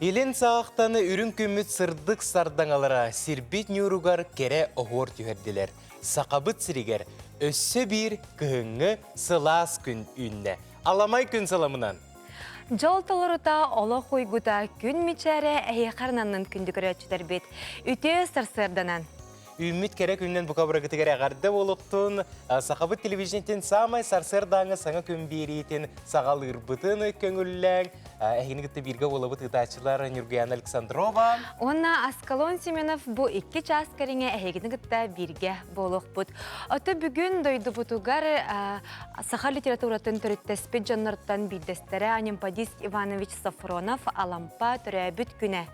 Илин саҕахтан үрүҥ күммүт сырдык сардаҥалара сирбит ньууругар кэрэ оһуор түһэрдилэр. Сахабыт сиригэр өссө биир кыһыҥҥы сылаас күн үүннэ. Аламай күн сыламынан! Дьол толорута, олох уйгута, күн мичээрэ эһиэхэ ананнын күндү көрөөччүлэрбит. Үтүө сарсыарданан! Үүммүт кэрэ күнүнэн бука бырагытыгар эҕэрдэ буолуохтун, Сахабыт телевидениетин саамай сарсыардааҥы саҥа күн биэриитин саҕалыырбытын көҥүллээҥ. Эһигини кытта бииргэ буолабыт ыытааччылар Нюргуяна Александрова. Уонна Аскалон Семенов бу 2 чаас кэриҥэ эһигини кытта бииргэ буолуохпут. Ото бүгүн дойдубутугар саха литературатын төрүттэспит дьоннортон биирдэстэрэ Анемподист Иванович Софронов Алампа төрөөбүт күнэ.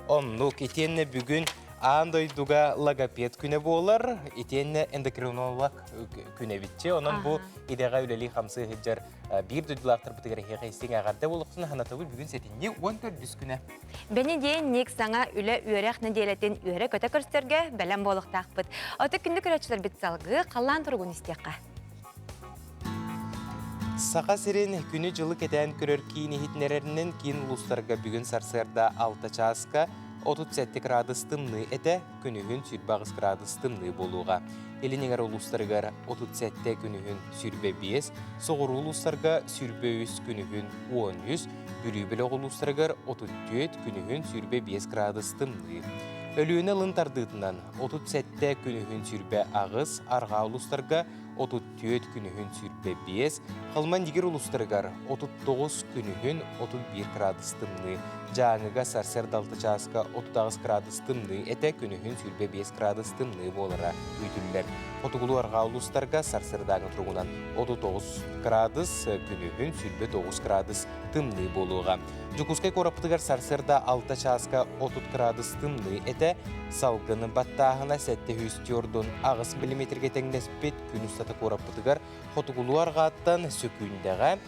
Оннук, итиэннэ бүгүн аан дойдуга логопед күнэ буолар, итиэннэ эндокринолог күнэ эбитчи. Онон бу идэҕэ үлэлии-хамсыы сылдьар биир дойдулаахтарбытыгар эһиэхэ истиҥ эҕэрдэ буолуохтун санатабыт бүгүн сэтинньи 14 күнэ. Бэнидиэнньик саҥа үлэ-үөрэх нэдиэлэтин үөрэ-көтө көрсөргө бэлэм буолуохтаахпыт. Ото күндү көрөөччүлэрбит салгыы халлаан туругун истиэххэ. Саха сирин күнү-дьылы кэтээн көрөр киин иһитиннэрэринэн киин улуустарга бүгүн сарсыарда 6 чааска 37 градус тымныы этэ, күнүһүн 28 градус тымныы буолуоҕа. Илин эҥэр улуустарыгар 37 күнүһүн 25, соҕуруу улуустарга 23 күнүһүн 13, Бүлүү бөлөх улуустарыгар 34 күнүһүн 25 градус тымныы. Өлүөнэ ылын тардыытынан 37 күнүһүн 28, арҕаа улуустарга 34 күнүһүн 25, Халман-Дигир улуустарыгар 39 күнүһүн 31 градус тымныы, Дьааҥыга сарсыарда 6 чааска 38 градус тымныы этэ, күнүһүн 25 градус тымныы буолара күүтүллэр. Хотугулуу-арҕаа улуустарга сарсыардааҥы туругунан 39 градус, күнүһүн 29 градус тымныы буолуоҕа. Дьокуускай куораппытыгар сарсыарда 6 чааска 30 градус тымныы этэ, салгын баттааһына 748 миллиметргэ тэҥнэспит күн устата куораппытыгар хотугулуу арҕааттан сөкүүндэҕэ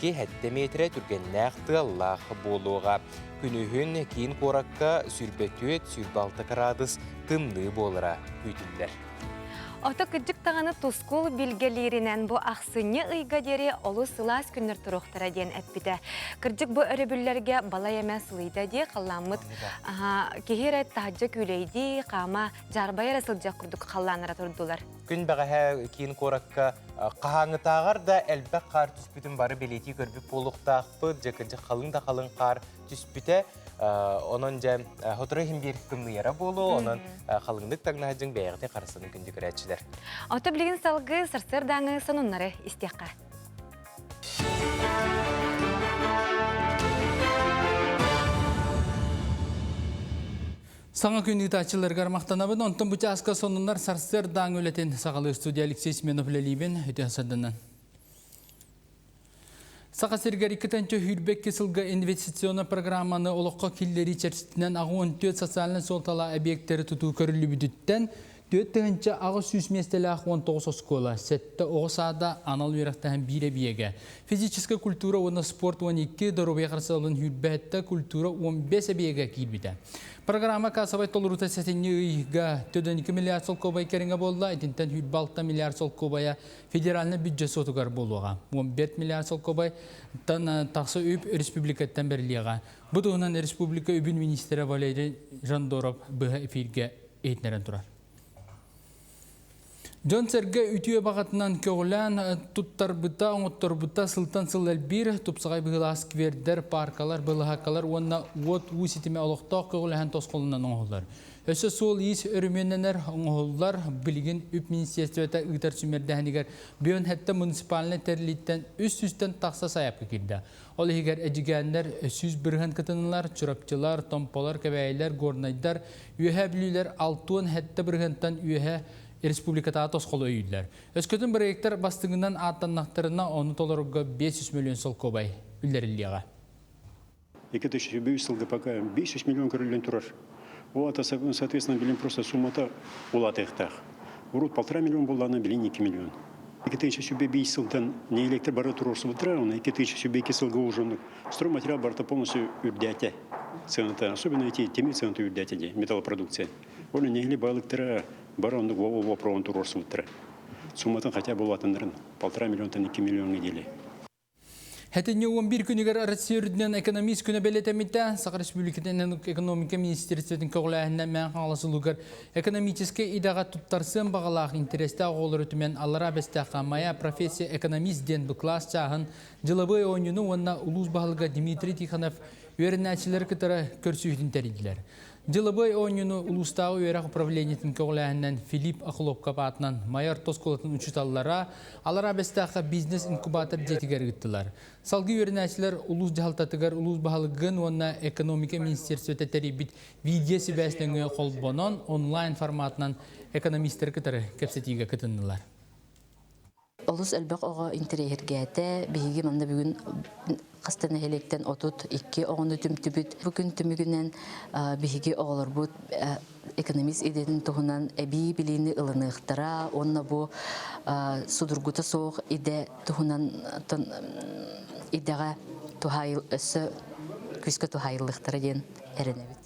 2-7 миэтэрэ түргэннээх тыаллаах буолуоҕа. Күнүһүн киин куоракка 24-26 градус тымныы буолара күүтүллэр. Ото кырдьык даҕаны тускул билгэлииринэн бу ахсынньы ыйга диэри олус сылаас күннэр туруохтара диэн эппитэ. Кырдьык бу өрөбүллэргэ балай эмэ сылыйда дии халлааммыт киһи эрэ таһырдьа күүлэйдии, хаама, дьаарбайа эрэ сылдьар курдук халлааннара турдулар. Күн бэҕэһээ киин куоракка хаһааҥҥытааҕар да элбэх хаар түспүтүн бары бэлиэтии көрбүт буолуохтаахпыт. Дьэ кырдьык халыҥ да халыҥ хаар түспүтэ. Онон дьэ сотору иһин биир тымныйара буолуо, онон халыҥнык таҥнаһа дьиҥ бэйэҕитин харыстанын күндү көрөөччүлэр. Ото билигин салгыы сарсыардааҥы сонуннары истиэххэ. Саҥа күн ыытааччыларыгар махтанабын. Онтон бу чааска сонуннар сарсыардааҥы үлэтин саҕалыыр студия Алексей Семенов үлэлиибин. Үтүө сарданан. Саха сиригэр 2 сүүс сылга инвестиционнай программаны олоххо киллэрии чэрчитинэн 64 социальнай суолталаах объектэри тутуу көрүллүбүтүттэн 4800 миэстэлээх 19 оскуола, 7 оҕо саада анал үөрэхтээһин биир эбийиэгэ, физическэй культура уонна спорт 12, доруобуйа харыстабылын 27, культура 15 эбийиэгэ киирбитэ. Программа кассовай толоруута сэтинньи ыйга 4 миллиард солкуобай кэриҥэ буолла, итинтэн 26 миллиард солкуобайа федеральнай бюджет суотугар буолуоҕа. 15 миллиард солкуобайтан тахса үп республикаттан бэриллиэҕэ. Бу туһунан республика үбүн министрэ Валерий Жандоров быһа эфиргэ иһитиннэрэн турар. Дьон-сэргэ үтүө баҕатынан көҕүлээн туттарбыта, оҥотторбута сылтан сыл элбиир, тупсаҕай быһыылаах сквердэр, паркалар, былаһааккалар уонна уот-уу ситимэ олохтоох көҕүлэһэн тосхолунан оҥоһуллар. Өссө суол-иис өрөмүөннэнэр, оҥоһуллар, билигин үп министерствота ыытар сүүмэрдээһинигэр Бүөн Хэттэ муниципальнай тэрилииттэн 300-тэн тахса сайаапка киирдэ. Ол иһигэр эдьигээннэр 100% кытыннылар, чурапчылар, томполор, кэбээйилэр, горнайдар, үөһээ бүлүүлэр 67 бырыһыантан үөһэ республикатааҕы тосхолу өйүүллэр. Өскөтүн бырайыактар бастыҥынан ааттаннахтарына, ону толорорго 500 миллион солкуобай үллэриллиэҕэ. 2005 сылга пока 500 миллион көрүллэн турар. Ол это, соответственно, билим просто суммата улаатыахтаах. Урут 1,5 миллион буллаана, билин 2 миллион. 2005 сылтан не электр бары туруорсубуттара, оны 2002 сылга уже стройматериал барыта полностью үрдээтэ цената, особенно эти темир цената үрдээтэ дии, металлопродукция. Оны нехли байлыктара бары оннук вопроһун туруорсубуттара. Сумматын хотя бы улаатыннарын 1,5 миллионтан 2 миллионга диэли. Хэтинньи 11 күнүгэр Россия үрдүнэн экономист күнэ бэлиэтэммитэ. Саха Республикатын экономика министерствотын көҕүлээһининэн Мэҥэ Хаҥалас улуугар экономическай идэҕэ туттарсыан баҕалаах интэриэстээх оҕолору түмэн Аллараа Бэстээххэ «Моя профессия экономист» диэн бу кылаас чааһын дьылабыай оонньууну уонна улуус баһылыга Дмитрий Тихонов үөрэнээччилэри кытары көрсүһүүтүн тэрийдилэр. Дьылабыай оонньууну улуустааҕы үөрэх управлениетын көҕүлээһининэн Филипп Охлопков аатынан Майа орто оскуолатын учууталлара Аллараа Бэстээххэ бизнес-инкубатор дьиэтигэр ыыттылар. Салгыы үөрэнээччилэр улуус дьаһалтатыгар улуус баһылыгын уонна экономика министерствота тэрийбит видео-сибээс нөҥүө холбонон онлайн форматынан экономистары кытары кэпсэтиигэ кытыннылар. Олус элбэх оҕо интэриэһиргээтэ. Биһиги манна бүгүн хас да нэһилиэктэн 32 оҕону түмтүбүт. Бу күн түмүгүнэн биһиги оҕолорбут экономист идэтин туһунан эбии билиини ылыныахтара уонна бу судургута суох идэ туһунан идэҕэ туһаайыл өссө күүскэ туһаайыллыахтара диэн эрэнэбит.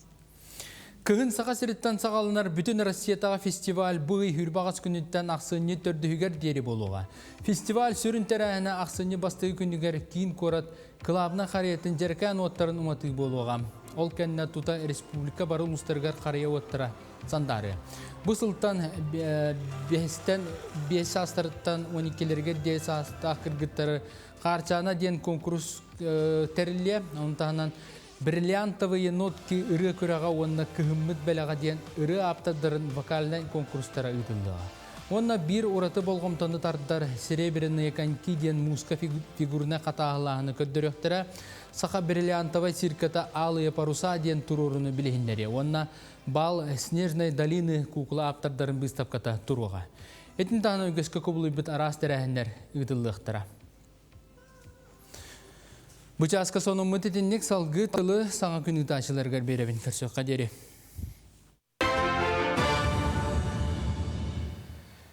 Кыһын Саха сириттэн саҕаланар Бүтүн Россиятааҕы фестиваль бу ый хүрбаҕас күнүттэн ахсынньы төрдүһүгэр диэри буолуоҕа. Фестиваль сүрүн тэрээһинэ ахсынньы бастакы күнүгэр киин куорат кылаабынай харыйатын дьэрэкээн уоттарын уматыы буолуоҕа. Ол кэннэ тута республика бары улуустарыгар харыйа уоттара сандаарыа. Бу сылтан биэстэн биэс саастарыттан 12-лэригэр диэри саастаах кыргыттары Хаарчаана диэн конкурс тэриллиэ. Ону таһынан Бриллиантовые нотки ырыа күрэҕэ уонна Кыһыммыт бэлэҕэ диэн ырыа ааптардарын вокальнай конкурстара ыытыллыаҕа. Уонна биир ураты болҕомтону тардар «Серебряные коньки» диэн мууска фигурнай хатааһылааһыны көрдөрүөхтэрэ, Саха бриллиантовай цирката «Алые паруса» диэн туруоруну билиһиннэриэ уонна бал «Снежной долины» куукула ааптардарын быыстапката туруоҕа. Итини таһынан үгэскэ кубулуйбут араас тэрээһиннэр ыытыллыахтара. Бу чааска сонуммут итинник салгыы тылы саҥа күн ыытааччыларыгар биэрэбин көрсүөххэ диэри.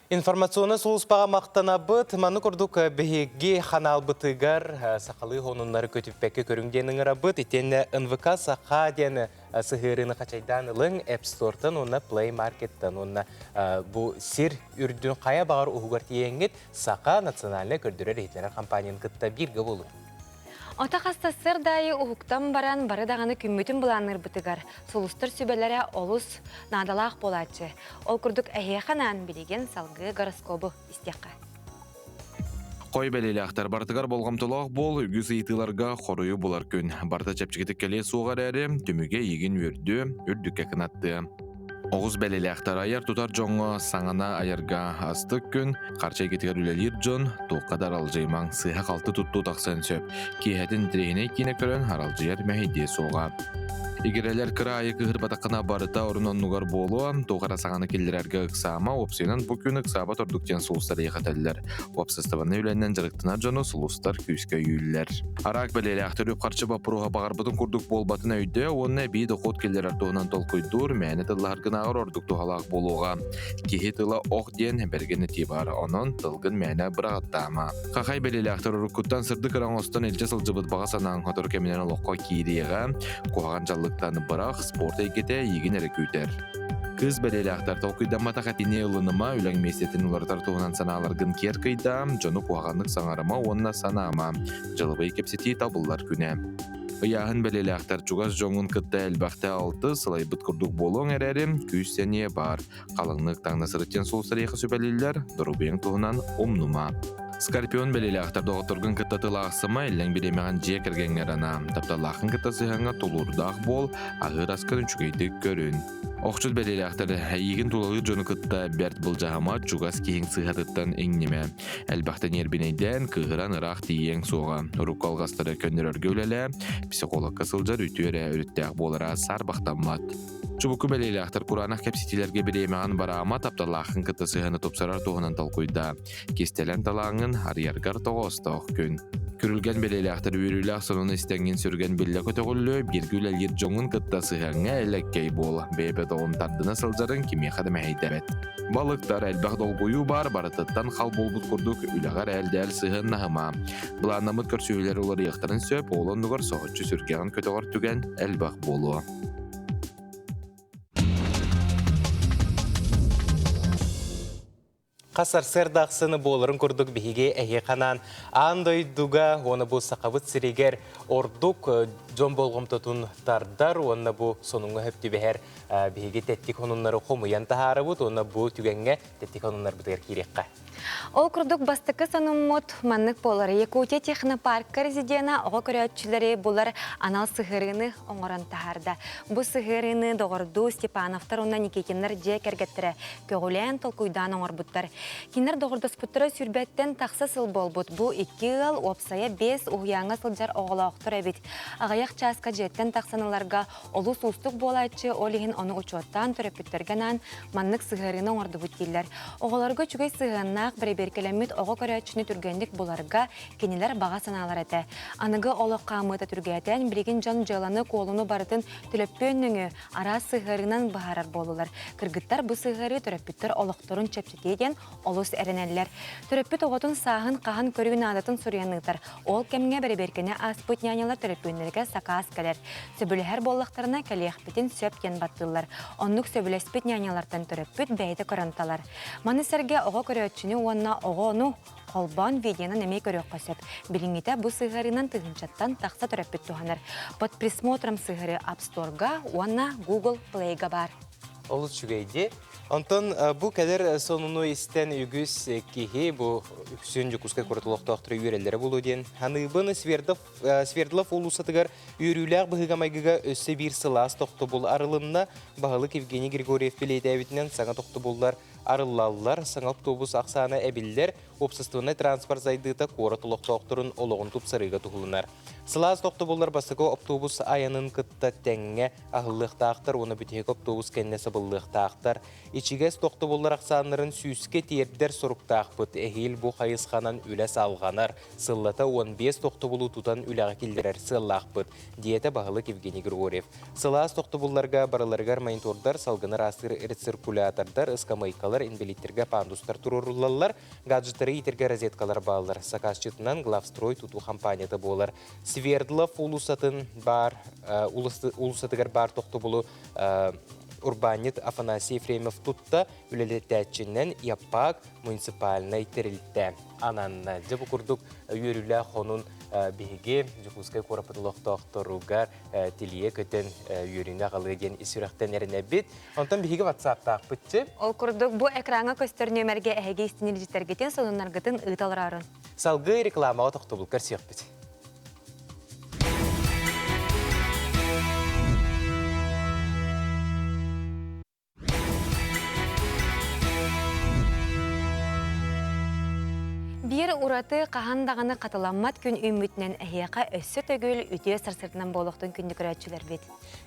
Информационнай сулууспаҕа махтанабыт. Маны курдук биһиги ханаалбытыгар сахалыы хонуннары көтүппэккэ көрүҥ диэн ыҥырабыт. Итиэннэ НВК Саха диэн сыһыарыыны хачайдаан ылыҥ App Store-тан уонна Play Market-тан уонна бу сир үрдүн хайа баҕар уһугар тиийэҥҥит Саха национальнай көрдөрөр-иһитиннэрэр компанияны кытта бииргэ буолуҥ. Ото хаста сырдаайы уһуктан баран бары даҕаны күммүтүн былаанныырбытыгар сулустар сүбэлэрэ олус наадалаах буолааччы. Ол курдук эһиэхэ анаан билигин салгыы гороскобу истиэххэ. Хой бэлиэлээхтэр барытыгар болҕомтолоох буол, үгүс ыйытыыларга хоруйу булар күн. Барыта чэпчэкитик кэлиэ суоҕа эрээри, түмүгэ эйигин үөрдүө, үрдүккэ кынаттыа. Оҕус бэлиэлээхтэр айар-тутар дьоҥҥо саҥана айарга астык күн, харчы эйгэтигэр үлэлиир дьон туохха да аралдьыйымаҥ, сыыһа-халты туттуу тахсыан сөп. Киэһэтин интэриэһинэй киинэ көрөн аралдьыйар мэһэйдиэ суоҕа. Игирэлэр кыра аайы кыһырбатаххына барыта орун-оннугар буолуо, туох эрэ саҥаны киллэрэргэ ыксаама, уопсайынан бу күн ыксаабат ордук диэн сулустар эйэхэтэллэр. Уопсастыбаннай үлэнэн дьарыктанар дьону сулустар күүскэ өйүүллэр. Араак бэлиэлээхтэр үп-харчы боппуруоһа баҕарбытын курдук буолбатын өйдөө уонна эбии дохуот киллэрэр туһунан толкуйдуур, мээнэ тыллаһаргынааҕар ордук туһалаах буолуоҕа. Киһи тыла ох диэн бэргэн этии баар, онон тылгын мээнэ быраҕаттаама. Хахай бэлиэлээхтэр уруккуттан сырдык ыра оҥостон илдьэ сылдьыбыт баҕа санааҥ сотору кэминэн олоххо киириэҕэ, куһаҕан дьаллыктан бырах, спорт эйгэтэ эйигин эрэ күүтэр. Кыыс бэлиэлээхтэр толкуйдамматах этини ылыныма, үлэҥ миэстэтин уларытар туһунан санааларгын киэр кыйдаа, дьону куһаҕаннык саҥарыма уонна санаама. Дьылыбай кэпсэтии табыллар күнэ. Ыйааһын бэлиэлээхтэр чугас дьоҥҥун кытта элбэхтэ алты сылайбыт курдук буолуоҥ эрээри, күүс-сэниэ баар. Халыҥнык таҥна сырыттан сулустарыйха сүбэлииллэр, доруобуйаҥ туһунан умнума. Скорпион бэлиэлээхтэр доҕотторгун кытта тыл аахсыма, иллэҥ бириэмэҕин дьиэ кэргэҥҥэр анаа. Тапталлааххын кытта сыһыаҥҥа тулуурдаах буол, аһыыр аскын үчүгэйдик көрүн. Охчут бэлиэлээхтэр эйиигин тулалыыр дьону кытта бэрт былдьаһыма, чугас киһиҥ сыыһатыттан иҥнимэ. Элбэхтэ ньиэрбинэйдээн, кыыһыран ыраах тиийиэҥ суоҕа. Урукку алҕастары көннөрөргө үлэлээ, психологка сылдьар үтүө эрэ өрүттээх буолара саарбахтаммат. Чубуку бэлиэлээхтэр кураанах кэпсэтиилэргэ бириэмэҕин бараама, тапталлааххын кытта сыһыаны тупсарар туһунан толкуйдаа. Кистэлэҥ талааҥҥын арыйаргар тоҕоостоох күн. Күрүлгэн бэлиэлээхтэр үөрүүлээх сонуну истэҥҥин сүргэн биллэ көтөҕүллүө, бииргэ үлэлиир дьоҥҥун кытта сыһыаҥҥа элэккэй буол. Бэйэ бөтөҕүн тардына сылдьарыҥ кимиэхэ да мэһэйдэбэт. Балыктар элбэх долгуйуу баар, барытыттан хал буолбут курдук үлэҕэр ээл-дээл сыһыаннаһыма. Былааннаммыт көрсүһүүлэр уларыйыахтарын сөп, ол оннугар соһуччу сүргэҕин көтөҕөр түгэн элбэх буолуо. Хас сарсыарда ахсын буоларын курдук биһиги эһиэхэ анаан аан дойдуга уонна бу Сахабыт сиригэр ордук дьон болҕомтотун тардар уонна бу сонуҥҥа сөп түбэһэр биһиги тэттик сонуннары хомуйан таһаарабыт уонна бу түгэҥҥэ тэттик сонуннарбытыгар киириэххэ. Ол курдук бастакы сонуммут маннык буолар. Якутия технопарка резидена оҕо көрөөччүлэри булар анал сыһыарыыны оҥорон таһаарда. Бу сыһыарыыны доҕордуу Степановтар уонна Никитиннар дьиэ кэргэттэрэ көҕүлээн, толкуйдаан оҥорбуттар. Кинилэр доҕордоспуттара сүүрбэттэн тахса сыл буолбут. Бу икки ыал уопсайа биэс уһуйааҥҥа сылдьар оҕолоохтор эбит. Аҕыйах чааска дьиэттэн тахсан ыларга олус уустук буолааччы, ол иһин ону учуоттаан төрөппүттэргэ анаан маннык сыһыарыыны оҥордубут дииллэр. Оҕолорго үчүгэй сыһыаннаах, бэрэбиэркэлэммит оҕо көрөөччүнү түргэнник буларга кинилэр баҕа санаалара этэ. Аныгы олох хаамыыта түргээтээн, билигин дьон дьыаланы-куолуну барытын төлөппүөн нөҥүө араас сыһыарыынан быһаарар буоллулар. Кыргыттар бу сыһыарыы төрөппүттэр олохторун чэпчэтиэ диэн олус эрэнэллэр. Төрөппүт оҕотун сааһын хаһан көрүү наадатын суруйан ыытар. Ол кэмҥэ бэрэбиэркэни ааспыт нянялар төлөпүөннэригэр сакаас кэлэр. Сөбүлэһэр буоллахтарына кэлиэхпитин сөп диэн баттыыллар. Оннук сөбүлэспит нянялартан төрөппүт бэйэтэ көрөн талар. Маны сэргэ оҕо көрөөччүнү уонна оҕону холбоон видеонан эмиэ көрүөххэ сөп. Билиҥҥитэ бу сыһыарыынан тыһыынчаттан тахса төрөппүт туһанар. Под присмотром сыһыары App Store-га уонна Google Play-га баар. Олус үчүгэй дии. Онтон бу кэлэр сонуну истэн үгүс киһи бу үксүн Дьокуускай куорат олохтоохторо үөрэллэрэ буолуо диэн саныыбын. Свердлов, Свердлов уулуссатыгар үөрүүлээх быһыыга-майгыга өссө биир сылаас тохтобул арылынна. Баһылык Евгений Григорьев бэлиэтээбитинэн саҥа тохтобуллар арыллаллар, саҥа автобус ахсаана эбиллэр, уопсастыбаннай транспорт сайдыыта куорат олохтоохторун олоҕун тупсарыыга туһуланар. Сылаас тохтобуллар бастакы автобус айанын кытта тэҥҥэ аһыллыахтаахтар уонна бүтэһик автобус кэннэ сабыллыахтаахтар. Ичигэс тохтобуллар ахсааннарын сүүскэ тиэрдэр соруктаахпыт. Эһиил бу хайысханан үлэ салҕанар. Сыллата 15 тохтобулу тутан үлэҕэ киллэрэр сыаллаахпыт, диэтэ баһылык Евгений Григорьев. Сылаас тохтобулларга барыларыгар монитордар, салгыны ыраастыыр рециркулятордар, ыскамыайкалар, инбэлииттэргэ пандустар туруоруллаллар, гаджеттары иитэргэ розеткалар бааллар. Сакаасчытынан Главстрой тутуу хампаанньата буолар. Свердлов уулуссатын баар уулуссатыгар баар тохтобулу урбаанньыт Афанасий Ефремов тутта, үлэлэтээччинэн ЯПАК муниципальнай тэрилтэ ананна. Дьэ бу курдук үөрүүлээх хонун биһиги Дьокуускай куораппыт олохтоохторугар тилийэ көтөн үөрүүнү аҕалыа диэн ис сүрэхтэн эрэнэбит. Онтон биһиги ватсаптаахпытчы. Ол курдук бу экраҥҥа көстөр нүөмэргэ эһиги истинилдьиттэргитин, сонуннаргытын ыыта олороорун. Салгыы рекламаҕа тохтобул көрсүөхпүт. Биир ураты хаһан даҕаны хатыламмат күн үүммүтүнэн эһиэхэ өссө төгүл үтүө сарсыарданан буолуохтун күндү көрөөччүлэрбит.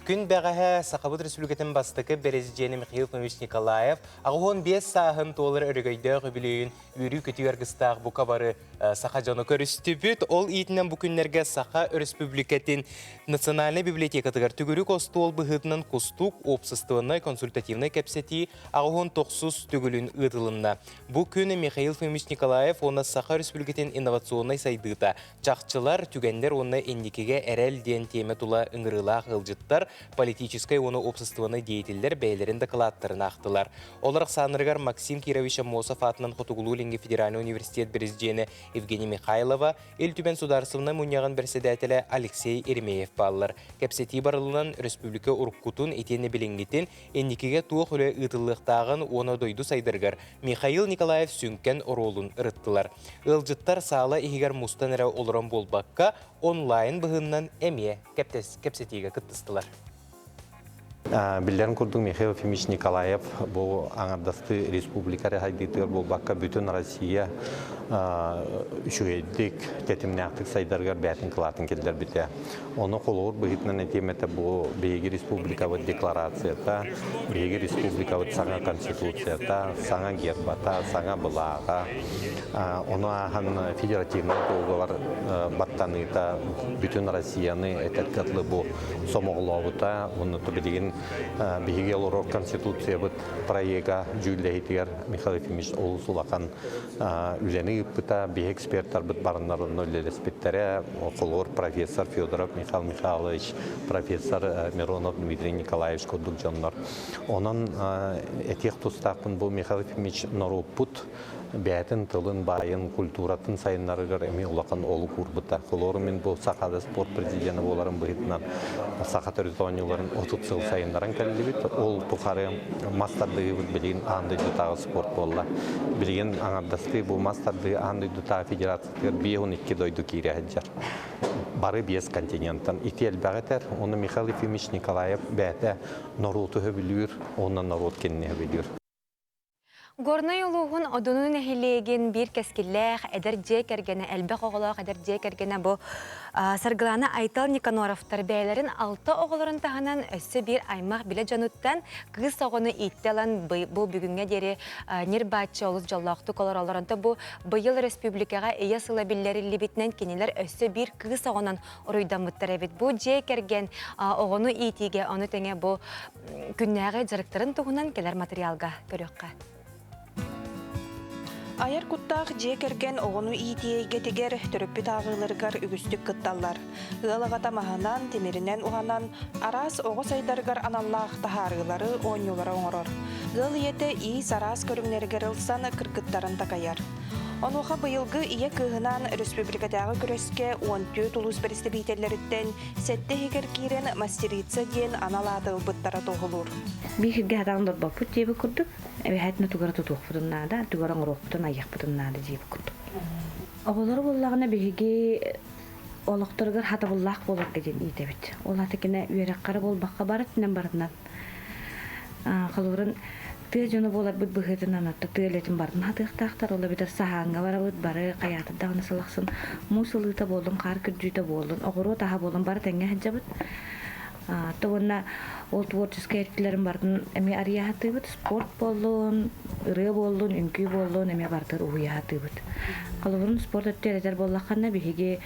Күн бэҕэһээ Сахабыт Республикатын бастакы бэрэсидьиэнэ Михаил Ефимович Николаев 85 сааһын туолар өрөгөйдөөх үбүлүөйүн үөрүү-көтүү аргыстаах бука бары саха дьоно көрүстүбүт. Ол иитинэн бу күннэргэ Саха Өрөспүүбүлүкэтин Национальнай библиотекатыгар төгүрүк остуол быһыытынан Кустук уопсастыбаннай консультативнай кэпсэтии 89 төгүлүн ыытылынна. Бу күн Михаил Фомич Николаев уонна Саха Өрөспүүбүлүкэтин инновационнай сайдыыта, чахчылар, түгэннэр уонна инникигэ эрэл диэн тиэмэ тула ыҥырыылаах ыалдьыттар, политическай уонна уопсастыбаннай деятеллэр бэйэлэрин дакылааттарын аахтылар. Олор ахсааннарыгар Максим Кирович Аммосов аатынан Хотугулуу-Илиҥҥи федеральнай университет президенэ Евгений Михайлова, Ил Түмэн Судаарыстыбаннай Мунньаҕын бэрэссэдээтэлэ Алексей Еремеев бааллар. Кэпсэтии барылынан республика уруккутун итиэннэ билиҥҥитин, инникигэ туох үлэ ыытыллыахтааҕын уонна дойду сайдарыгар Михаил Николаев сүҥкэн оруолун ырыттылар. Ыалдьыттар саала иһигэр мустан эрэ олорон буолбакка, онлайн быһыыннан эмиэ кэпсэтиигэ кыттыстылар. Биллэрин курдук Михаил Ефимович Николаев бу аҥардастыы республика эрэ сайдыытыгар буолбакка бүтүн Россия үчүгэйдик, тэтимнээхтик сайдарыгар бэйэтин кылаатын киллэрбитэ. Ону холобур быһыытынан этиэм этэ бу биһиги республикабыт декларацията, биһиги республикабыт саҥа конституцията, саҥа гербата, саҥа былааҕа, ону ааһан федеративнай долгулар баттаныыта бүтүн Россияны этэргэ дылы бу сомоҕолообута уонна билигин. биһиги олорор Конституциябыт проега дьүүллэһиитигэр Михаил Ефимович олус улахан үлэни ыыппыта. Биһи эксперттарбыт барыннар онно үлэлэспиттэрэ. Холобур, профессор Федоров Михаил Михайлович, профессор Миронов Дмитрий Николаевич курдук дьоннор. Онон этиэх тустаахпын бу Михаил Ефимович норуоппут бэйэтин тылын, баайын, культуратын сайыннарыгар эмиэ улахан олук уурбута. Холобур, мин бу Сахада спорт президенэ буоларым быһыытынан саха төрүт оонньууларын 30 сыл сайыннаран кэллибит. Ол тухары мас тардыһыыбыт билигин аан дойдутааҕы спорт буолла. Билигин аҥардастыы бу мас тардыһыы аан дойдутааҕы федерациятыгар 52 дойду киирэ сылдьар. Бары биэс континенттан. Ити элбэҕи этэр. Ону Михаил Ефимович Николаев бэйэтэ норуоту сөбүлүүр уонна норуот кинини сөбүлүүр. Горнай улууһун Одуну нэһилиэгин биир кэскиллээх эдэр дьиэ кэргэнэ, элбэх оҕолоох эдэр дьиэ кэргэнэ бу Саргылана Айтал Никаноровтар бэйэлэрин алта оҕолорун таһынан өссө биир аймах билэ дьонуттан кыыс оҕону ииттэ ылан бу бүгүҥҥэ диэри ньир-бааччы олус дьоллоохтук олороллор. Онто бу быйыл республикаҕа Ийэ сыла биллэриллибитинэн кинилэр өссө биир кыыс оҕонон уруйдаммыттар эбит. Бу дьиэ кэргэн оҕону иитиигэ ону тэҥэ бу күннээҕи дьарыктарын туһунан кэлэр материалга көрүөххэ. Айар куттаах дьиэ кэргэн оҕону иитии эйгэтигэр төрөппүт ааҕыыларыгар үгүстүк кытталлар. Ыал аҕата маһынан, тимиринэн уһанан, араас оҕо сайдарыгар аналлаах таһаарыылары, оонньуулары оҥорор. Ыал ийэтэ иис араас көрүҥнэригэр ылсан кыргыттарын такайар. Онуоха быйылгы ийэ кыыһынаан республикатааҕы күрэскэ 14 улуус бэрэстэбиитэллэриттэн Сэттэ иһигэр киирэн мастерица диэн анал ааты ылбыттара туоһулуур. Биир сиргэ сатаан олорбоппут диэбит курдук, эбэһээтинэ тугу эрэ тутуохпутун наада, тугу эрэ оҥоруохпутун, айыахпытын наада диэбит курдук. Оҕолору буоллаҕына биһиги олохторугар хатабыллаах буоларга диэн иитэбит. Ол аты кини үөрэххэ эрэ буолбакка бары өттүнэн барытынан Холобурун тыа дьоно буоларбыт быһыытынан отто тыа үлэтин барытын хатыахтаахтар. Ол эбэтэр саһааҥҥа барабыт, бары хайаатар даҕаны сыл ахсын муус ылыыта буоллун, хаар күрдьүүтэ буоллун, оҕуруот аһа буоллун бары тэҥҥэ сылдьабыт. То уонна ол творческай өттүлэрин барытын эмиэ арыйа сатыыбыт. Спорт буоллун, ырыа буоллун, үҥкүү буоллун эмиэ барытын уһуйа сатыыбыт. Холобурун спорт өттүгэр этэр буоллаххына биһиги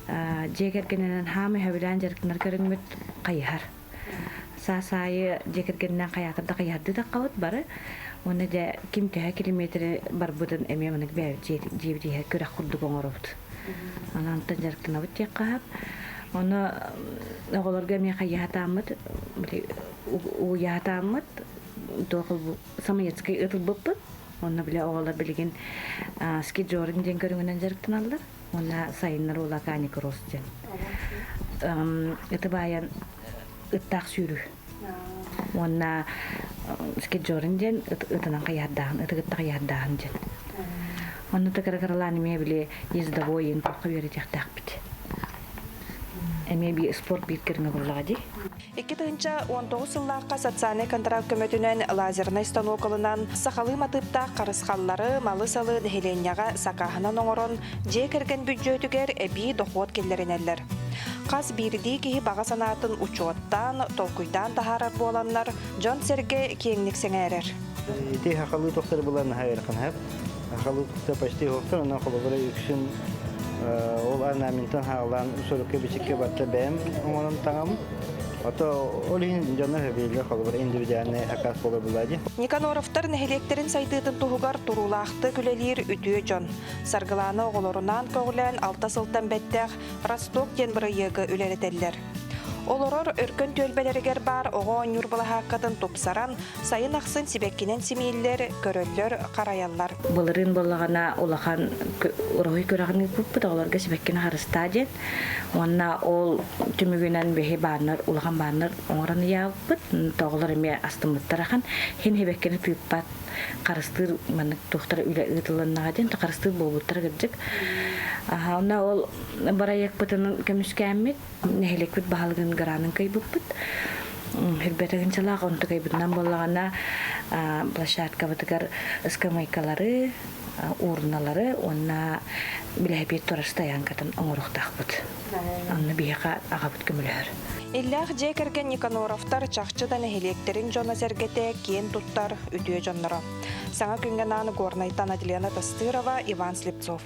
дьиэ кэргэнинэн хаамай сөбүлээн дьарыктанар көрүҥмүт хайыһар. Саас аайы дьиэ кэргэнинэн хайаатар да хайыһардыы таххабыт бары. Уонна дьэ ким төһө километры барбытын эмиэ маннык бэйэбит дьиэбит иһэр күрэх курдук оҥоробут. Онон онтон дьарыктанабыт диэххэ сөп. Ону оҕолорго эмиэ хайыһатааммыт, угуйаатааммыт, туох самоедскай ытылбыппыт. Онно бile оҕолор билигин скиджоринг диэн көрүҥүнэн дьарыктаналлар. Уонна сайыннар улакаани кросс диэн. Ыты баайан ыттаах сүүрүү. Уонна скиджорин диэн ытынан хайыһардааһын, ытыгытта хайыһардааһын диэн. Онно тыкара-кыралаан эмиэ били ездовой туохха үөрэтиэхтээхпит. Эмиэ би спорт биир көрүҥэ буоллаҕа дии. 2019 сыллаахха социальнай контракт көмөтүнэн лазернай станок ылынан, сахалыы матыыптаах харысхаллары, малы-салы нэһилиэнньэҕэ сакааһынан оҥорон, дьиэ кэргэн бүддьүөтүгэр эбии дохуот киллэринэллэр. Хас биирдии киһи баҕа санаатын учуоттаан, толкуйдаан таһаарар буоланнар, дьон-сэргэ киэҥник сэҥээрэр. Ити хахалыы тохтор булан наһаа ыарахан сөп. Хахалыы тохтор почти суохтар, онон холобура үксүн ол орнаментан хаалаан сурукка-бичиккэ барта бэйэм оҥорон таҥам. Ото ол иһин дьоно сөбүлүүр холобура индивидуальный заказ буолар буолла дии. Никаноровтар нэһилиэктэрин сайдыытын туһугар туруулаахтык үлэлиир үтүө дьон. Саргылаана оҕолорунаан көҕүлээн алта сылтан бэттэх Росток диэн бырайыагы үлэлэтэллэр. Олорор өркөн түөлбэлэригэр баар оҕо оонньуур былаһааккатын тупсаран, сайын ахсын сибэккинэн симииллэр, көрөллөр, харайаллар. Былырыын буоллаҕына улахан уруһуй күрэҕин ыыппыппыт, оҕолорго сибэккини харыстаа диэн. Уонна ол түмүгүнэн биһи бааннар, улахан бааннар оҥорон ыйаабыппыт. Оҕолор эмиэ астыммыттар ахан. Хин сибэккини тыыппат, харыстыыр маннык туохтара үлэ ыытылыннаҕа диэн, харыстыыр буолбуттара кырдьык. Онно ол бырайыакпытын көмүскээммит, нэһилиэкпит баһылыгын гранын кыайбыппыт. Хүрбэтэгинчалаах онтукайбытынан буоллаҕына площадкабытыгар ыскамыайкалары, урналары уонна билэһэпиэт турар стоянкатын оҥоруохтаахпыт. Онно биһиэхэ аҕабыт көмөлөһөр. Иллээх дьиэ кэргэн Никаноровтар чахчы да нэһилиэктэрин дьоно-сэргэтэ киэн туттар үтүө дьонноро. Саҥа күҥҥэ анаан Горнайтан Аделена Тастырова, Иван Слепцов.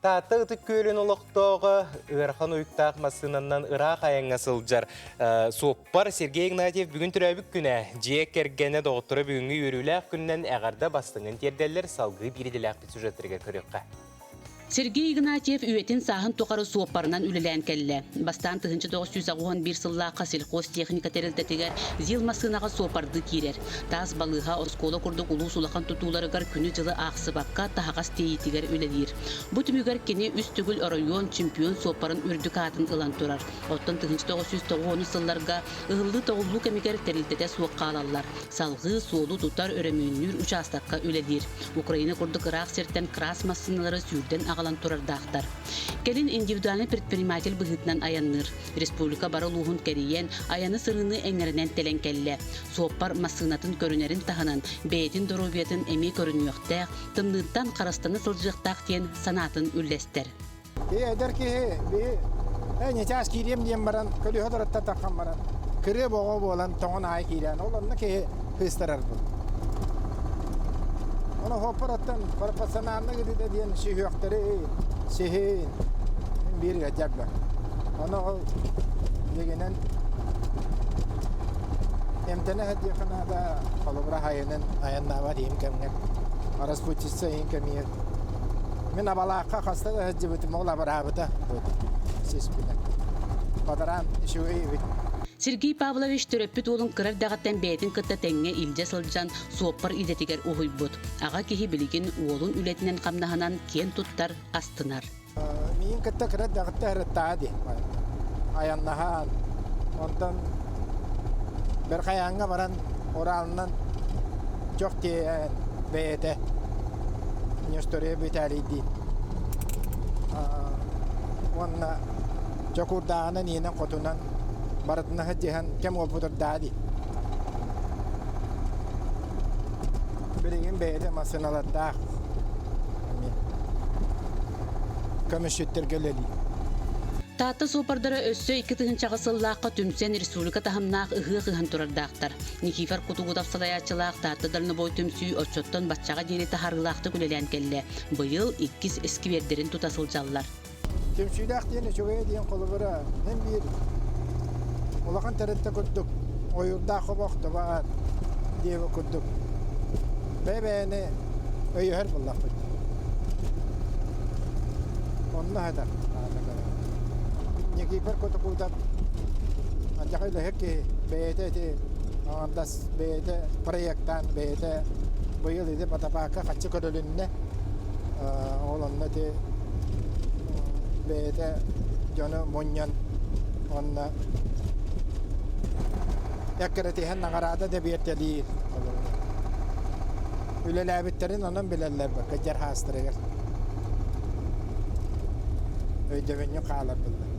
Таатта Ытык Күөлүн олохтооҕо ыарахан уйуктаах массыынанан ыраах айаҥҥа сылдьар суоппар Сергей Игнатьев бүгүн төрөөбүт күнэ. Дьиэ кэргэнэ доҕотторо бүгүҥҥү үөрүүлээх күнүнэн эҕэрдэ бастыҥын тиэрдэллэр, салгыы биир идэлээхпит сюжеттэригэр көрүөххэ. Сергей Игнатьев үйэтин-сааһын тухары суоппарынан үлэлээн кэллэ. Бастаан 1981 сыллаахха сельхозтехника тэрилтэтигэр ЗИЛ массыынаҕа суоппардыы киирэр. Таас балыыһа, оскуола курдук улуус улахан тутууларыгар күнү-дьылы аахсыбакка таһаҕас тиэйиитигэр үлэлиир. Бу түмүгэр кини үс төгүл оройуон чемпион суоппарын үрдүк аатын ылан турар. Оттон 1990 сылларга ыһыллыы-тоҕуллуу кэмигэр тэрилтэтэ суох хаалаллар. Салҕыы суолу тутар, өрөмүөннүүр учаастакка үлэлиир. Украина курдук ыраах сиртэн крас массыыналары сүүрдэн аҕалан турардаахтар. Кэлин индивидуальнай предприниматель быһыытынан айанныыр. Республика бары улууһун кэрийэн, айаны-сырыыны эҥэринэн тэлэн кэллэ. Суоппар массыынатын көрүнэрин таһынан, бэйэтин доруобуйатын эмиэ көрүнүөхтээх, тымныыттан харыстана сылдьыахтаах диэн санаатын үллэстэр. Киһи эдэр киһи биһи э ньычаас киириэм диэн баран көлүөһэ тураттан таххан баран кырыа боҕо буолан тоҥон аайы киирэн ол онно киһи кыыстарар бу. Ону хоппораттан пропорциональный ыдыта диэн сүһүөхтэри сиһин биир ыадьарга. Ону ол дигинен эмтэнэ сылдьыахха наада холобура хайынын айаннаабат иһин кэмҥэ распутица иһин кэмигэр Мин Абалаахха хаста да сылдьыбытым, ол абыраабыта сиспинэ. Бадараан үчүгэй эбит. Сергей Павлович төрөппүт уолун кыра эрдэҕиттэн бэйэтин кытта тэҥҥэ илдьэ сылдьан суоппар идэтигэр уһуйбут. Аҕа киһи билигин уолун үлэтинэн-хамнаһынан киэн туттар, астынар. Миин кытта кыра эрдэҕиттэн ырыттаҕа дии. Айаннаһан, онтон Бэрхайааҥҥа баран Уралынан чох тиэйэн бэйэтэ Нестория Виталийдиин уонна Чокуурдааҕынан иинэн-хотунан барытына сылдьыһан кэм уолбутурдаа дии. Билигин бэйэтэ массыыналардаах көмүсчүттэргэ үлэлиир. Таатта суоппардара өссө 2000 сыллаахха түмсэн республика таһымнаах ыһыах ыһан турардаахтар. Никифор Кутугутов салайааччылаах Таатта дальнобой түмсүү оччоттон баччаҕа диэри таһаарыылаахтык үлэлээн кэллэ. Быйыл иккис эсквердэрин тута сылдьаллар. Түмсүүлээх диэн үчүгэйэ диэн холобура мин биир улахан тэрилтэ курдук ойуурдаах хобох тобаат диэбит курдук бэйэ-бэйэни өйөһөр буоллахпыт. Онно хатар Никифор Кутукутов ардьаҕа үлэһит киһи бэйэтэ ити аҥардас бэйэтэ проектаан бэйэтэ быйыл ити Батапаакка хаччы көрүлүннэ ол онно ити бэйэтэ дьону мунньан уонна эккирэтиһэн наҕараада да биэртэлиир үлэлээбиттэрин онон билэллэр кырдьар хаастарыгар өйдөбүнньүк хаалар булла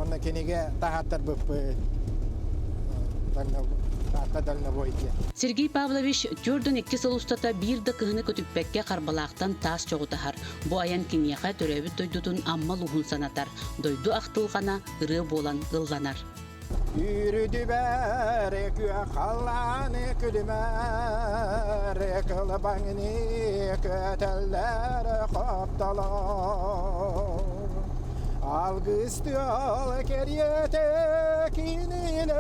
уонна кинигэ таһааттарбыппыт Таатта дальнобой диэн Сергей Павлович 42 сыл устата биир да кыһыны көтүппэккэ Харбалаахтан таас чоҕу таһар. Бу айан киниэхэ төрөөбүт дойдутун Амма улууһун санатар. Дойду ахтылҕана ырыа буолан ылланар. Үүрүдүбэр күөх халлааны күлүмэр кылбаҥны көтөллөр хоптолор Алгыс тыал кэриэтэ кинилэр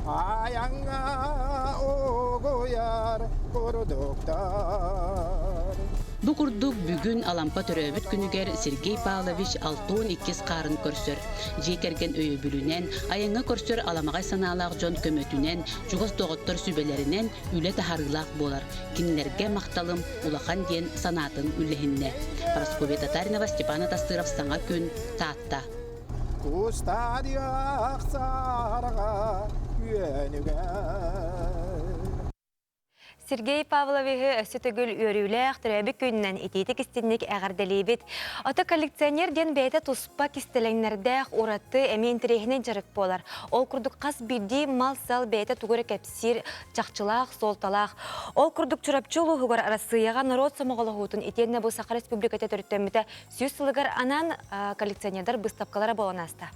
айаҥҥа угуйар курдуктар Бу курдук бүгүн Алампа төрөөбүт күнүгэр Сергей Павлович 62 хаарын көрсөр. Дьиэ кэргэн өйөбүлүнэн, айаҥҥа көрсөр аламаҕай санаалаах дьон көмөтүнэн, чугас доҕоттор сүбэлэринэн үлэ таһаарыылаах буолар. Кинилэргэ махталым улахан диэн санаатын үллэһиннэ. Парасковья Татаринова, Степан Атастыров Саҥа күн, Таатта. Кустаадыах саарга үөнүгэр Сергей Павловиһы өссө төгүл үөрүүлээх төрөөбүт күнүнэн итиитик истинник эҕэрдэлиибит. Ото коллекционер диэн бэйэтэ туспа кистэлэҥнэрдээх ураты эмиэ интэриэһинэй дьарык буолар. Ол курдук хас биирдии мал-сал бэйэтэ тугу эрэ кэпсиир чахчылаах, суолталаах. Ол курдук Чурапчы улууһугар Арассыыйаҕа норуот сомоҕолоһуутун итиэннэ бу Саха Республиката төрүттэммитэ 100 сылыгар анаан коллекционердар быыстапкалара буолан ааста.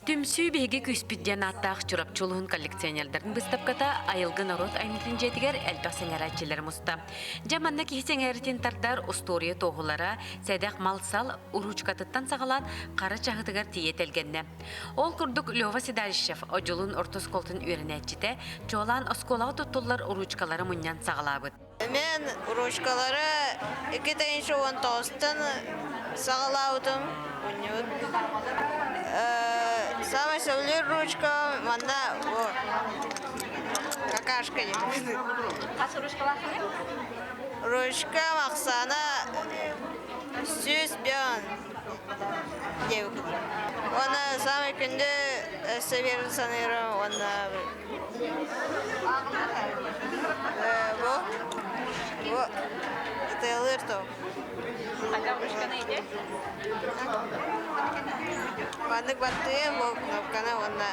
Түмсүү биһиги күүспүт диэн ааттаах Чурапчы улууһун коллекционердарын быыстапката Айылгы норуот айымньытын дьиэтигэр элбэх сэҥээрээччилэри муста. Дьэ манна киһи сэҥээритин тардар устуоруйа туоһулара, сэдэх мал-сал уруучукатыттан саҕалаан хара чаһытыгар тиийэ тэлгэннэ. Ол курдук Лёва Седалищев Одьулуун орто оскуолатын үөрэнээччитэ чуолаан оскуолаҕа туттуллар уруучукалары мунньан саҕалаабыт. Мен ручкалары 2019-тан саҕалаабытым, мунньубут. Самый сөбүлүүр ручка манна какашка диэн. Хас ручкалааххыный? Ручка ахсаана 105 диэбит. Уонна самый күндү өссө саныырым уонна Бу бу ытыалыыр топ. Маннык баттыйа бу кнопканы уонна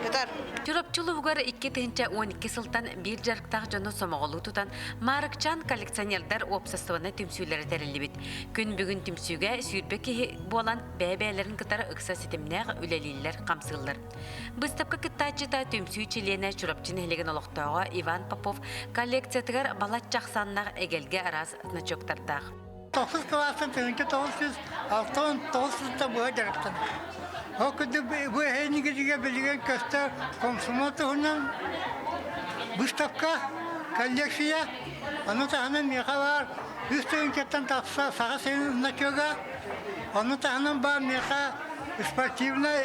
ытар. Чурапчы улууһугар 2012 сылтан биир дьарыктаах дьону сомоҕолуу тутан Маарыкчаан коллекционердар уопсастыбаннай түмсүүлэрэ тэриллибит. Күн бүгүн түмсүүгэ 20 киһи буолан бэйэ-бэйэлэрин кытары ыкса ситимнээх үлэлииллэр-хамсыыллар. Быыстапка кыттааччыта түмсүү чилиэнэ Чурапчы нэһилиэгин олохтооҕо Иван Попов коллекциятыгар балачча ахсааннаах эгэлгэ араас значоктардаах. Тохсус кылаастан 1969 сылта быһа дьарыктанар. Ол курдук бу эһэйнигитигэ билигин көстөр комсомол туһунан выставка, коллекция, ону таһынан миэхэ баар үс тыһыынчаттан тахса саха сирин значога, ону таһынан баар миэхэ спортивнай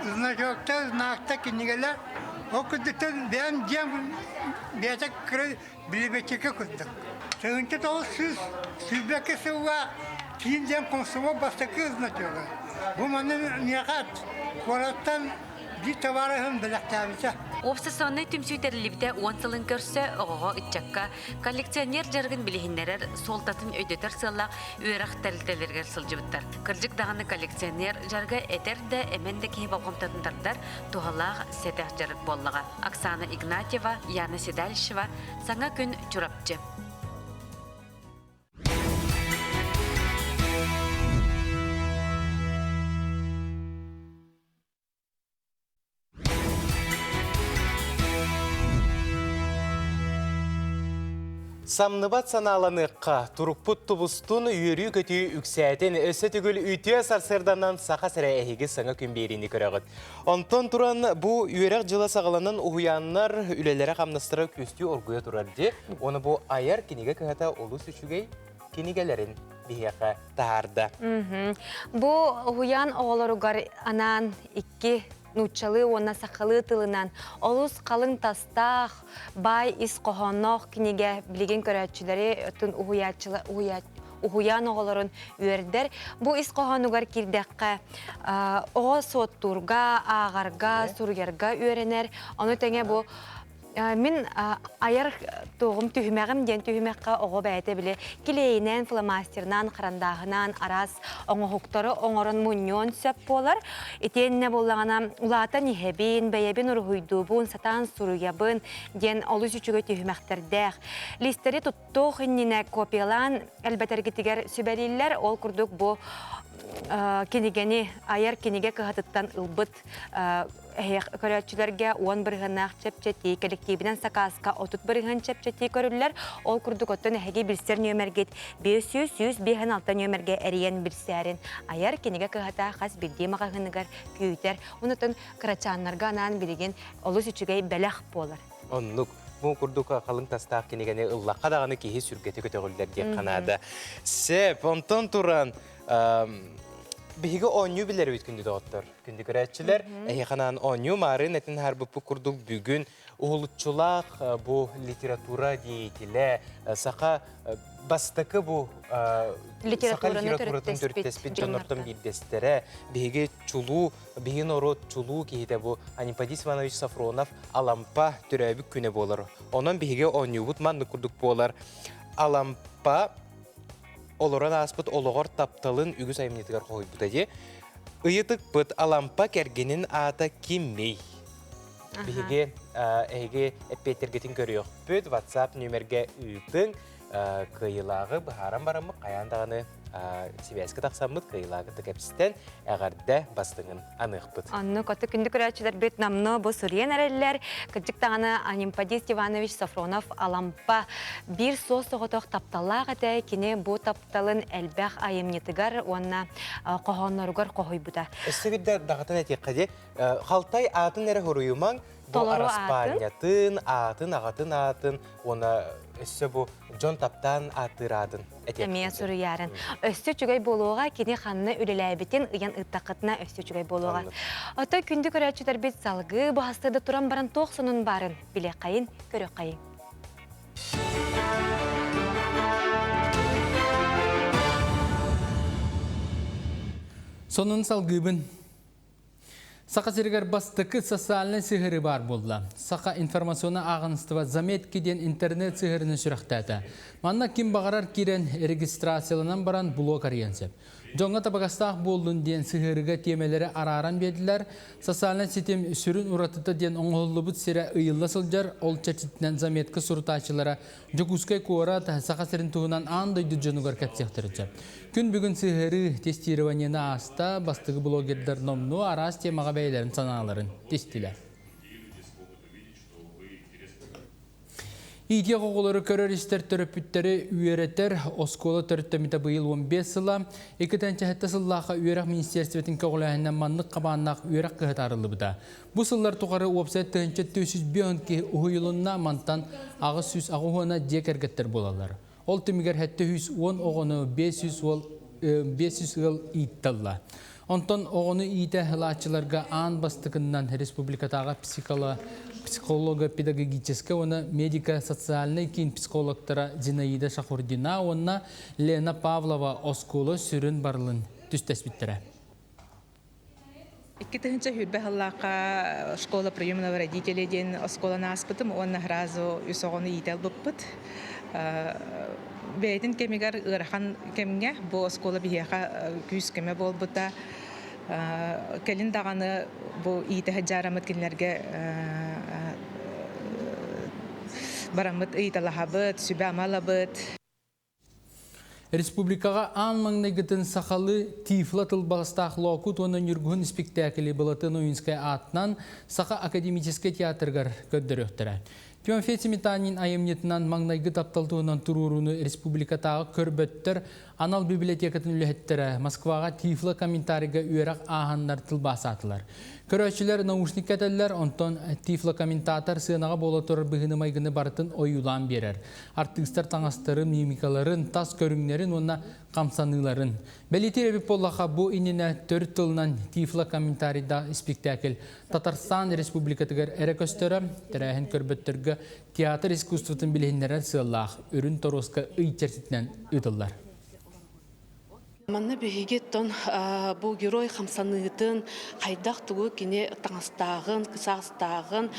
значоктар, знактар, кинигэлэр. Ол курдуктан бэйэм дьиэм бэйэтэ кыра библиотека курдук. 1921 сылга киин диэн комсомол бастакы значога. Бу маны миэхэ куораттан биир табаарыһым бэлэхтээбитэ. Уопсастыбаннай түмсүү тэриллибитэ уон сылын көрсө оҕоҕо ыччакка коллекционер дьарыгын билиһиннэрэр, суолтатын өйдөтөр сыаллаах үөрэх тэрилтэлэригэр сылдьыбыттар. Кырдьык даҕаны коллекционер дьарыга этэр да, эмэн да киһи болҕомтотун тардар туһалаах, сэтэх дьарык буоллаҕа. Оксана Игнатьева, Яна Седалищева, Саҥа күн Чурапчы. Самныбат санааланыахха, турукпут тубустун, үөрүү-көтүү үксээтин, өссө төгүл үтүө сарсыарданан саха сирэ эһиги саҥа күн биэриини көрөҕүт. Онтон туран бу үөрэх дьыла саҕаланан уһуйааннар үлэлэрэ-хамнастара күстүү оргуйа турар дии. Уонна бу айар кинигэ кыһата олус үчүгэй кинигэлэрин биһиэхэ таһаарда. Бу уһуйаан оҕолоругар анаан икки нууччалыы уонна сахалыы тылынан олус халыҥ тастаах, баай ис хоһоонноох кинигэ билигин көрөөччүлэри өттүн уһуйаан оҕолорун үөрдэр. Бу ис хоһоонугар киирдэххэ, оҕо суоттуурга, ааҕарга, суруйарга үөрэнэр. Ону тэҥэ бу Мин айар туоҕум түһүмэҕим диэн түһүмэххэ оҕо бэйэтэ били килиэйинэн, фломастерынан, харандааһынан араас оҥоһуктары оҥорон мунньуон сөп буолар. Итиэннэ буоллаҕына улаатан иһэбин, бэйэбин уруһуйдуубун, сатаан суруйабын диэн олус үчүгэй түһүмэхтэрдээх. Листэри туттуох иннинэ копиялаан элбэтэргитигэр сүбэлииллэр. Ол курдук бу кинигэни айар кинигэ кыһатыттан ылбыт көрөөччүлэргэ 10 бырыһыаннаах чэпчэтии, кэлэктиибинэн сакааска 30% чэпчэтии көрүллэр. Ол курдук оттон эһиги билсэр нүөмэргит 500 156 нүөмэргэ эрийэн билсээрин айар кинигэ кыһата хас биирдии маҕаһыыныгар күүтэр. Онутун кырачааннарга анаан билигин олус үчүгэй бэлэх буолар. Оннук. Бу курдук халыҥ тастаах кинигэни ыллахха даҕаны киһи сүргэтэ көтөҕүллэр диэх ханаада. Сөп, онтон туран биһиги оонньуу билэрбит күндү доҕоттор, күндү көрөөччүлэр. Эһиэхэ оонньуу маарын этин харбыппыт курдук бүгүн уһулуччулаах бу литература деятелэ, саха бастакы бу саха литературатын төрүттэспит дьоннортон биирдэстэрэ, биһиги чулуу, биһиги норуот чулуу киһитэ бу Анемподист Иванович Софронов Алампа төрөөбүт күнэ буолар. Онон биһиги оонньуубут маннык курдук буолар. Алампа олорон ааспыт олоҕор тапталын үгүс айымньытыгар хоһуйбута дии. Ыйытыкпыт Алампа кэргэнин аата кимий? Биһиги эһиги эппиэттэргитин көрүөхпүт, WhatsApp нүмергэ ыытыҥ. Кыайыылааҕы быһааран бараммыт хайаан даҕаны сибээскэ тахсаммыт кыайыылааҕы кэпсэтэн эҕэрдэ бастыҥын аныахпыт. Оннук оту күндү көрөөччүлэрбит намно бу суруйан эрэллэр. Кырдьык даҕаны Анемподист Иванович Софронов Алампа биир суос соҕотох тапталлаах этэ. Кини бу тапталын элбэх айымньытыгар уонна хоһоонноругар хоһуйбута. Өссө биирдэ даҕатан этиэххэ дии, Халтай аатын эрэ хоруйумаҥ, бу араспаанньатын, аатын, аҕатын аатын уонна өссө бу дьон таптаан ааттыыр аатын Эмиэ суруйаарын. Өссө үчүгэй буолуоҕа, кини ханна үлэлээбитин ыйан ыыттаххытына өссө үчүгэй буолуоҕа. Отой күндү көрөөччүлэрбит салгыы бу да туран баран туох сонун баарын билиэххэйин, көрүөххэйин. Сонун салгыыбын. Саха сиригэр бастакы социальнай сыһыарыы баар буолла. Саха информационнай ааҕыныстыба «Заметки» диэн интернет сыһыарыыны сүрэхтээтэ. Манна ким баҕарар киирэн регистрацияланан баран блог арыйан сөп. Дьоҥҥо табыгастаах буоллун диэн сыһыарыыга тиэмэлэри арааран биэрдилэр. Социальнай ситим сүрүн уратыта диэн оҥоһуллубут сирэ ыйылла сылдьар, ол чэрчитинэн заметка сурутааччылара Дьокуускай куорат Саха сирин туһунан аан дойду дьонугар кэпсиэхтэрин сөп. Күн бүгүн сыһыарыы тестированиены ааста, бастакы блогердар номнуо араас темаҕа бэйэлэрин санааларын тистилэр. Иитиэх оҕолору көрөр-истэр төрөппүттэри үөрэтэр оскуола төрүттэммитэ быйыл 15 сыла. 2007 сыллаахха үөрэх министиэристибэтин көҕүлээһининэн маннык хабааннаах үөрэх кыһата арыллыбыта. Бу сыллар тухары уопсай 1452 киһи уһуйулунна, мантан 880 дьиэ кэргэттэр буолаллар. Ол түмүгэр 710 оҕону 500 уол 500 ыал иитталла. Онтон оҕону иитэ ылааччыларга аан бастакыннан республикатааҕы психолого-педагогическай уонна медико-социальнай киин психологтара Зинаида Шахурдина уонна Лена Павлова оскуола сүрүн барылын түстэспиттэрэ. 2020 сыллаахха школа приемного родителей диэн оскуоланы ааспытым уонна сразу үс оҕону иитэ ылбыппыт. Бэйэтин кэмигэр ыарахан кэмҥэ бу оскуола биһиэхэ күүс-көмө буолбута. Кэлин даҕаны бу иитэ сылдьаараммыт кинилэргэ бараммыт ыйыталаһабыт, сүбэ-ама ылабыт. Республикаҕа аан маҥнайгытын сахалыы Тифло тылбаастаах Лоокут уонна Ньургуһун испиктээкили Былатын Ойуунскай аатынан Саха академическай театрыгар көрдөрүөхтэрэ. Тимофей Сметанин айымньытынан маҥнайгы таптал туһунан туруорууну республикатааҕы көрбөттөр анал библиотекатын үлэһиттэрэ Москваҕа Тифло комментарийга үөрэх ааһаннар тылбаасаатылар. Көрөөччүлэр наушник кэтэллэр, онтон Тифло комментатор сыанаҕа буола турар быһыыны-майгыны барытын ойуулаан биэрэр. артыыстар таҥастарын, мимикаларын, тас көрүҥнэрин уонна хамсаныыларын. Бэлиэтиир эбит буоллахха, бу иннинэ төрүт тылынан Тифло комментарийдаах испиктээкил Татарстан Республикатыгар эрэ көстөрө, тэрээһин көрбөттөргө театр искусствотын билиһиннэрэр сыаллаах үрүн торуоска ый чэрчитинэн ыытыллар. Манна биһиги оттон бу герой хамсаныытын, хайдах тугу кини таҥастааҕын, саастааҕын,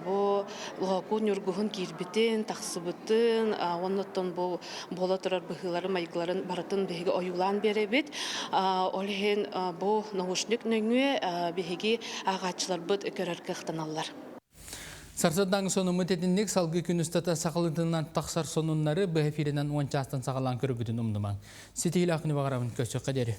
бу лоокуун ньургуһун киирбитин, тахсыбытын, уонна оттон бу буола турар быһыыларын, майгыларын барытын биһиги ойуулаан биэрэбит. Ол иһин бу наушник нөҥүө биһиги ааҕааччыларбыт көрөр кыахтаналлар. Сарсыардааҥы сонуммут итинник салгыы күн устата сахалытынан тахсар сонуннары быһа эфиринэн уон чаастан саҕалаан көрөргүтүн умнумаҥ. Ситиһиилээх күнү баҕарабын көрсүөххэ диэри.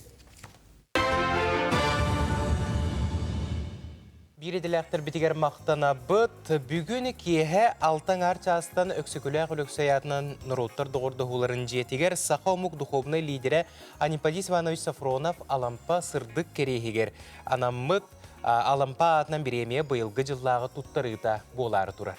Биир идэлээхтэрбитигэр махтанабыт. Бүгүн киэһэ алта аҥаар чаастан Өксөкүлээх Өлөксөй аатынан норуоттар доҕордоһууларын дьиэтигэр саха омук духовнай лидерэ Анемподист Иванович Софронов Алампа сырдык кэриэһигэр анаммыт Алампа аатынан бириэмийэ быйылгы дьыллааҕы туттарыыта буолаары турар.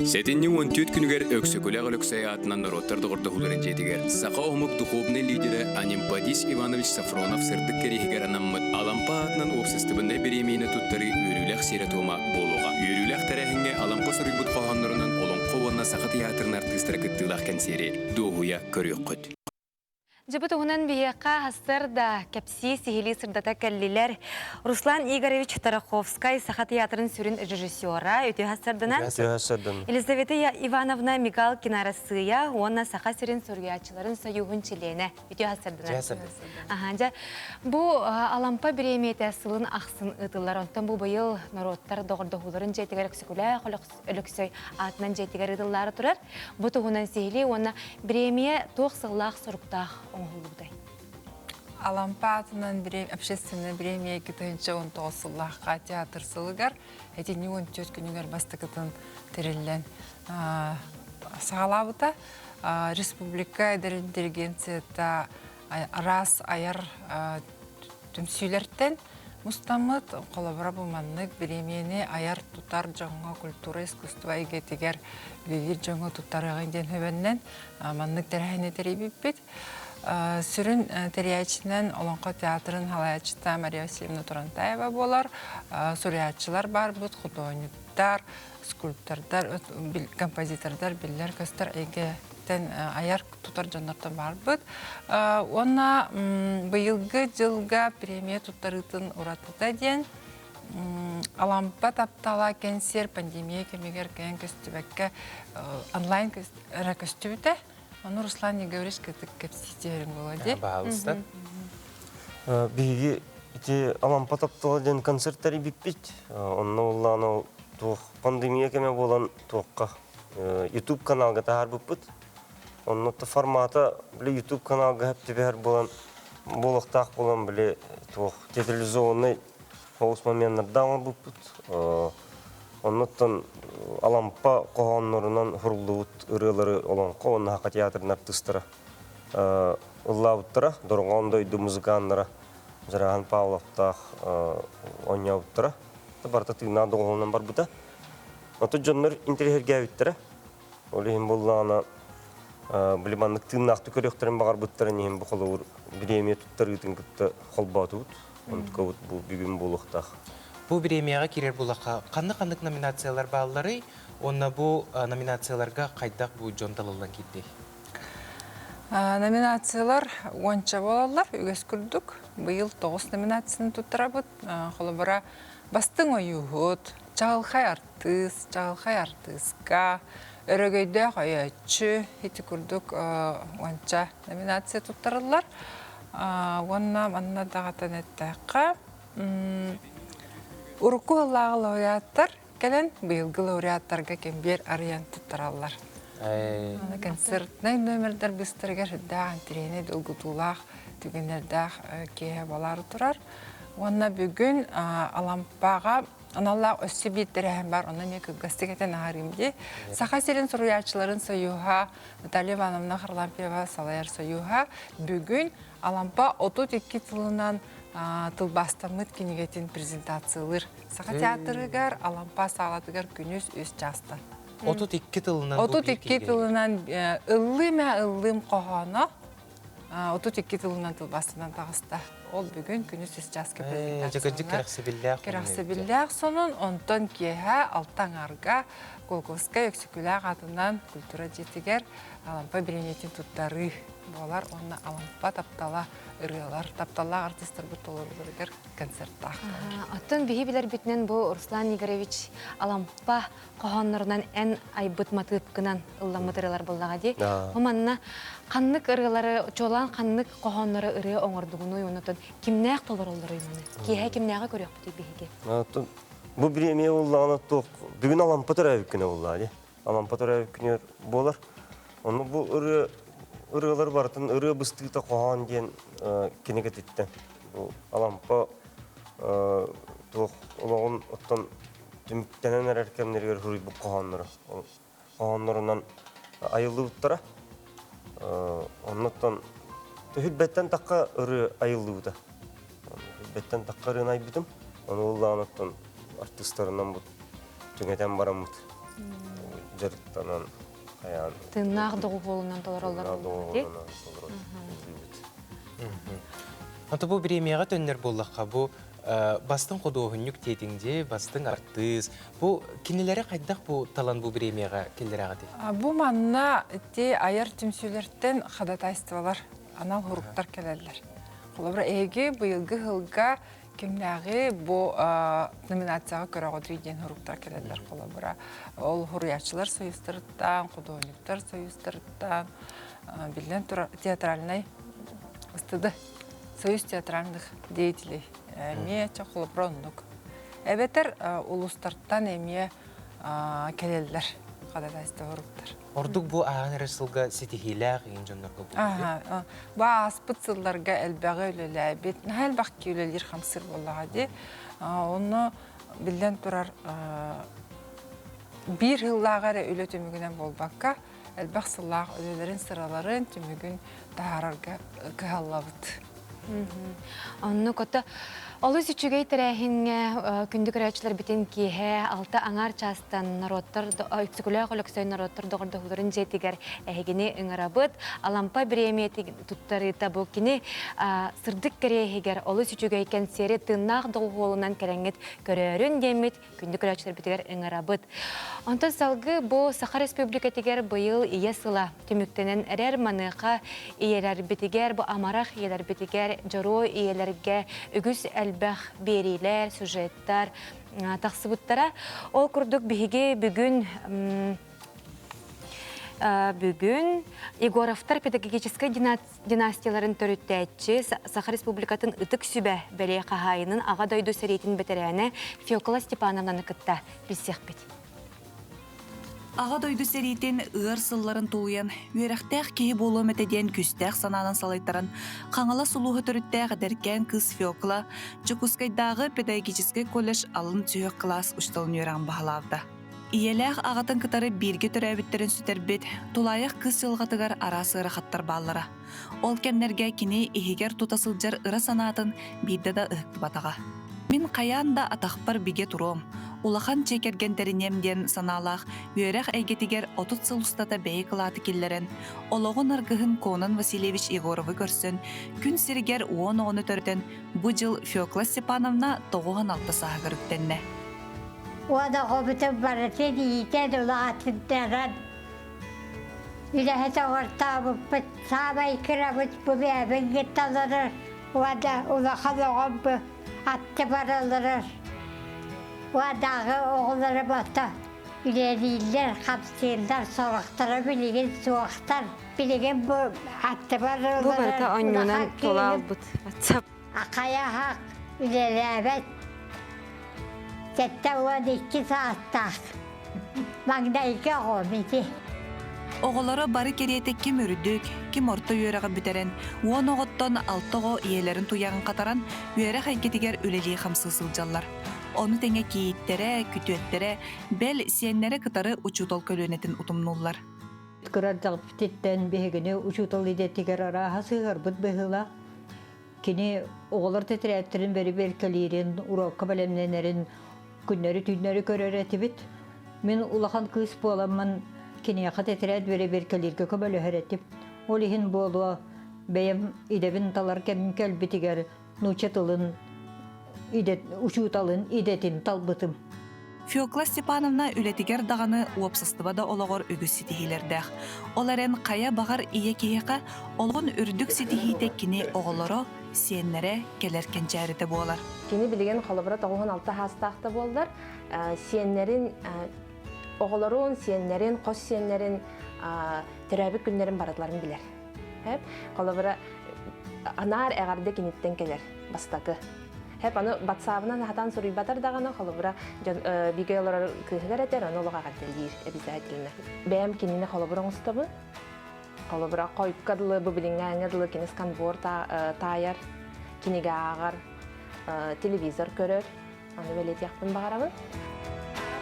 Сэтинньи 14 күнүгэр Өксөкүлээх Өлөксөй аатынан норуоттар доҕордоһууларын дьиэтигэр саха омук духовнай лидерэ Анемподист Иванович Софронов сырдык кэриэһигэр анаммыт Алампа аатынан уопсастыбаннай бириэмийэни туттарыы үөрүүлээх сиэрэ-туома буолуоҕа. Үөрүүлээх тэрээһиҥҥэ Алампа суруйбут хоһооннорунан Олоҥхо уонна Саха тыйаатырын артыыстара кыттыылаах кэнсиэри дуоһуйа көрүөххүт. Дьыбы туһунан биһиэхэ сарсыарда кэпсии сиһилии сырдата кэллилэр. Руслан Игоревич Тараховскай Саха театрын сүрүн режиссера үтүө сарсыарданан. Үтүө сарсыарданан. Елизавета Ивановна Мигалкина Арассыыйа уонна Саха сирин суруйааччыларын союһун чилиэнэ. Үтүө сарсыарданан. Аха, дьэ, бу Алампа бириэмийэтэ сылын ахсын ыытыллар. Онтон бу быйыл норуоттар доҕордоһууларын дьиэтигэр Өксөкүлээх Өлөксөй аатынан дьиэтигэр ыытыллаары турар. Бу туһунан сиһилии уонна бириэмийэ туох сыллаах-соруктаах оҥоһуллубутай? Алампа аатынан общественнай бириэмийэ 2019 сыллаахха театр сылыгар этинньик 14 күнүгэр бастакытын тэриллэн саҕалаабыта. Республика эдэр интеллигенцията араас айар түмсүүлэртэн мустаммыт, холобура бу маннык бириэмийэни айар-тутар дьоҥҥо культура, искусство эйгэтигэр үлэлиир дьоҥҥо туттарыаҕыҥ диэн хөбөннөн маннык тэрээһини тэрийбиппит. Сүрүн тэрийээччинэн Олоҥхо театрын салайааччыта Мария Васильевна Турантаева буолар. Суруйааччылар баарбыт, худуоһунньуктар, скульптордар, композитордар биллэр-көстөр эйгэттэн айар тутар дьоннортон баарбыт. Уонна быйылгы дьылга премия туттарыытын уратыта диэн Алампа таптала кэнсиэр пандемия кэмигэр кэлэн көстүбэккэ онлайн эрэ көстүбүтэ. Ону Руслан Егорович кытык кэпсиитиэрин буолуо дии. Баһаалыста. Биһиги ити Алампа таптала диэн концерт тэрийбиппит. Онно улаан туох пандемия кэмэ буолан туохха YouTube каналга таһаарбыппыт. Онно формата били YouTube каналга хөп түбэһэр буолан буолуохтаах буолан били туох театрализованный соҕус моменнардаах оҥорбуппут. Оннуттан Алампа хоһооннорунан суруллубут ырыалары Олоҥхо уонна Саха театрын артыыстара ыллаабыттара, Дорҕоон дойду музыканнара Дьарахан Павловтаах оонньообуттара. Барыта тыыннаах доҕуһуолунан барбыта. Оттон дьоннор интэриэһиргээбиттэрэ. Ол иһин буоллаҕына, били маннык тыыннаахтык көрүөхтэрин баҕарбыттарын иһин бу холобур бириэмийэ туттарыытын кытта холбоотубут. Онтукабыт бу бүгүн буолуохтаах. Бу бириэмийэҕэ киирэр буоллахха, ханнык-ханнык номинациялар баалларый уонна бу номинацияларга хайдах бу дьон талыллан киирдэй? Номинациялар уонча буолаллар, үгэс курдук. Быйыл 9 номинацияны туттарабыт. Холобура, бастыҥ ойууһут, чаҕылхай артыыс, чаҕылхай артыыска, өрөгөйдөөх өйөөччү ити курдук уонча номинация туттарыллар. Уонна манна даҕатан эттэххэ, урукку сыллааҕы лауреаттар кэлэн быйылгы лауреаттарга кэмбиэр арыйан туттараллар. Концертнай номердар быстарыгар сүрдээх интэриэһинэй долгутуулаах түгэннэрдээх киэһэ буолаары турар. Уонна бүгүн Алампаҕа аналлаах өссө биир тэрээһин бар, онно эмиэ кылгастык этэн аһарыым дии. Саха сирин суруйааччыларын союһа Наталья Ивановна Харлампьева салайар союһа бүгүн Алампа 32 тылынан тылбаастаммыт кинигэтин презентациялыыр. Саха театрыгар Алампа саалатыгар күнүс үс чаастан. 32 тылынан 32 тылынан ыллыым ээ ыллыым хоһооно 32 тылынан тылбаастанан таҕыста. Ол бүгүн күнүс үс чааска презентация. Кэрэхсэбиллээх. Кэрэхсэбиллээх сонун, онтон киэһэ алта аҥаарга Кулаковскай Өксөкүлээх аатынан культура дьиэтигэр Алампа бириэмийэтин туттарыы буолар уонна Алампа таптала ырыалар, тапталлаах артыыстарбыт толорууларыгар концерттаах. Оттон биһи билэрбитинэн бу Руслан Игоревич Алампа хоһооннорунан эн айбыт матыыпкынан ылламмыт ырыалар буоллаҕа дии. Бу манна ханнык ырыалары, чуолаан ханнык хоһооннору ырыа оҥордугунуй, оннотон кимнээх толороллоруй маны? Киэһэ кимнээҕи көрүөхпүтүй биһиги? Бу бириэмийэ буоллаҕына туох бүгүн Алампа төрөөбүт күнэ буоллаҕа дии. Алампа төрөөбүт күнүгэр буолар. Ону бу ырыа ырыалар барытын ырыа быстыыта хоһоон диэн кинигэтиттэн бу Алампа туох олоҕун оттон түмүктэнэн эрэр кэмнэригэр суруйбут хоһоонноро. Хоһооннорунан айыллыбыттара. Оннуттан түһүлбэттэн тахха ырыа айыллыбыта. Түһүлбэттэн тахха ырыаны айбытым. Ону ыллаан оттон артыыстарынан бу түҥэтэн бараммыт дьарыктанан хайаан Тыыннаах доҕуһуолунан толороллор толорон Ото бу бириэмийэҕэ төннөр буоллахха, бу бастыҥ худуоһунньук диэтиҥ дии, бастыҥ артыыс. Бу кинилэри хайдах бу талан бу бириэмийэҕэ киллэрэҕитий? Бу манна ити айар түмсүүлэртэн ходатайстволар. Анал хуруктар кэлэллэр. Холобура, эһиги быйылгы сылга кимнээҕи бу номинацияҕа көрөҕүтүй диэн хуруктар кэлэллэр. Холобура, ол хуруйааччылар союзтарыттан, художниктар союзтарыттан, биллэн турар, театральнай ыстыды союз театральных деятелей эмиэ чэ холобура оннук. Эбэтэр улуустартан эмиэ кэлэллэр ходатайство хуруктар. Ордук бу ааһан эрэр сылга ситиһиилээх иин дьоннорго буолуо. Бу ааспыт сылларга элбэҕи үлэлээбит, наһаа элбэх үлэлиир хамсыыр буоллаҕа дии. Онно биллэн турар биир сыллааҕы эрэ үлэ түмүгүнэн буолбакка, элбэх сыллаах үлэлэрин сыраларын түмүгүн таһаарарга кыһаллабыт. Оннук ото олус үчүгэй тэрээһиҥҥэ күндү көрөөччүлэрбитин киэһэ алта аҥаар чаастан норуоттар Өксөкүлээх Өлөксөй норуоттар доҕордоһууларын дьиэтигэр эһигини ыҥырабыт. Алампа бириэмийэтин туттарыыта бу кини сырдык кэриэһигэр олус үчүгэй кэнсиэри тыыннаах доҕуһуолунан кэлэҥҥит көрөөрүн диэммит күндү көрөөччүлэрбитигэр ыҥырабыт. Онтон салгыы бу Саха Республикатыгар быйыл Ийэ сыла түмүктэнэн эрэр маныаха ийэлэрбитигэр, бу амарах ийэлэрбитигэр, дьоруой ийэлэргэ үгүс элбэх биэриилэр, сюжеттар тахсыбыттара. Ол курдук биһиги бүгүн бүгүн Егоровтар педагогическай династияларын төрүттээччи, Саха Республикатын Ытык Сүбэ бэлиэ хаһаайынын Аҕа дойду сэриитин бэтэрээнэ Фекла Степановнаны кытта билсиэхпит. Аҕа дойду сэриитин ыар сылларын тулуйан, үөрэхтээх киһи буолуом этэ диэн күүстээх санаанан салайтаран, Хаҥалас улууһа төрүттээх эдэркээн кыыс Фекла Дьокуускайдааҕы педагогическай колледж алын сүһүөх кылаас учууталын үөрэҕин баһылаабыта. Ийэлээх аҕатын кытары бииргэ төрөөбүттэрин сүтэрбит, тулаайах кыыс дьылҕатыгар араас ыарахаттар бааллара. Ол кэмнэргэ кини иһигэр тута сылдьар ыра санаатын биирдэ да ыһыктыбатаҕа. Мин хайаан да атахпар бигэ туруом, улахан дьиэ кэргэн тэриниэм диэн санаалаах үөрэх эйгэтигэр 30 сыл устата бэйэ кылааты киллэрэн, олоҕун аргыһын Конон Васильевич Егоровы көрсөн, күн сиригэр 10 оҕону төрөтөн, бу дьыл Фекла Степановна 96 сааһыгар үктэннэ. Уонна оҕобутун барытын иитэн улаатыннаран үлэһит оҥортообуппут. Саамай кырабыт бу бэйэбин кытта олорор уонна улахан оҕом бу аттыбар олорор. Уоннааҕы оҕолорум ото үлэлииллэр, хамсыыллар, сорохторо билигин суохтар. Билигин бу аттыбар Бу барыта олорор онньуунан улахан тула кыыһым албыт. WhatsApp. Акайаһах үлэлээбэт 72 саастаах маҥнайгы оҕом ити. Оҕолоро бары кэриэтэ ким үрдүк, ким орто үөрэҕи бүтэрэн, 10 оҕоттон алта оҕо ийэлэрин туйаҕын хатаран, үөрэх эйгэтигэр үлэлии-хамсыы сылдьаллар. Ону тэҥэ кийииттэрэ, күтүөттэрэ, бэл, сиэннэрэ кытары учуутал көлүөнэтин утумнууллар. Кыра эрдэхпититтэн биһигини учуутал идэтигэр арааһа сыһыарбыт быһыылаах. Кини оҕолор тэтэрээттэрин бэрибиэркэлиирин, уруокка бэлэмнэнэрин күннэри-түүннэри көрөр этибит. Мин улахан кыыс буоламмын киниэхэ тэтэрээт бэрэбиэркэлииргэ көмөлөһөр этим. Ол иһин буолуо бэйэм идэбин талар кэмим кэлбитигэр нуучча тылын идэ, учууталын идэтин талбытым. Фекла Степановна үлэтигэр даҕаны уопсастыба да олоҕор үгүс ситиһиилэрдээх. Ол эрэн хайа баҕар ийэ киһиэхэ олоҕун үрдүк ситиһиитэ кини оҕолоро, сиэннэрэ кэлэр кэнчээритэ буолар. Кини билигин холобура 96 саастаах да буоллар, сиэннэрин оҕолорун, сиэннэрин, хос сиэннэрин төрөөбүт күннэрин барыларын билэр. Холобура анаар эҕэрдэ киниттэн кэлэр бастакы. Хэп аны батсаабынан хатан суруйбатар даҕаны холобура дьон бигэ олорор кыыһыгар этэр, ону олох эҕэрдэлиир обязательно. Бэйэм кинини холобур оҥостобун. Холобура хойукка дылы бу билиҥҥээҥҥэ дылы кини сканвор таайар, кинигэ ааҕар, телевизор көрөр. Аны бэлиэтиэхпин баҕарабын.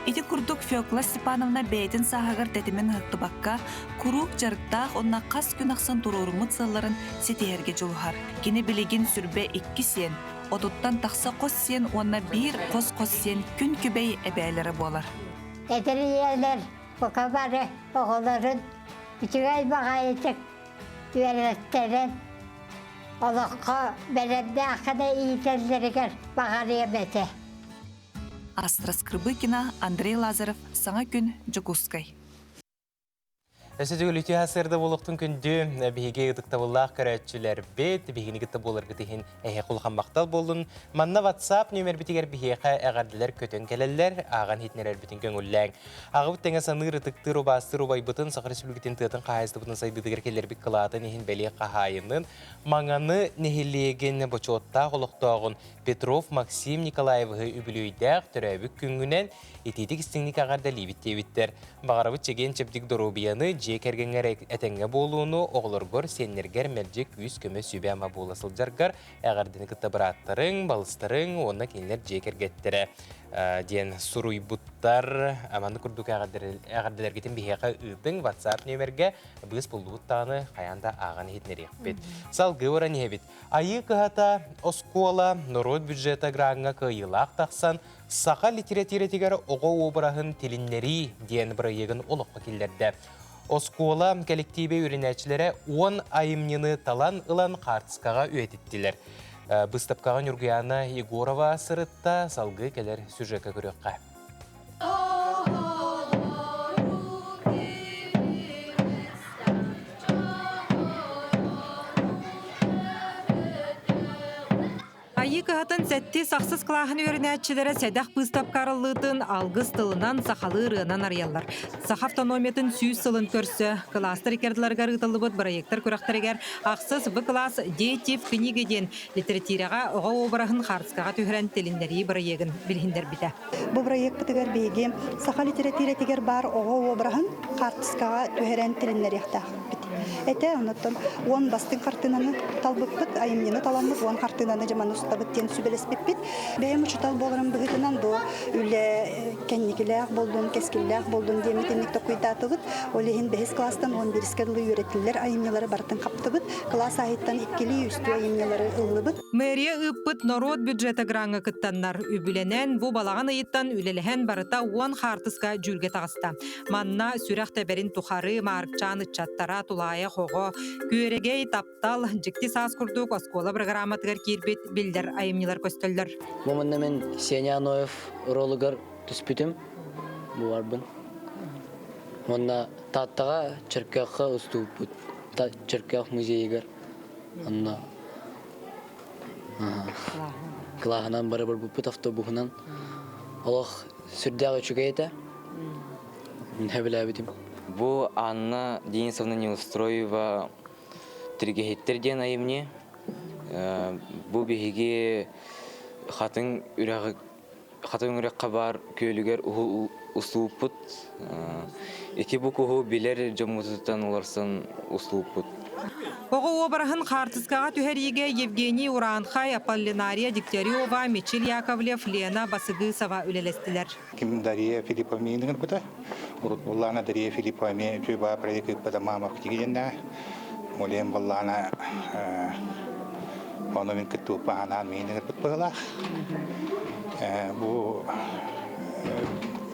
Ити курдук Фекла Степановна бэйэтин сааһыгар тэтимин ыһыктыбакка, куруук дьарыктаах уонна хас күн ахсын туруоруммут сыалларын ситиһэргэ дьулуһар. Кини билигин сүрбэ икки сиэн, отуттан тахса хос сиэн уонна биир хос-хос сиэн күн күбэй эбээлэрэ буолар. Эдэр ийэлэр бука бары оҕолорун үчүгэй баҕайытык үөрэттэрэн олоххо бэлэмнээх гына иитэллэригэр баҕарыам этэ. Астра Скрыбыкина, Андрей Лазарев, Саҥа күн, Дьокуускай. Өссө төгүл үтүө сарсыарда буолуохтун күндү биһиги ытыктабыллаах көрөөччүлэрбит, биһигини кытта буоларгыт иһин эһиэхэ улахан махтал буоллун. Манна WhatsApp нүөмэрбитигэр биһиэхэ эҕэрдэлэр көтөн кэлэллэр, ааҕан иһитиннэрэрбитин көҥүллээҥ. Аҕабыт тэҥэ саныыр, ытыктыыр, убаастыыр убайбытын Саха Республикатын тыатын хаһаайыстыбатын сайдыытыгар киллэрбит кылаатын иһин бэлиэ хаһаайынын, Маҥаны нэһилиэгин бочуоттаах олохтооҕун Петров Максим Николаевиһы үбүлүөйдээх төрөөбүт күҥҥүнэн итиитик истиҥник эҕэрдэлиибит диэбиттэр. Баҕарабыт чэгиэн-чэбдик доруобуйаны, дьиэ кэргэҥҥэр этэҥҥэ буолууну, оҕолоргор, сиэннэргэр мэлдьи күүс-көмө сүбэ-ама буола сылдьаргар эҕэрдэни кытта бырааттарыҥ, балыстарыҥ уонна кинилэр дьиэ кэргэттэрэ диэн суруйбуттар. Маннык курдук эҕэрдэлэргитин биһиэхэ ыытыҥ WhatsApp нүөмэргэ быыс буллубут даҕаны хайаан да ааҕан иһитинэриэхпит. Салгыы баран иһэбит. Айыы кыһата оскуола норуот бюджета граҥҥа кыайыылаах тахсан Саха литэрэтиирэтигэр оҕо уобараһын тилиннэрии диэн бырайыагын олоххо киллэрдэ. Оскуола кэлэктиибэ үөрэнээччилэрэ 10 айымньыны талан ылан хаартыскаҕа үйэтиттилэр. Быыстапкаҕа Ньургуйаана Егорова сырытта, салгыы кэлэр сюжекка көрүөххэ. Айыы кыһатын сэттис ахсыс кылааһын үөрэнээччилэрэ сэдэх быыстапка арыллыытын алгыс тылынан сахалыы ырыанан арыйаллар. Саха автономиятын 100 сылын көрсө кылаастар иккардыларыгар ыытыллыбыт бырайыактар күрэхтэригэр ахсыс В класс «Дети в книге» диэн литэрэтиирэҕэ оҕо уобараһын хаартыскаҕа түһэрэн тилиннэрии бырайыагын билиһиннэрбитэ. Бу бырайыакпытыгар биһиги саха литэрэтиирэтигэр баар оҕо уобараһын хаартыскаҕа түһэрэн тилиннэриэхтээхпит этэ. Онуттан 10 бастыҥ хартыынаны талбыппыт, айымньыны таламмыт 10 хартыынаны дьаман устабыт диэн сүбэлэспиппит. Бэйэм учуутал буоларым быһыытынан бу үлэ кэнникилээх буоллун, кэскиллээх буоллун диэммит инник токуйдаатыбыт. Ол иһин бэһис кылаастан 11-ке дылы үөрэтиллэр айымньылары барытын хаптыбыт. Кылаас аайыттан иккилии, үстүү айымньылары ыллыбыт. Мэрия ыыппыт норуот бюджета граҥҥа кыттаннар, үбүлэнэн, бу балаҕан ыйыттан үлэлэһэн барыта 10 хаартыска дьүүлгэ таҕыста. Манна сүрэх тэбэрин тухары Маарыкчаан ыччаттара, тулаайах оҕо, күөрэгэй, таптал, дьикти саас курдук оскуола программатыгар киирбит биллэр айымньылар көстөллөр. Бу манна мин Сеня Аноев ролугар түспүтүм. Бу барбын. Уонна Тааттаҕа Чөркөөххө устубуппут. Чөркөөх музейыгар. Онно Кылааһынан бары барбыппыт автобуһунан. Олох сүрдээх үчүгэй этэ. Мин сөбүлээбитим. Бу Анна Денисовна Неустроева «Тиргэһиттэр» диэн айымньы. Бу биһиги хатыҥ үрэҕи Хатыҥ үрэххэ баар күөлүгэр устубуппут. Ити бу куһу билэр дьоммутуттан уларсан устубуппут. Оҕо уобараһын хаартыскаҕа түһэриигэ Евгений Ураанхай, Аполлинария Дегтярева, Мичил Яковлев, Лена Басыгысова үлэлэстилэр. Ким Дария Филипповна ыҥырбыта. Урут буллаана Дария Филиппова эмиэ үчүгэй баа проект ыыппыта мама тигиннэ. Олен буллаана Ону мин кыттыыппа анаан миин ыҥырбыт быһыылаах. Бу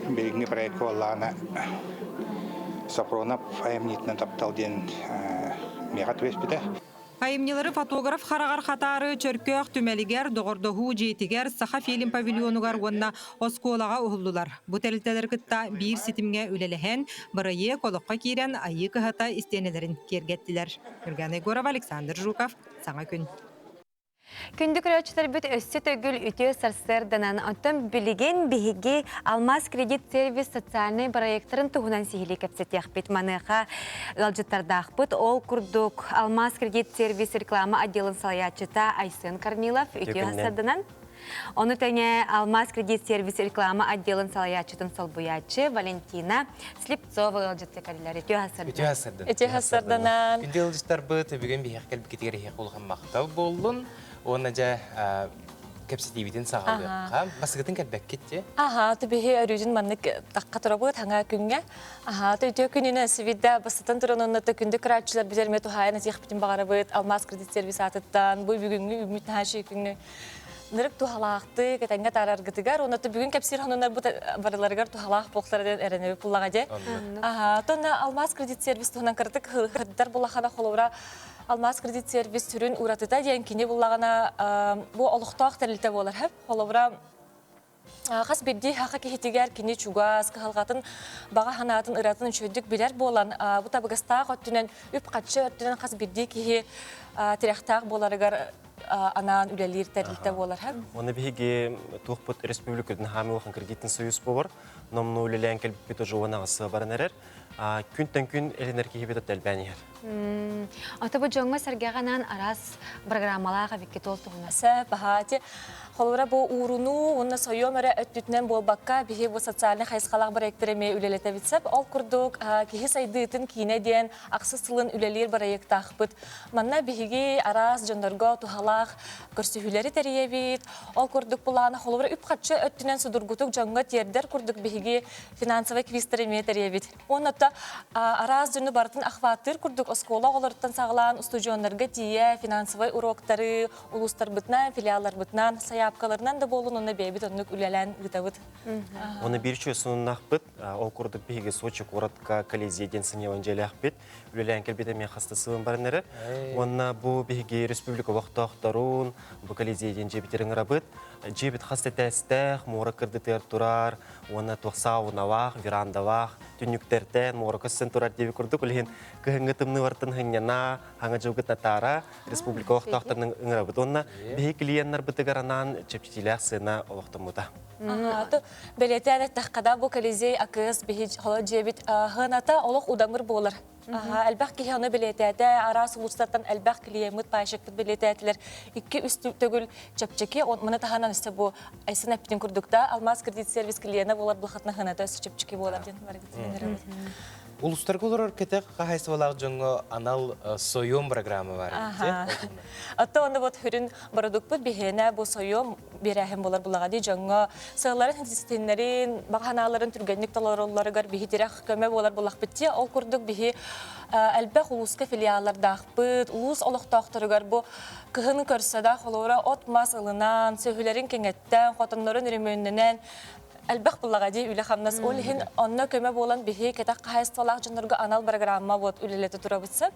билиҥҥи проекка буоллаҕына Сапронов айымньытынан таптал диэн миэхэ түбэспитэ. Айымньылары фотограф хараҕар хатаары Чөркөөх түмэлигэр, Доҕордоһуу дьиэтигэр, Саха фильм павильонугар уонна оскуолаҕа уһуллулар. Бу тэрилтэлэри кытта биир ситимҥэ үлэлэһэн, бырайыак олоххо киирэн Айыы кыһата истиэнэлэрин киэргэттилэр. Нюргана Егорова, Александр Жуков, Саҥа күн. Күндү көрөөччүлэрбит өссө төгүл үтүө сарсыарданан, оттон билигин биһиги Алмаз кредит сервис социальнай проекторын туһунан сиһилии кэпсэтиэхпит. Маныаха ыалдьыттардаахпыт. Ол курдук Алмаз кредит сервис реклама отделын салайааччыта Айсен Корнилов үтүө сарсыарданан. Ону тэҥэ Алмаз кредит сервис реклама отделын салайааччытын солбуйааччы Валентина Слепцова ыалдьытты кэллэр. Үтүө сарсыарданан. Үтүө сарсыарданан. Үтүө сарсыарданан. Күндү ыалдьыттарбыт бүгүн биһиэхэ кэлбиккитигэр эһиэхэ улахан махтал буоллун. Уонна дьэ кэпсэтиибитин саҕалыахха. Басыгытын кэлбэккит дии. Аха, түбэһи өрүүтүн маннык тахха турабыт хаҥа күҥҥэ. Аха, үтүө күнүнэ сибидда бастатан туран онно күндү кырааччылар бизерме тухайын этиэхпитин баҕарабыт. Алмаз кредит сервис аатыттан бу бүгүҥҥү үмүт наһаа күҥҥү нырык туһалаахтык этэҥҥэ таараргытыгар уонна бүгүн кэпсиир хонунар бу барыларыгар туһалаах буолтара диэн эрэнэби пуллаҕа дьэ. Аха, тонна Алмаз кредит сервис туһунан кыратык хырдар булахана холобура Алмаз кредит сервис сүрүн уратыта диэн кини буллаҕына бу олохтоох тэрилтэ буолар. Холобура. Хас биирдии хаха киһитигэр кини чугас, кыһалҕатын, баҕа санаатын, ыратын үчүгэйдик билэр буолан, бу табыгастаах өттүнэн, үп-харчы өттүнэн хас биирдии киһи тирэхтээх буоларыгар анаан үлэлиир тэрилтэ буолар. Оны биһиги туохпут республикатын хаамыы улахан кредитин союз буолар. Номну үлэлээн кэлбиппит уже уон аҕыс баран эрэр. Күнтэн күн элинэр киһибит элбээн иһэр. Ата бу дьоҥҥо сэргэҕэ анаан араас программалаах эбиккит ол туһунан. Сөп, баһаати. Холобура бу уурунуу уонна сойуом эрэ өттүтүнэн буолбакка, биһи бу социальнай хайысхалаах проектары эмиэ үлэлэтэбит сөп. Ол курдук, киһи сайдыытын киинэ диэн ахсыс сылын үлэлиир проектаахпыт. Манна биһиги араас дьоннорго туһалаах көрсүһүүлэри тэрийэбит. Ол курдук былаана холобура үп-харчы өттүнэн судургутук дьоҥҥо тиэрдэр курдук биһиги финансовай квизтары эмиэ тэрийэбит. Уонна араас дьону барытын охваттыыр курдук оскуола оҕолоруттан саҕалаан устудьуоннарга тиийэ финансовай уроктары улуустарбытынан, филиалларбытынан, сайаапкаларынан да буолун уонна бэйэбит оннук үлэлээн ыытабыт. Оны биир үчүгэй сонуннаахпыт. Ол курдук биһиги Сочи куоратка Колизей диэн сынньалаҥ дьиэлээхпит. Үлэлээн кэлбит эмиэ хаста сылын баран эрэр. Уонна бу биһиги республика олохтоохторун, бу Колизей диэн дьиэбитин ыҥырабыт. Дьиэбит хас этээстээх, муора кырдытыгар турар, уонна туох сауналаах, верандалаах, түннүктэртэн муора көстөн турар диэби курдук үлэһин кыһыҥҥы тымныылартан хынньана, хаҥа дьылгыт натаара республика олохтоохторун ыҥырабыт уонна биһи клиеннарбытыгар анаан чэпчэтиилээх сыана олохтоммута. Бэлиэтээн эттэххэ да, бу Колизей АКС биһи холо дьиэбит хыаната олох удамыр буолар. Элбэх киһи ону бэлиэтээтэ, араас улуустартан элбэх клиеммыт, пайщикпыт бэлиэтээтилэр. Икки-үс төгүл чэпчэки, маны таһынан өссө бу Айсен эппитин курдук да, Алмаз кредит сервис клиена буолар булхатына хыната өссө чэпчэки буолар диэн барыгытын Улустарга олорор кэтэх хаһайыстыбалаах дьоҥҥо анал сойуом программа бар. Отто онно вот хүрүн бородукпут биһиэнэ бу сойуом биэрээһин буолар булаҕа дии дьоҥҥо сыалларын ситиһиннэрин, баҕа түргэнник толороллоругар биһи тирэх көмө буолар булахпыт дии. Ол курдук биһи элбэх улууска филиаллардаахпыт, улуус олохтоохторугар бу кыһын көрсө да холобура от-мас ылынан, сөһүлэрин кэҥэттэн, хотоннорун өрөмүөннэнэн элбэх буллаҕа дии үлэ-хамнас. Ол иһин онно көмө буолан биһи кэтэх хаһаайыстыбалаах дьоннорго анал программа вот үлэлэтэ турабыт сөп.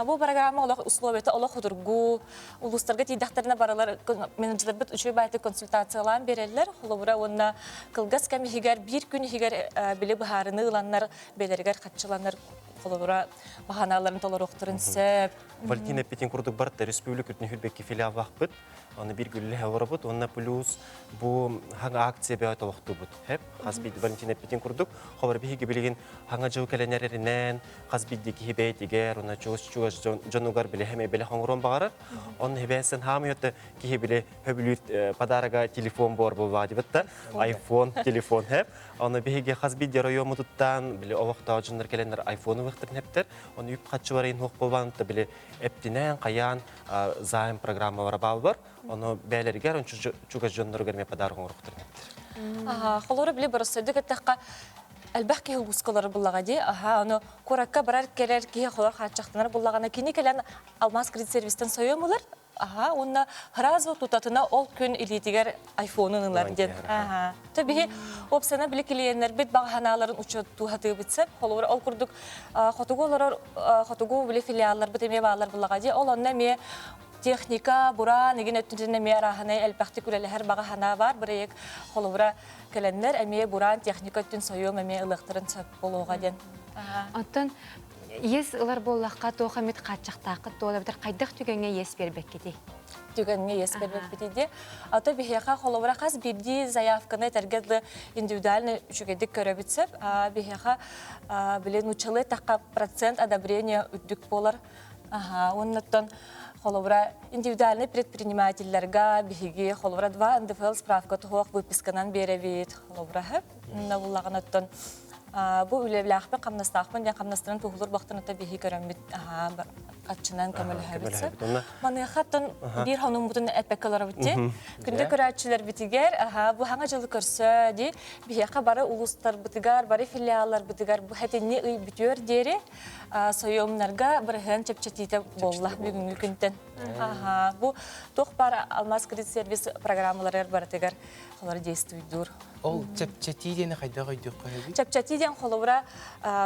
Бу программа олох условията олох худургу, улуустарга тиийдэхтэринэ барылар менеджербит үчүгэй баайдык консультациялаан биэрэллэр. Холобура уонна кылгас кэм иһигэр биир күн иһигэр били быһаарыныы ыланнар бэйэлэригэр хаччыланар холобура баһанааларын толоруохтарын сөп. Валентина эппитин курдук барыта республика үрдүнэн хүрбэкки филиаллаахпыт. Оны бир күллэһэ олоробут. Уонна плюс бу хаҥа акция бөҕө толохтубут. Хеп, хас биирди Валентина эппитин курдук, холобура биһиги билигин хаҥа дьыл кэлэнэр эринэн, хас биирди киһи бэйэтигэр, уонна чугас-чугас дьонугар билэ хэмэ бэлэх оҥоруон баҕарар. Онно хибээсэн хаамыйата киһи биле хөбүлүүр подарога телефон буор буллаа дибитта. iPhone телефон хеп. Оны биһиги хас биирди райоммутуттан биле олохтоох дьоннор кэлэннэр iPhone ылыахтарын хептер. Оны үп хаччыларын хуох болбан биле эптинэн хайаан займ программалара бааллар. Ону бээлэригэр, чугас дьонноругар эмиэ подарок оҥоруохтарын эптэр. Холобура били боростуойдук эттэххэ, элбэх киһи улууска олорор буллаҕа дии. Аха, ону куоракка барар кэлэр киһи холор хааччахтанар буллаҕына, кини кэлэн Алмаз кредит сервистэн сойуом ылар. Аха, уонна сразу тутатына ол күн илиитигэр айфонун ылар диэн. Аха. То биһи уопсана били клиеннэрбит баҕа санааларын учуоттуу сатыыбыт сөп. Холобура ол курдук хотугу олорор хотугу били филиалларбыт эмиэ бааллар буллаҕа дии. Ол онно эмиэ техника, бураан игин өттүнэн эмиэ арааһынай элбэхтик үлэлэһэр баҕа санаа баар. Бырайыак холобура кэлэннэр эмиэ бураан техника өттүн сойуом эмиэ ылыахтарын сөп буолуоҕа диэн. Оттон иэс ылар буоллахха туох эмит хааччахтааххыт дуо эбэтэр хайдах түгэҥҥэ иэс биэрбэккитий? Түгэҥҥэ иэс биэрбэппитий диэ. А то биһиэхэ холобура хас биирдии заявканы этэргэ дылы индивидуально үчүгэйдик көрөбүт сөп. Биһиэхэ били нууччалыы эттэххэ процент одобрения үрдүк буолар. Аха, оннуттан холобура индивидуальный предпринимательларга биһиги холобура 2 НДФЛ справка туһуох выписканан биэрэбит холобура буллаҕын бу үлэлээхпин хамнастаахпын диэн хамнастарын туһулуур бохтон биһи көрөммүт аччынан көмөлөһөбүт сөп. Маныаха оттон биир хонуммутун эппэккэ олоробут дии. Күндү көрөөччүлэрбитигэр бу хаҥа дьылы көрсө дии биһиэхэ бары улуустарбытыгар, бары филиалларбытыгар бу хэтинни ый бүтүөр диэри сойуомнарга бырыһыан чэпчэтиитэ буолла бүгүҥҥү күнтэн. Бу туох баар Алмаз кредит сервис программаларыгар барытыгар холор действуйдуур. Ол чэпчэтии диэни хайдах өйдүөххэ сөбүй? Чэпчэтии диэн холобура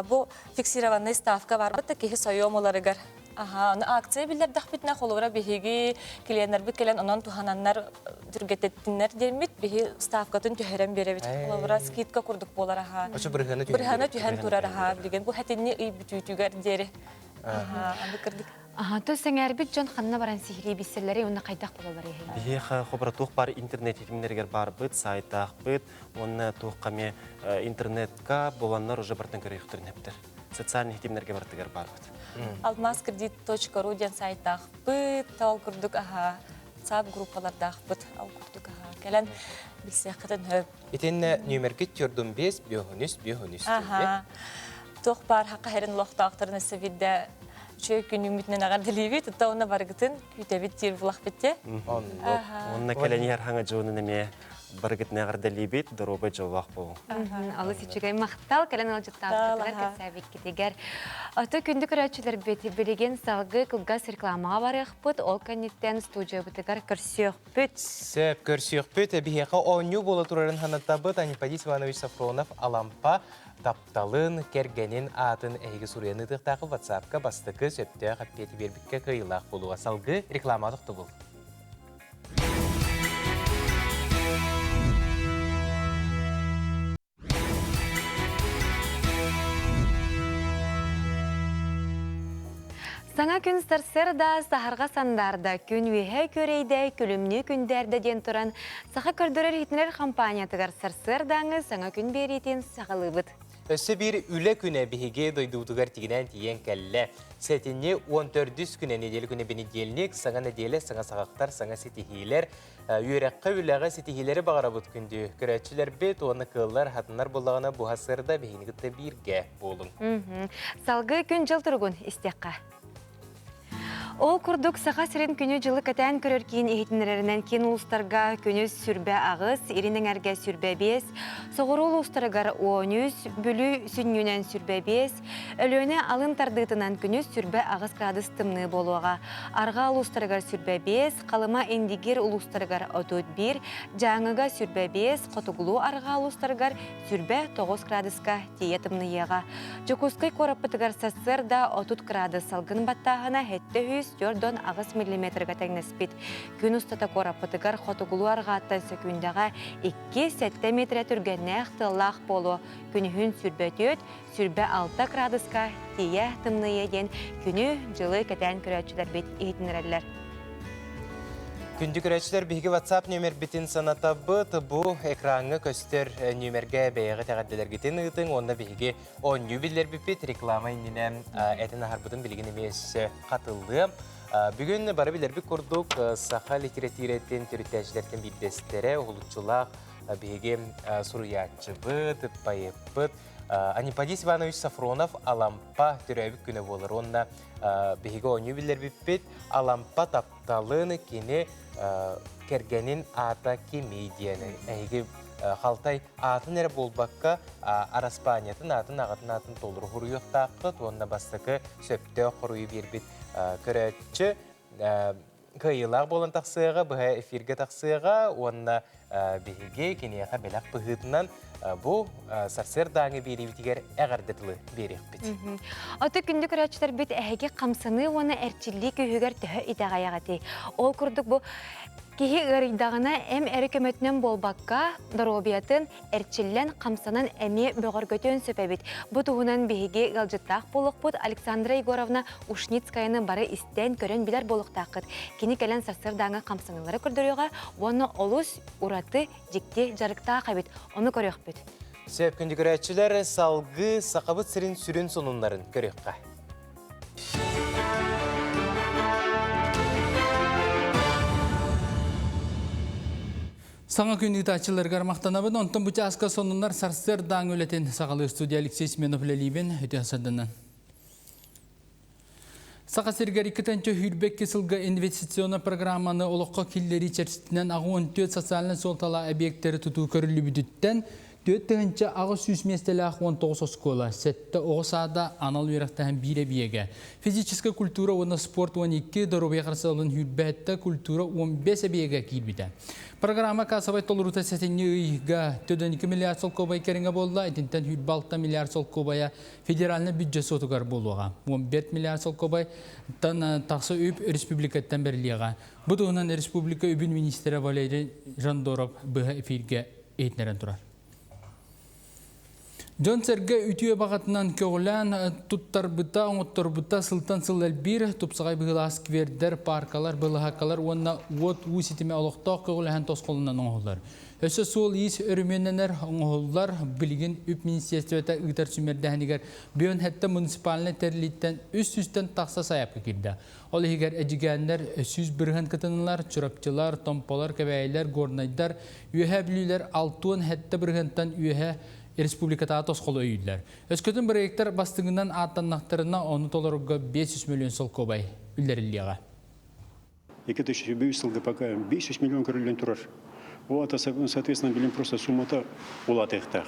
бу фиксированный ставка барбыт да киһи сойуом ыларыгар. Аха, аны акция биллэрдэхпитинэ, холобура биһиги клиеннэрбит кэлэн онон туһананнар түргэтэттиннэр диэммит, биһи ставкатын түһэрэн биэрэбит. Холобура скидка курдук буолар аха. Очо бырыһыана түһэн Бырыһыана түһэн турар аха. Билигин бу хэтинни ый бүтүүтүгэр диэри. Аха, аны кырдык. Аха, то сэҥээрбит дьон ханна баран сиһилии билсэллэрий уонна хайдах булалларый? Биһиэхэ хобра туох баар интернет ситимнэригэр баарбыт, сайтаахпыт, уонна туохха эмиэ интернетка буланнар уже бартан көрүөхтэрин эптэр. Социальный ситимнэргэ бартыгар баарбыт. Алмазкредит.ру диэн сайтаахпыт, ол курдук аха, WhatsApp группалардаахпыт, ол курдук аха, кэлэн билсиэххитин сөп. Итиннэ нүөмэргит төрдүн 5, 5 5 Аха. Туох баар хакка хэрин олохтоохторун өссө биирдэ үчүгэй күнүммүтүнэн эҕэрдэлиибит. Отто уонна барыгытын күүтэбит диир булахпыт те. Онно кэлэн иһэр хаҥа дьуонун эмиэ барыгытын эҕэрдэлиибит, доруобай дьоллоох буолуҥ. Алыс үчүгэй махтал кэлэн ыалдьыттаабыккытыгар, кэпсээбиккитигэр. Ото күндү көрөөччүлэрбит билигин салгыы кылгас рекламаҕа барыахпыт, ол кэнниттэн студиябытыгар көрсүөхпүт. Сөп, көрсүөхпүт. Биһиэхэ оонньуу буола турарын санатабыт. Анипадис Иванович Сафронов Алампа тапталын, кэргэнин аатын эһиги суруйан ыытыахтаахы WhatsApp-ка бастакы сөптөөх эппиэти биэрбиккэ кыайыылаах буолуоҕа. Салгыы реклама тохтобул. Саҥа күн сарсыарда саһарҕа сандаарда, күн үөһэ күөрэйдэ, күлүмнүү күндээрдэ диэн туран, саха көрдөрөр-иһитиннэрэр компаниятыгар сарсыардааҥы саҥа күн биэриитин саҕалыыбыт. Өссө биир үлэ күнэ биһиги дойдубутугар тигинээн тиийэн кэллэ. Сэтинньи 14 күнэ неделя күнэ бэнидиэлник, саҥа нэдиэлэ, саҥа саҕахтар, саҥа ситиһиилэр, Үөрэххэ, үлэҕэ ситиһиилэри баҕарабыт күндү көрөөччүлэрбит уонна кыаллар хатыннар буоллаҕына буһа сырда биһигини кытта бииргэ буолуҥ. Салгыы күн-дьыл туругун истиэххэ. Ол курдук Саха сирин күнү-дьылы кэтээн көрөр киин иһитиннэрэринэн киин улуустарга күнүс 28, Илин эҥэргэ 25, соҕуруу улуустарыгар 13, Бүлүү сүнньүнэн 25, Өлүөнэ алын тардыытынан күнүс 28 градус тымныы буолуоҕа. Арҕаа улуустарыгар 25, Халыма Индигир улуустарыгар 31, Дьааҥыга 25, Хотугулуу-Арҕаа улуустарыгар 29 градуска тиийэ тымныйыаҕа. Дьокуускай куораппытыгар сарсыарда 30 градус салгын баттааһына 748 миллиметрга тэҥнэспит. Күн устата куораппытыгар хотугулуу-арҕааттан сөкүүндэҕэ 2-7 метрэ түргэннээх тыаллаах буолуо. Күнүһүн 24, 26 градуска тиийэ тымныйыа диэн күнү-дьылы кэтээн көрөөччүлэрбит иһитиннэрэллэр. Күндү көрөөччүлэр, биһиги WhatsApp нүөмэрбитин санатабыт. Бу экраҥҥа көстөр нүөмэргэ бэйэҕит эҕэрдэлэргитин ыытыҥ уонна биһиги оонньуу биллэрбиппит реклама иннинэ этин аһарбытын билигин эмиэ өссө хатыллыа. Бүгүн бары билэрбит курдук саха литэрэтиирэтин төрүттээччилэртэн биирдэстэрэ уһулуччулаах биһиги суруйааччыбыт, поэппыт Анипадис Иванович Сафронов Алампа төрөөбүт күнэ буолар уонна биһиги оонньуу биллэрбиппит Алампа тапталын кини кэргэнин аата кимий диэн эһиги халтай аатын эрэ буолбакка араспаанньатын аатын аҕатын аатын толору хоруйуохтааххыт уонна бастакы сөптөөх хоруйу биэрбит көрөөччү кыайыылаах буолан тахсыаҕа, быһа эфиргэ тахсыаҕа уонна биһиги киниэхэ бэлэх быһыытынан бу сарсыардааҥы биэриибитигэр эҕэрдэ тылы биэриэхпит. Аты күндү көрөөччүлэрбит эһиги хамсаныы уонна эрчиллии күүһүгэр төһө итэҕэйэҕитий? Ол курдук бу киһи ыарыйдаҕына эм эрэ көмөтүнэн буолбакка, доруобуйатын эрчиллэн, хамсанан эмиэ бөҕөргөтүөн сөп эбит. Бу туһунан биһиги ыалдьыттаах буолуохпут Александра Егоровна Ушницкаяны бары истэн, көрөн билэр буолуохтааххыт. Кини кэлэн сарсыардааҥы хамсаныылары көрдөрүөҕэ уонна олус ураты, дьикти дьарыктаах эбит. Ону көрүөхпүт. Сөп күндү көрөөччүлэр, салгыы Сахабыт сирин сүрүн сонуннарын көрүөххэ. Саҥа күн ыытааччыларыгар махтанабын. Онтон бу чааска сонуннар сарсыардааҥы үлэтин саҕалыыр студия Алексей Семенов үлэлиибин. Үтүөн сарданан. Саха сиригэр 2 сылга инвестиционнай программаны олоххо киллэрии чэрчитинэн 64 социальнай суолталаах объектэри тутуу көрүллүбүтүттэн 4800 миэстэлээх 19 оскуола, 7 оҕо саада анал үөрэхтээһин биир эбийиэгэ, физическэй культура уонна спорт 12, доруобуйа харыстабылын сүүрбэһэттэ, культура 15 эбийиэгэ киирбитэ. Программа кассовай толоруута сэтинньи ыйга 4 миллиард солкуобай кэриҥэ буолла, итинтэн 26 миллиард солкуобайа федеральнай бюджет суотугар буолуоҕа. 15 миллиард солкуобайтан тахса үп республикаттан бэриллиэҕэ. Бу туһунан республика үбүн министрэ Валерий Жандоров быһа эфиргэ иһитиннэрэн турар. Дьон-сэргэ үтүө баҕатынан көҕүлээн туттарбыта, оҥотторбута сылтан сыл элбиир, тупсаҕай быһыылаах сквердэр, паркалар, былаһааккалар уонна уот уу ситимэ олохтоох көҕүлэһэн тосхолунан оҥоһуллар. Өссө суол-иис өрөмүөннэнэр, оҥоһуллар, билигин үп министиэстибэтэ ыытар сүүмэрдээһинигэр Бүөн-Хэттэ муниципальнай тэриллииттэн 300-тэн тахса сайаапка киирдэ. Ол иһигэр эдьигээннэр 100% кытыннылар, чурапчылар, томполор, кэбээйилэр, горнайдар, үөһээ бүлүүлэр 67 бырыһыантан үөһэ республикатааҕы тосхолу өйүүллэр. Өскөтүн бырайыактар бастыҥынан ааттаннахтарына, ону толорорго 500 миллион солкуобай үллэриллиэҕэ. 2003 сылга пока 500 миллион көрүллэн турар. Ол это, соответственно, билим просто суммата улаатыахтаах.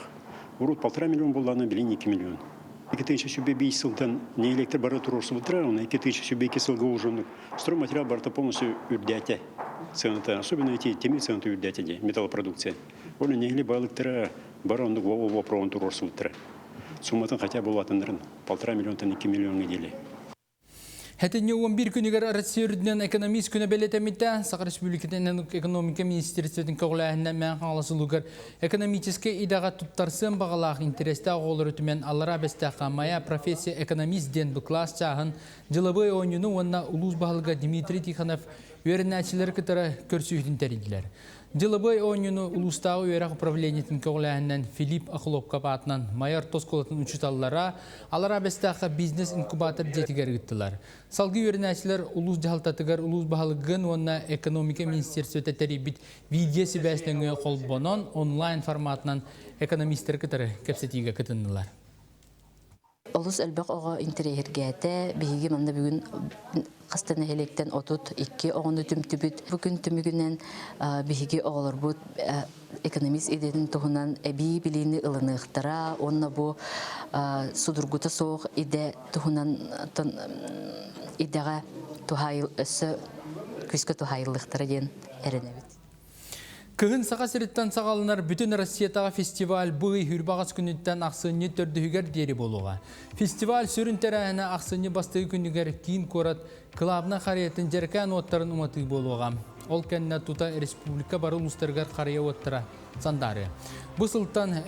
Урут полтора миллион буллаана, билин 2 миллион. 2005 сылтан не электр бары туруорсубуттара, оны 2002 сылга уже стройматериал барыта полностью үрдээтэ цената, особенно эти теми цената үрдээтэ дии, металлопродукция. Ол нехили балыктара бары оннук вопроһун туруорсубуттара. Сумматын хотя бы улаатыннарын полтора миллионтан 2 миллионга диэли. Хэтинньи 11 күнүгэр Россия үрдүнэн экономист күнэ бэлиэтэммитэ. Саха Республикатын экономика министерствотын көҕүлээһининэн Мэҥэ Хаҥалас улуугар экономическай идэҕэ туттарсыан баҕалаах интэриэстээх оҕолору түмэн Аллараа Бэстээххэ «Моя профессия экономист» диэн бу кылаас чааһын дьылабыай оонньууну уонна улуус баһылыга Дмитрий Тихонов үөрэнээччилэри кытары көрсүһүүтүн тэрийдилэр. Дьылабыай оонньууну улуустааҕы үөрэх управлениетын көҕүлээһининэн Филипп Охлопков аатынан Майа орто оскуолатын учууталлара Аллараа Бэстээххэ бизнес-инкубатор дьиэтигэр ыыттылар. Салгыы үөрэнээччилэр улуус дьаһалтатыгар улуус баһылыгын уонна экономика министерствота тэрийбит видео-сибээс нөҥүө холбонон онлайн форматынан экономистары кытары кэпсэтиигэ кытыннылар. Олус элбэх оҕо интэриэһиргээтэ. Биһиги манна бүгүн хас да нэһилиэктэн 32 оҕону түмтүбүт. Бу күн түмүгүнэн биһиги оҕолорбут экономист идэтин туһунан эбии билиини ылыныахтара уонна бу судургута суох идэ туһунан идэҕэ туһаайыл өссө күүскэ туһаайыллыахтара диэн эрэнэбит. Кыһын Саха сириттэн саҕаланар Бүтүн Россиятааҕы фестиваль бу ый хүрбаҕас күнүттэн ахсынньы төрдүһүгэр диэри буолуоҕа. Фестиваль сүрүн тэрээһинэ ахсынньы бастакы күнүгэр киин куорат кылаабынай харыйатын дьэрэкээн уоттарын уматыы буолуоҕа. Ол кэннэ тута республика бары улуустарыгар харыйа уоттара сандаарыа. Бу сылтан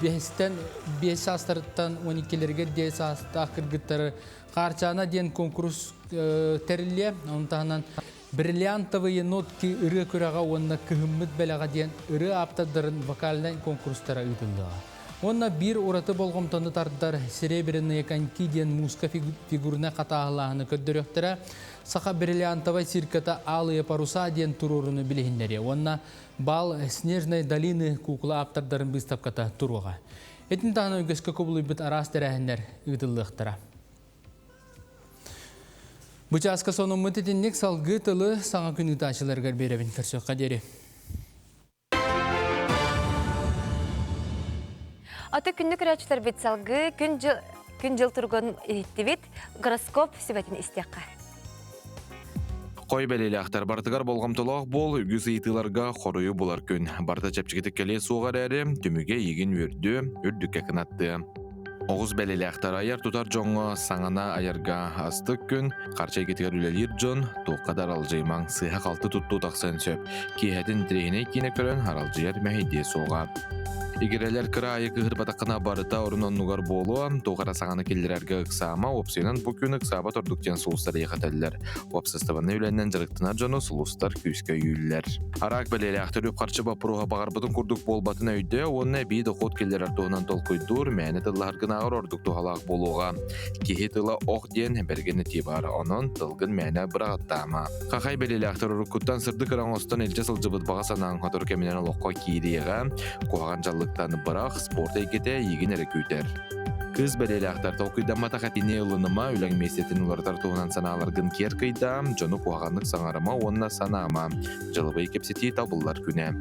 биэстэн биэс саастарыттан 12-лэригэр диэри саастаах кыргыттары Хаарчаана диэн конкурс тэриллиэ. Ону таһынан Бриллиантовые нотки ырыа күрэҕэ уонна Кыһыммыт бэлэҕэ диэн ырыа ааптардарын вокальнай конкурстара ыытыллыаҕа. Уонна биир ураты болҕомтону тардар «Серебряные коньки» диэн мууска фигурнай хатааһылааһыны көрдөрүөхтэрэ, Саха бриллиантовай цирката «Алые паруса» диэн туруоруну билиһиннэриэ уонна бал «Снежной долины» куукула ааптардарын быыстапката туруоҕа. Итини таһынан үгэскэ кубулуйбут араас тэрээһиннэр ыытыллыахтара. Бу чааска сонуммут итинник салгыы тылы саҥа күн ыытааччыларыгар биэрэбин көрсүөххэ диэри. Аты күннүк көрөөччүлэрбит салгыы күн дьыл күн дьыл тургун иһиттибит гороскоп сүбэтин истиэххэ. Хой бэлиэлээхтэр барытыгар болҕомтолоох буол, үгүс ыйытыыларга хоруйу булар күн. Барыта чэпчэкитик кэлиэ суоҕа эрээри, түмүгэ эйигин үөрдүө, үрдүккэ кынаттыа. Оҕус бэлиэлээхтэр айар-тутар дьоҥҥо саҥана айарга астык күн, харчы эйгэтигэр үлэлиир дьон туохха да аралдьыйымаҥ, сыыһа-халты туттуу тахсыан сөп. Киэһэтин интэриэһинэй киинэ көрөн аралдьыйар мэһэйдиэ суоҕа. Игирэлэр кыра аайы кыыһырбатаххына барыта орун-оннугар буолуо, туох эрэ саҥаны киллэрэргэ ыксаама, уопсайынан бу күн ыксаабат ордук диэн сулустар эйэхэтэллэр. Уопсастыбаннай үлэнэн дьарыктанар дьону сулустар күүскэ өйүүллэр. Араак бэлиэлээхтэр үп-харчы боппуруоһа баҕарбытын курдук буолбатын өйдөө уонна эбии дохуот киллэрэр туһунан толкуйдуур, мээнэ тыллаһаргынааҕар ордук туһалаах буолуоҕа. Киһи тыла ох диэн бэргэн этии баар, онон тылгын мээнэ быраҕаттаама. Хахай бэлиэлээхтэр уруккуттан сырдык ыра оҥостон илдьэ сылдьыбыт баҕа санааҥ сотору кэминэн олоххо киириэҕэ, куһаҕан дьаллыктан бырах, спорт эйгэтэ эйигин эрэ күүтэр. Кыыс бэлиэлээхтэр толкуйдамматах этини ылыныма, үлэҥ миэстэтин уларытар туһунан санааларгын киэр кыйдаа, дьону куһаҕаннык саҥарыма уонна санаама. Дьылыбай кэпсэтии табыллар күнэ.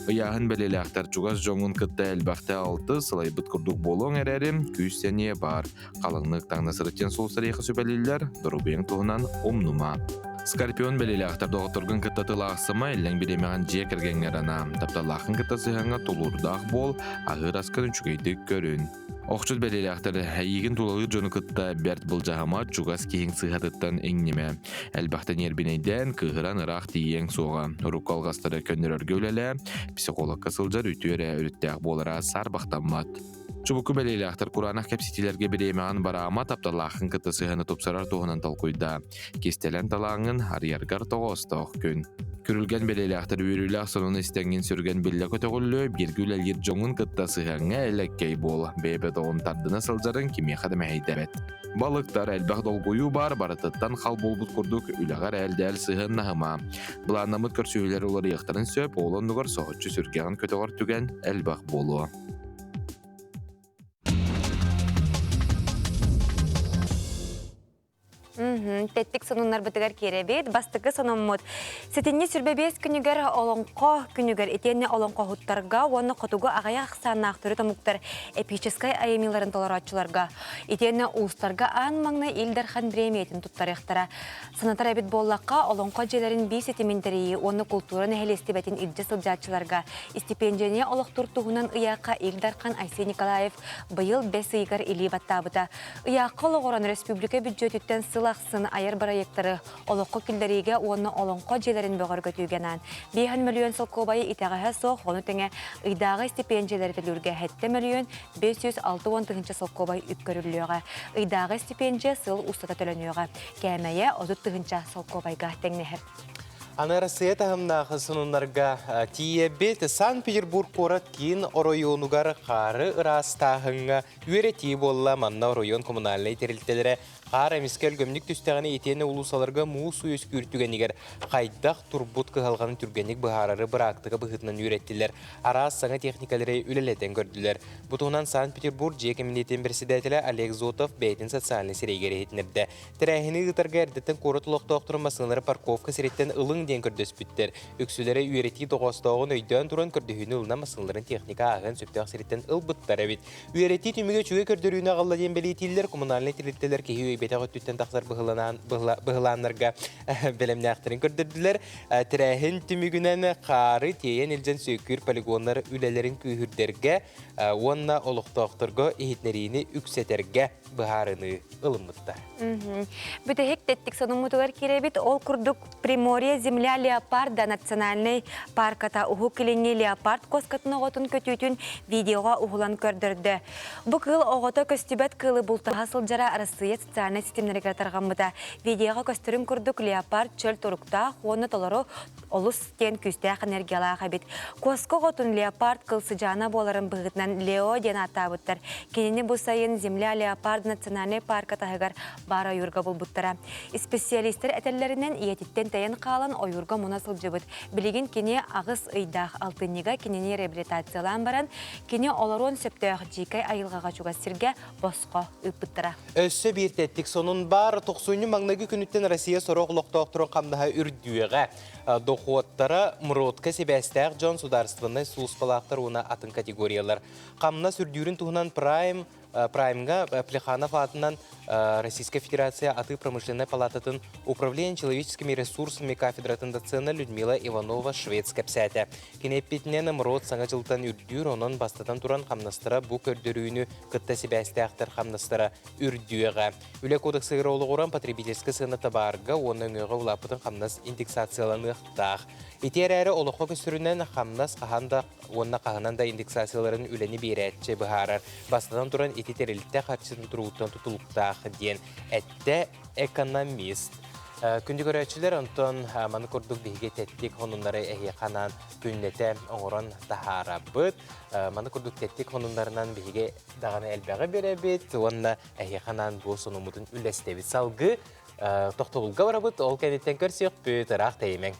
Ыйааһын бэлиэлээхтэр чугас дьоҥҥун кытта элбэхтэ алты сылайбыт курдук буолуоҥ эрээри, күүс-сэниэ баар. Халыҥнык таҥна сырыттын сулустарыйха сүбэлииллэр, доруобуйаҥ туһунан умнума. Скорпион бэлиэлээхтэр доҕотторгун кытта тыл аахсыма, иллэҥ бириэмэҕин дьиэ кэргэҥҥэр анаа. Тапталлааххын кытта сыһыаҥҥа тулуурдаах буол, аһыыр аскын үчүгэйдик көрүн. Охчут бэлиэлээхтэр эйиигин тулалыыр дьону кытта бэрт былдьаһыма, чугас киһиҥ сыыһатыттан иҥнимэ. Элбэхтэ ньиэрбинэйдээн, кыыһыран ыраах тиийиэҥ суоҕа. Урукку алҕастары көннөрөргө үлэлээ, психологка сылдьар үтүө эрэ өрүттээх буолара саарбахтаммат. Чубуку бэлиэлээхтэр кураанах кэпсэтиилэргэ бириэмэҕин бараама, тапталлааххын кытта сыһыаны тупсарар туһунан толкуйдаа. Кистэлэҥ талааҥҥын арыйаргар тоҕоостоох күн. Күрүлгэн бэлиэлээхтэр үөрүүлээх сонуну истэҥҥин сүргэн биллэ көтөҕүллүө, бииргэ үлэлиир дьоҥҥун кытта сыһыаҥҥа элэккэй буол. Бэйэ бөтөҕүн тардына сылдьарыҥ кимиэхэ да мэһэйдэбэт. Балыктар элбэх долгуйуу баар, барытыттан хал буолбут курдук үлэҕэр ээл-дээл сыһыаннаһыма. Былааннаммыт көрсүһүүлэр уларыйыахтарын сөп, ол оннугар соһуччу сүргэҕин көтөҕөр түгэн элбэх буолуо. Тэттик сонуннарбытыгар киирэбит. Бастакы сонуммут. Сэтинньи сүрбэ күнүгэр Олоҥхо күнүгэр итиэннэ олоҥхоһуттарга уонна хотугу аҕыйах ахсааннаах төрүт омуктар эпическай айымньыларын толорооччуларга итиэннэ уустарга аан маҥнай Ил Дархан бириэмийэтин туттарыахтара. Санатар эбит буоллахха, Олоҥхо дьиэлэрин биир ситимин тэрийии уонна култуура нэһилиэстибэтин илдьэ сылдьааччыларга истипиэндьийэни олохтуур туһунан ыйаахха Ил Дархан Айсен Николаев быйыл бэс ыйыгар илии баттаабыта. Ыйаахха олоҕуран республика бүддьүөтүттэн сыл ахсын айар бырайыактары олоххо киллэриигэ уонна олоҥхо дьиэлэрин бөҕөргөтүүгэ анаан 5 мөлүйүөн солкуобайы итэҕэһэ суох, ону тэҥэ ыйдааҕы истипиэндьийэлэри төлүүргэ 7 мөлүйүөн 560 тыһыынча солкуобай үп көрүллүөҕэ. Ыйдааҕы истипиэндьийэ сыл устата төлөнүөҕэ. Кээмэйэ 30 тыһыынча солкуобайга тэҥнэһэр. Аны Россия таһымнаах сонуннарга тиийэбит. Санкт-Петербург куорат киин оройуонугар хаары ыраастааһыҥҥа үөрэтии буолла. Манна оройуон коммунальнай тэрилтэлэрэ хаар эмискэ өлгөмнүк түстэҕинэ итиэннэ улуусаларга муус үөскүүр түгэнигэр хайдах турбут кыһалҕаны түргэнник быһаарары быраактыка быһыытынан үөрэттилэр. Араас саҥа техникалары үлэлэтэн көрдүлэр. Бу туһунан Санкт-Петербург дьиэ кэмитиэтин председателэ Олег Зотов бэйэтин социальнай сирэйигэр иһитиннэрдэ. Тэрээһини ыытарга эрдэттэн куорат олохтоохторун массыыналары парковка сириттэн ылыҥ диэн көрдөспүттэр. Үксүлэрэ үөрэтии тоҕоостооҕун өйдөөн туран көрдөһүүнү ылына массыыналарын техника ааһыан сөптөөх сириттэн ылбыттар эбит. Үөрэтии түмүгэ үчүгэй көрдөрүүнү аҕалла диэн бэлиэтииллэр. Коммунальнай тэрилтэлэр киһи үөйбэтэх өттүттэн тахсар быһылааннарга бэлэмнээхтэрин көрдөрдүлэр. Тэрээһин түмүгүнэн хаары тиэйэн илдьэн сүөккүүр полигоннар үлэлэрин күүһүрдэргэ уонна олохтоохторго иһитиннэриини үксэтэргэ быһаарыныы ылыммыттар. Бүтэһик тэттик сонуммутугар киирэбит. Ол курдук Приморье земля леопарда национальнай парката Уһук Илиҥҥи леопард куоскатын оҕотун көтүүтүн видеоҕа уһулан көрдөрдө. Бу кыыл оҕото көстүбэт кыылы бултаһа сылдьара Арассыыйа социальнай ситимнэригэр тарҕаммыта. Видеоҕа көстөрүн курдук леопард чөл туруктаах уонна толору олус диэн күүстээх энергиялаах эбит. Куоска оҕотун леопард кыл сыдьаана буоларын быһыытынан Лео диэн ааттаабыттар. Кинини бу сайын Земля леопард национальнай парка таһыгар баар ойуурга булбуттара. Исписийэлиистэр этэллэринэн, ийэтиттэн тэйэн хаалан ойуурга муна сылдьыбыт. Билигин кини аҕыс ыйдаах алтынньыга кинини реабилитациялаан баран, кини олоруон сөптөөх дьиикэй айылҕаҕа чугас сиргэ босхо ыыппыттара. Өссө биир тэттик сонун баар. Тохсунньу маҥнайгы күнүттэн Россия сорох олохтоохторун хамнаһа үрдүөҕэ. Дохуоттара МРОТ-ка сибээстээх дьон, судаарыстыбаннай сулууспалаахтар уонна атын категориялар. Хамнас үрдүүрүн туһунан Прайм Праймга Плеханов аатынан Российская Федерация атыы-промышленнай палататын Управление человеческими ресурсами кафедратын доцена Людмила Иванова швец кэпсээтэ. Кини эппитинэн, МРОТ саҥа дьылтан үрдүүр, онон бастатан туран хамнастара бу көрдөрүүнү кытта сибээстээхтэр хамнастара үрдүөҕэ. Үлэ кодексыгар олоҕуран потребительскай сыана табаарга уонна өҥөҕө улааппытын хамнас индексацияланыахтаах. Ити эрээри олоххо көстөрүнэн хамнас хаһан да уонна хаһынан да индексацияларын үлэни биэрээччи быһаарар. Бастатан туран ити тэрилтэ харчытын туругуттан тутулуктаах диэн эттэ экономист. Күндү көрөөччүлэр, онтон маны курдук биһиги тэттик хонуннары эһиэхэ анаан күннэтэ оҥорон таһаарабыт. Маны курдук тэттик хонуннарынан биһиги даҕаны элбэҕи биэрэбит уонна эһиэхэ анаан бу сонуммутун үллэстэбит. Салгыы тохтобулга барабыт, ол кэнниттэн көрсүөхпүт, ыраах тэйимэҥ.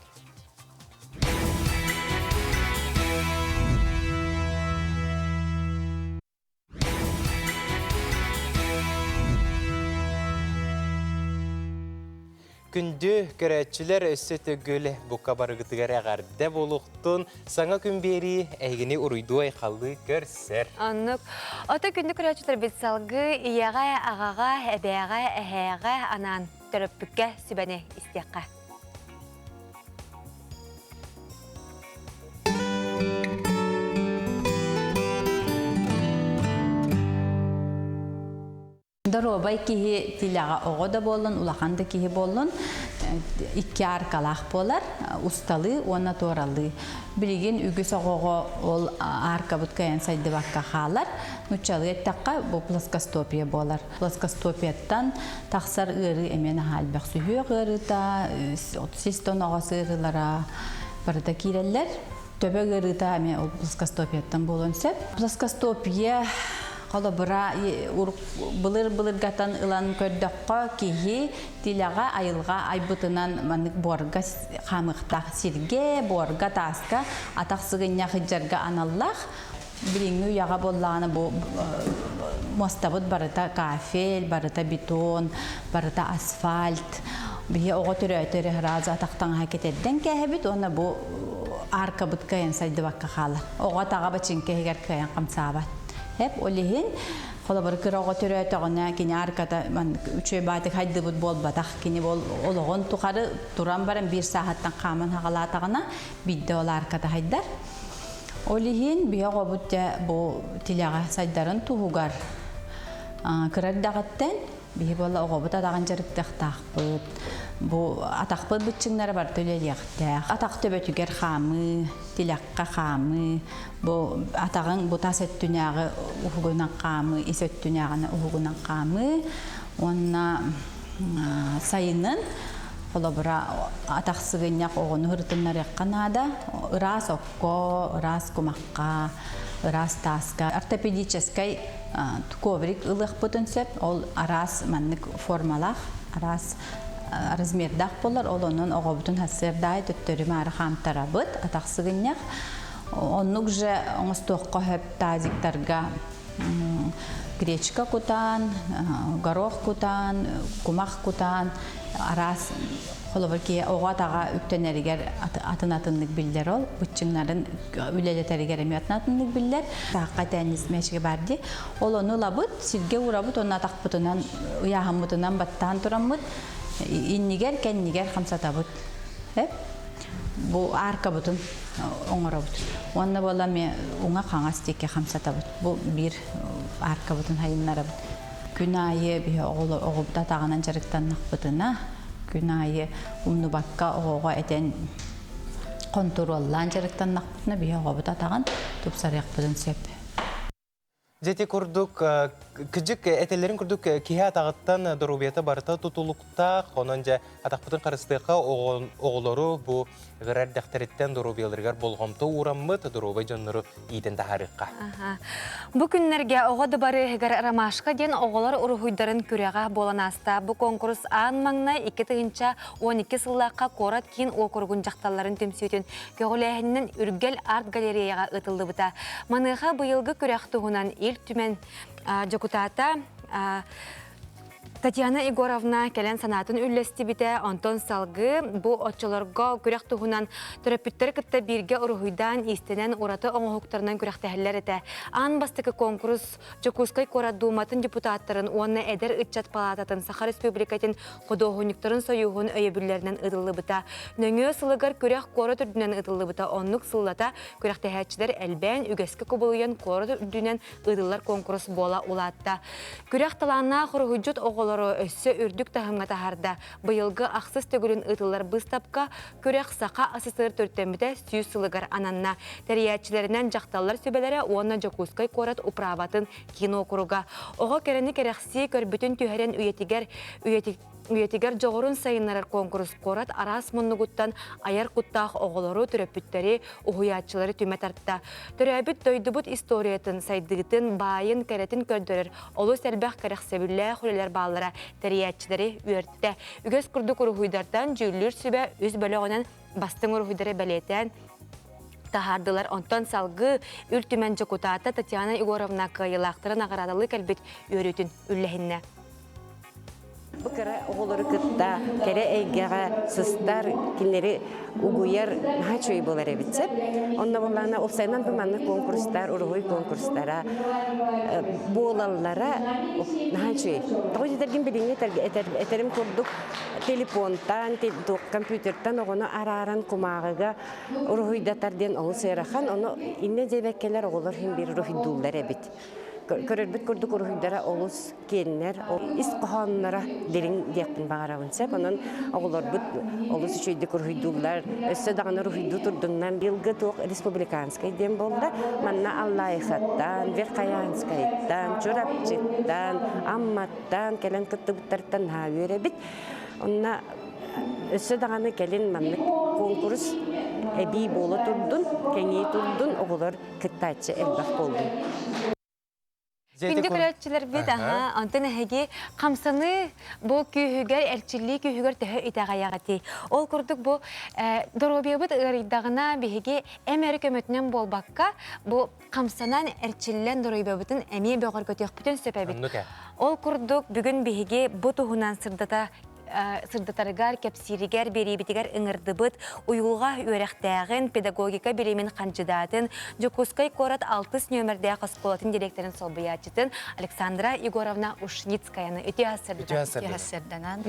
Күндү көрөөччүлэр өссө төгүл бука барыгытыгар эҕэрдэ буолуохтун. Саҥа күн биэрии эһигини уруйдуу айхаллыы көрсөр. Оннук. Ото күндү көрөөччүлэрбит салгыы ийэҕэ, аҕаҕа, эбээҕэ, эһээҕэ анаан төрөппүккэ сүбэни истиэххэ. Доруобай киһи тилэҕэ оҕо да буоллун, улахан да киһи буоллун, икки аркалаах буолар, усталыы уонна туоралыы. Билигин үгүс оҕоҕо ол аркабыт кыайан сайдыбакка хаалар. Нуччалыы эттэххэ, бу плоскостопия буолар. Плоскостопияттан тахсар ыарыы эмиэ наһаа элбэх сүһүөх ыарыыта, сис тоноҕос ыарыылара барыта киирэллэр. Төбө ыарыыта эмиэ ол плоскостопияттан буолуон сөп. Плоскостопия холобура былыр-былыргатан ылан көрдөххө киһи тилэҕэ айылҕа айбытынан маннык буорга хаамыахтаах сиргэ, буорга, тааска атах сыгынньах сылдьарга аналлаах. Билиҥҥи үйэҕэ буоллаҕына бу муостабыт барыта кафель, барыта бетон, барыта асфальт. Биһи оҕо төрөөтө эрэ сразу атах таҥаһа кэтэрдэн кээһэбит уонна бу аркабыт кыайан сайдыбакка хаалар. Оҕо атаҕа бачыҥка иһигэр кыайан хамсаабат. Эп ол иһин холобур кыра оҕо төрөөтөҕүнэ кини арката үчүгэй баатык хайдыбыт буолбатах. Кини ол олоҕун тухары туран баран биир сааһыттан хааман хаҕалаатаҕына биирдэ ол арката хайдар. Ол иһин биһи оҕобут дьэ бу тилэҕэ сайдарын туһугар кыра эрдэҕиттэн биһи буолла оҕобут атаҕын дьарыктыахтаахпыт. Бу атахпыт быччыҥнара барыта үлэлиэхтээх. Атах төбөтүгэр хаамыы, тилэххэ хаамыы, бу атаҕыҥ бу тас өттүнээҕи уһугунан хаамыы, ис өттүнээҕини уһугунан хаамыы уонна сайынын холобура атах сыгынньах оҕону ырытыннарыахха наада. Ыраас окко, ыраас кумахха, ыраас тааска ортопедическай коврик ылыахпытын сөп. Ол араас маннык формалаах, араас размердаах буолар. Ол онон оҕобутун сарсыардаайы төттөрү маары хаамтарабыт, атах сыгынньах. Оннук же оҥостуохха сөп тазиктарга гречка кутаан, горох кутаан, кумах кутаан, араас холобур киһи оҕо атаҕа үктэнэригэр атын атыннык биллэр ол быччыҥнарын үлэлэтэригэр эмиэ атын атыннык биллэр таахха теннис мээчигэ бар дии ол ону ылабыт сиргэ уурабыт уонна атахпытынан ыйааһыммытынан баттаан тураммыт иннигэр кэннигэр хамсатабыт бу аркабытын оҥоробут уонна буола эмиэ уҥа хаҥас диэки хамсатабыт бу биир аркабытын хайыннарабыт күн аайы биһи оҕобут атаҕынан дьарыктаннахпытына күн аайы умнубакка оҕоҕо этэн хонтуруоллаан дьарыктаннахпытына биһи оҕобут атаҕын тупсарыахпытын сөп. Дьэ ити курдук, кыдьык этэллэрин курдук киһи атаҕыттан доруобуйата барыта тутулуктаах, онон дьэ атахпытын харыстыахха оҕолору бу ыгырар эрдэхтэриттэн доруобуйаларыгар болҕомто уураммыт доруобай дьоннору иитэн таһаарыахха. Бу күннэргэ оҕо дыбарыаһыгар Ромашка диэн оҕолор уруһуйдарын күрэҕэ буолан ааста. Бу конкурс аан маҥнай 2012 сыллаахха куорат киин уокуругун дьахталларын түмсүүтүн көҕүлээһининэн Үргэл арт-галереяҕа ыытыллыбыта. Маныаха быйылгы күрэх туһунан Ил Түмэн дьокутаата Татьяна Егоровна кэлэн санаатын үллэстибитэ, онтон салгыы бу оччолорго күрэх туһунан төрөппүттэри кытта бииргэ уруһуйдаан, иистэнэн ураты оҥоһуктарынан күрэхтэһэллэр этэ. Аан бастакы конкурс Дьокуускай куорат Дууматын депутаттарын уонна эдэр ыччат палаататын Саха Республикатын худуоһунньуктарын сойууһун өйөбүллэринэн ыытыллыбыта. Нөҥүө сылыгар күрэх куорат үрдүнэн ыытыллыбыта. Оннук сыллата күрэхтэһээччилэр элбээн, үгэскэ кубулуйан куорат үрдүнэн ыытыллар куонкурус буола улаатта. Күрэх талааннаах уруһуйдьут оҕолору өссө үрдүк таһымҥа таһаарда. Быйылгы ахсыс төгүлүн ыытыллар быыстапка күрэх Саха СССР төрүттэммитэ 100 сылыгар ананна. Тэрийээччилэринэн дьахталлар сүбэлэрэ уонна Дьокуускай куорат управатын киин уокуруга. Оҕо кэрэни кэрэхсии көрбүтүн түһэрэн үйэтигэр үйэтигэр дьоҕурун сайыннарар куонкурус куорат араас муннугуттан айар куттаах оҕолору, төрөппүттэри, уһуйааччылары түмэ тарта. Төрөөбүт дойдубут историятын, сайдыытын, баайын, кэрэтин көрдөрөр олус элбэх кэрэхсэбиллээх үлэлэр бааллара тэрийээччилэри үөртэ. Үгэс курдук уруһуйдартан дьүүллүүр сүбэ үс бөлөҕүнэн бастыҥ уруһуйдары бэлиэтээн таһаардылар. Онтон салгыы Үл Түмэн дьокутаата Татьяна Егоровна кыайыылаахтары наҕараадалыы кэлбит үөрүүтүн үллэһиннэ. Бу кыра оҕолору кытта кэрэ эйгэҕэ сыстар, кинилэри угуйар наһаа үчүгэй буолар эбит сөп. Онно буоллаҕына уопсайынан бу маннык конкурстар, уруһуй конкурстара буолаллара наһаа үчүгэй. Тоҕо диэтэргин билиҥҥи этэрим курдук телефонтан, компьютертан оҕону арааран кумааҕыга уруһуйдатар диэн олус ыарахан. Ону иннэ диэбэккэлэр оҕолор иһин биир уруһуйдууллар эбит. Көрөрбүт курдук уруһуйдара олус киэннэр, ис хоһоонноро дириҥ диэхпин баҕарабын сөп. Онон оҕолорбут олус үчүгэйдик уруһуйдууллар. Өссө даҕаны уруһуйдуу турдуннар. Быйылгы туох республиканскай диэн буолла. Манна Аллайыхаттан, Верхоянскайтан, Чурапчыттан, Амматтан кэлэн кыттыбыттартан наһаа үөрэбит. Онно өссө даҕаны кэлин маннык куонкурус эбии буола турдун, кэҥии турдун, оҕолор кыттааччы элбэх буоллун. Күндү көрөөччүлэрбит, аха, онтон эһиги хамсаныы бу күүһүгэр, эрчиллии күүһүгэр төһө итэҕэйэҕитий? Ол курдук бу доруобуйабыт ыарыйдаҕына биһиги эм эрэ көмөтүнэн буолбакка, бу хамсанан, эрчиллэн доруобуйабытын эмиэ бөҕөргөтүөхпүтүн сөп эбит. Ол курдук бүгүн биһиги бу туһунан сырдата сырдатарыгар, кэпсииригэр, биэриибитигэр ыҥырдыбыт уйулҕа үөрэхтээҕин, педагогика билимин хандьыдаатын, Дьокуускай куорат алтыс нүөмэрдээх оскуолатын директорын солбуйааччытын Александра Егоровна Ушницкаяны үтүө сырданан.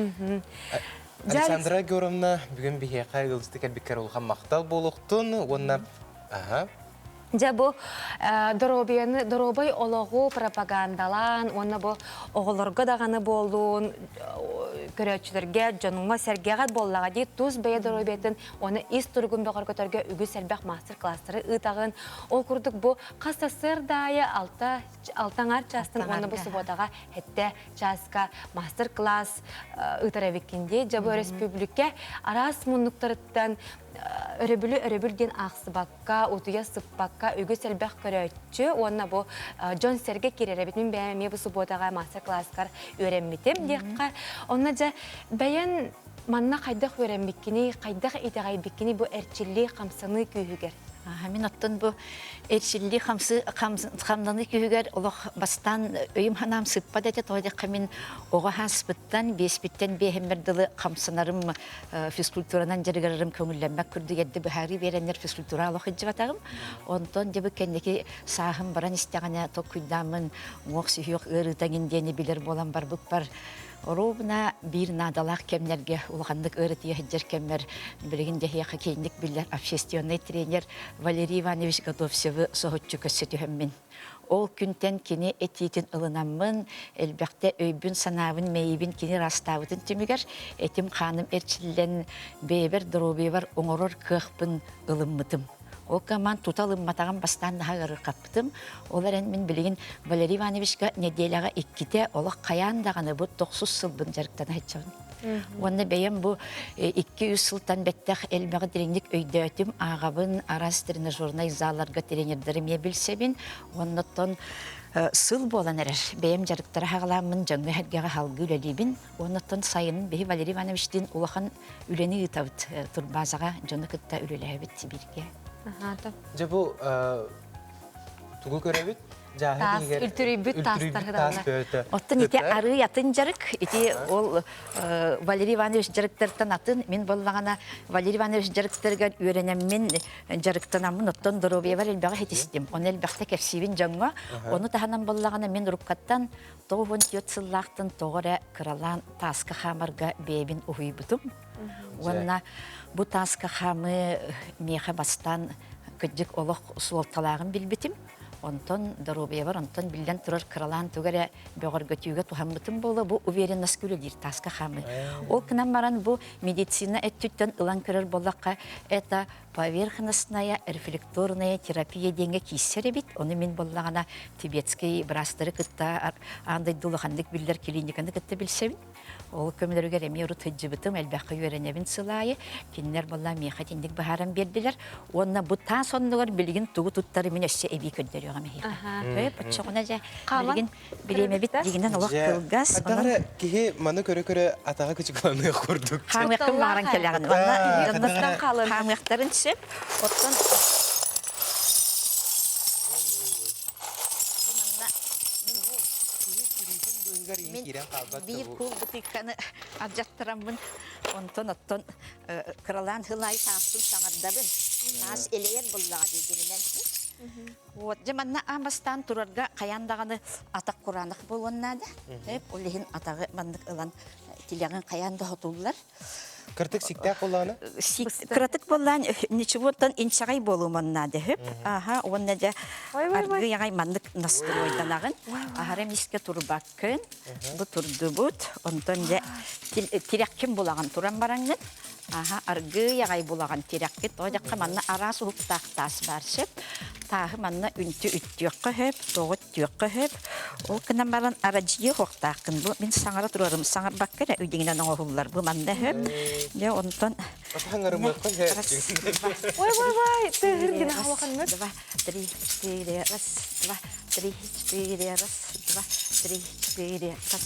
Александра Егоровна, бүгүн биһиэхэ ыалдьыты кэлбиккэр улахан махтал буолуохтун уонна аха Дьэ бу доруобуйаны доруобай олоҕу пропагандалаан уонна бу оҕолорго даҕаны буоллун көрөөччүлэргэ дьонуҥҥа-сэргэҕэ буоллаҕа дии тус бэйэ доруобуйатын уонна ис туругун бөҕөргөтөргө үгүс элбэх мастер-класстары ыытаҕын. Ол курдук бу хас сарсыарда аайы алта алта аҥаар чаастан уонна бу субуотаҕа сэттэ чааска мастер-класс ыытар эбиккин дии. Дьэ бу өрөспүүбүлүкэ араас муннуктарыттан өрөбүлү өрөбүл диэн аахсыбакка, утуйа сыппакка үгүс элбэх көрөөччү уонна бу дьон-сэргэ киирэр эбит. Мин бэйэм эмиэ бу субуотаҕа мастер-класскар үөрэммитим диэххэ. Онно дьэ бэйэн манна хайдах үөрэммиккиний, хайдах итэҕэйбиккиний бу эрчиллии хамсаныы күүһүгэр? Мин оттон бу эрчиллии хамсаныы күүһүгэр олох бастаан өйүм-санаам сыппат этэ, тоҕо диэххэ мин оҕо ааспыттан, биэспиттэн биэһиммэр дылы хамсанарым физкультуранан дьарыгырарым көҥүллэммэт курдук эрдэ быһаарыы биэрэннэр физкультура олох илдьибэтэҕим. Онтон дьэ бу кэнники сааһым баран истэҕинэ толкуйдааммын уҥуох сүһүөх ыарыыта эҥин диэни билэр буолан барбыппар оруобуна биир наадалаах кэмнэргэ улаханнык ыарытыйа сылдьар кэммэр билигин дьэһиэхэ киэҥник биллэр общественнай тренер Валерий Иванович Готовцевы соһуччу көрсө түһэммин Ол күнтэн кини этиитин ылынаммын, элбэхтэ өйбүн-санаабын, мэйиибин кини ыраастаабытын түмүгэр этим-хааным эрчиллэн, бэйэбэр доруобуйабар оҥорор кыахпын ылыммытым. Ол команд тута ылымматаҕым бастаан наһаа ыарырҕаппытым. Ол эрэн мин билигин Валерий Ивановичка нэдиэлэҕэ иккитэ олох хайаан даҕаны бу тохсус сылбын дьарыктана сылдьабын. Уонна бэйэм бу 2-3 сылтан бэттэх элбэҕи дириҥник өйдөөтүм, ааҕабын, араас тренажернай залларга тренердэри эмиэ билсэбин. Уонна оттон сыл буолан эрэр. Бэйэм дьарыктара хаҕалааммын дьоҥҥо-сэргэҕэ салгыы үлэлиибин. Уонна оттон сайынын биһи Валерий Ивановичтыын улахан үлэни ыытабыт. Турбазаҕа дьону кытта үлэлэһэбит бииргэ. Дьэ бу тугу көрөбүт? Таас, үлтүрүйбүт таастар Оттон ити арыы атын дьарык, ити ол Валерий Иванович дьарыктартан атын, мин боллаҕына Валерий Иванович дьарыктарыгар үөрэнэммин, дьарыктанаммын, оттон доруобуйабар элбэҕи ситистим. Ону элбэхтэ кэпсиибин дьоҥҥо. Ону таһынан боллаҕына мин уруккаттан 94 сыллаахтан тоҕо эрэ кыралаан тааска хаамарга бэйэбин уһуйбутум. Уонна бу тааска хаамыы миэхэ бастаан кырдьык олох суолталааҕын билбитим. Онтон доруобуйабар онтон биллэн турар кыралаан тугу эрэ бөҕөргөтүүгэ туһаммытым буолуо бу уверенность үлэлиир тааска хаамыы. Ол гынан баран бу медицина өттүттэн ылан көрөр буоллахха это поверхностная рефлекторная терапия диэҥҥэ киирсэр эбит. Ону мин буоллаҕына тибетский быраастары кытта аан дойду улаханнык биллэр клиниканы кытта билсэбин. Ол көмөлөрүгэр эмиэ урут сылдьыбытым, элбэххэ үөрэнэбин сыл аайы. Кинилэр буолла миэхэ итинник быһааран биэрдилэр. Уонна бу таас оннугар билигин тугу туттары мин өссө эбии көрдөрүөҕүм эһиэхэ. Оччоҕуна дьэ билигин бириэмэбит дигинэн олох кылгас. Атаҕара киһи маны көрө-көрө атаҕа кычыкыланыах курдук. Хаамыаххын баҕаран кэлэҕин. Онно хаамыахтарын сөп. Оттон Тыгар иин киирэн хаалбат Биир куул бытыыкканы алдьаттараммын, онтон оттон кыралаан хылаай тааспын саҥардабын. Таас элэйэр буллаҕа диигининэн. Вот, дьэ манна аан бастаан турарга хайаан даҕаны атах кураанах буолуон наада. Ол иһин атаҕы маннык ылан тилэҕин хайаан да хотуллар. Кыртык сиктээх буоллаҕына? Кыратык буоллаан ничеготтан инчэҕэй буолуоман наада үһү. Аха, уонна дьэ аргыый аҕай маннык настройданаҕын. Аһара мискэ турбаккын. Бу турдубут. Онтон дьэ тирэххин булаҕын туран бараҥҥын. Аха, аргыый аҕай булаҕын тирэххин. Тоҕо диэххэ манна араас уһуктаах таас баар сөп. Тааһы манна үнтү үттүөххэ сөп, тоҕо Түөххэ сөп. Ол гынан баран арадьыйа уһуохтааххын. Бу мин саҥара турарым саҥарбакка эрэ үйдиҥинэн оҥоһуллар. Бу манна сөп. Дьэ онтон Саҥарымыахха сөп. Ой, ой, ой, тыһыр гына халаханнык. Два, три, четыре, раз, два, три, четыре, раз, два, три, четыре, раз.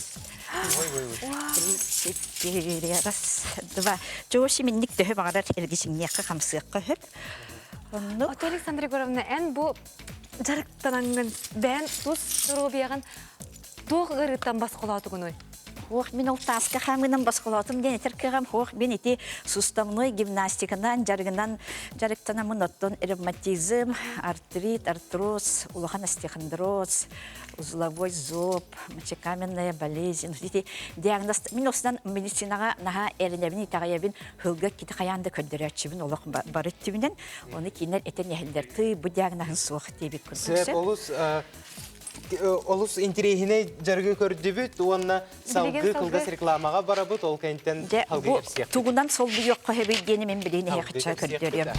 Три, четыре, раз, два. Чооши минник төһө баҕарар эргичиҥниэххэ хамсыахха сөп. Оннук. Ото Александра Егоровна, эн бу дьарыктанаҥҥын бэйэн тус доруобуйаҕын туох ыарыыттан босхолоотугунуй? Ох, мин ол тааска хаамыынан босхолоотум диэн этэр кыаҕым ох, мин ити суставной гимнастиканан дьарыгынан дьарыктанаммын оттон ревматизм, артрит, артроз, улахан остеохондроз, узловой зоб, мочекаменная болезнь. Ити диагноз мин осынан медицинаҕа наһаа эрэнэбин, итэҕэйэбин, хылга кити хайаан да көрдөрөөччүбүн олох бары өттүбүнэн. Оны кинилэр этэн иһэллэр, тыы бу диагноһын суох диэбит курдук. Сөп, олус олус интириэһинэй дьарыгы көрдүбүт уонна салгыы кылгас рекламаҕа барабыт, ол кэнниттэн салгыы кэпсиэхпит. Тугунан солбуйуохха сөбүй диэни мин билигин эһиэхэ көрдөрүөм.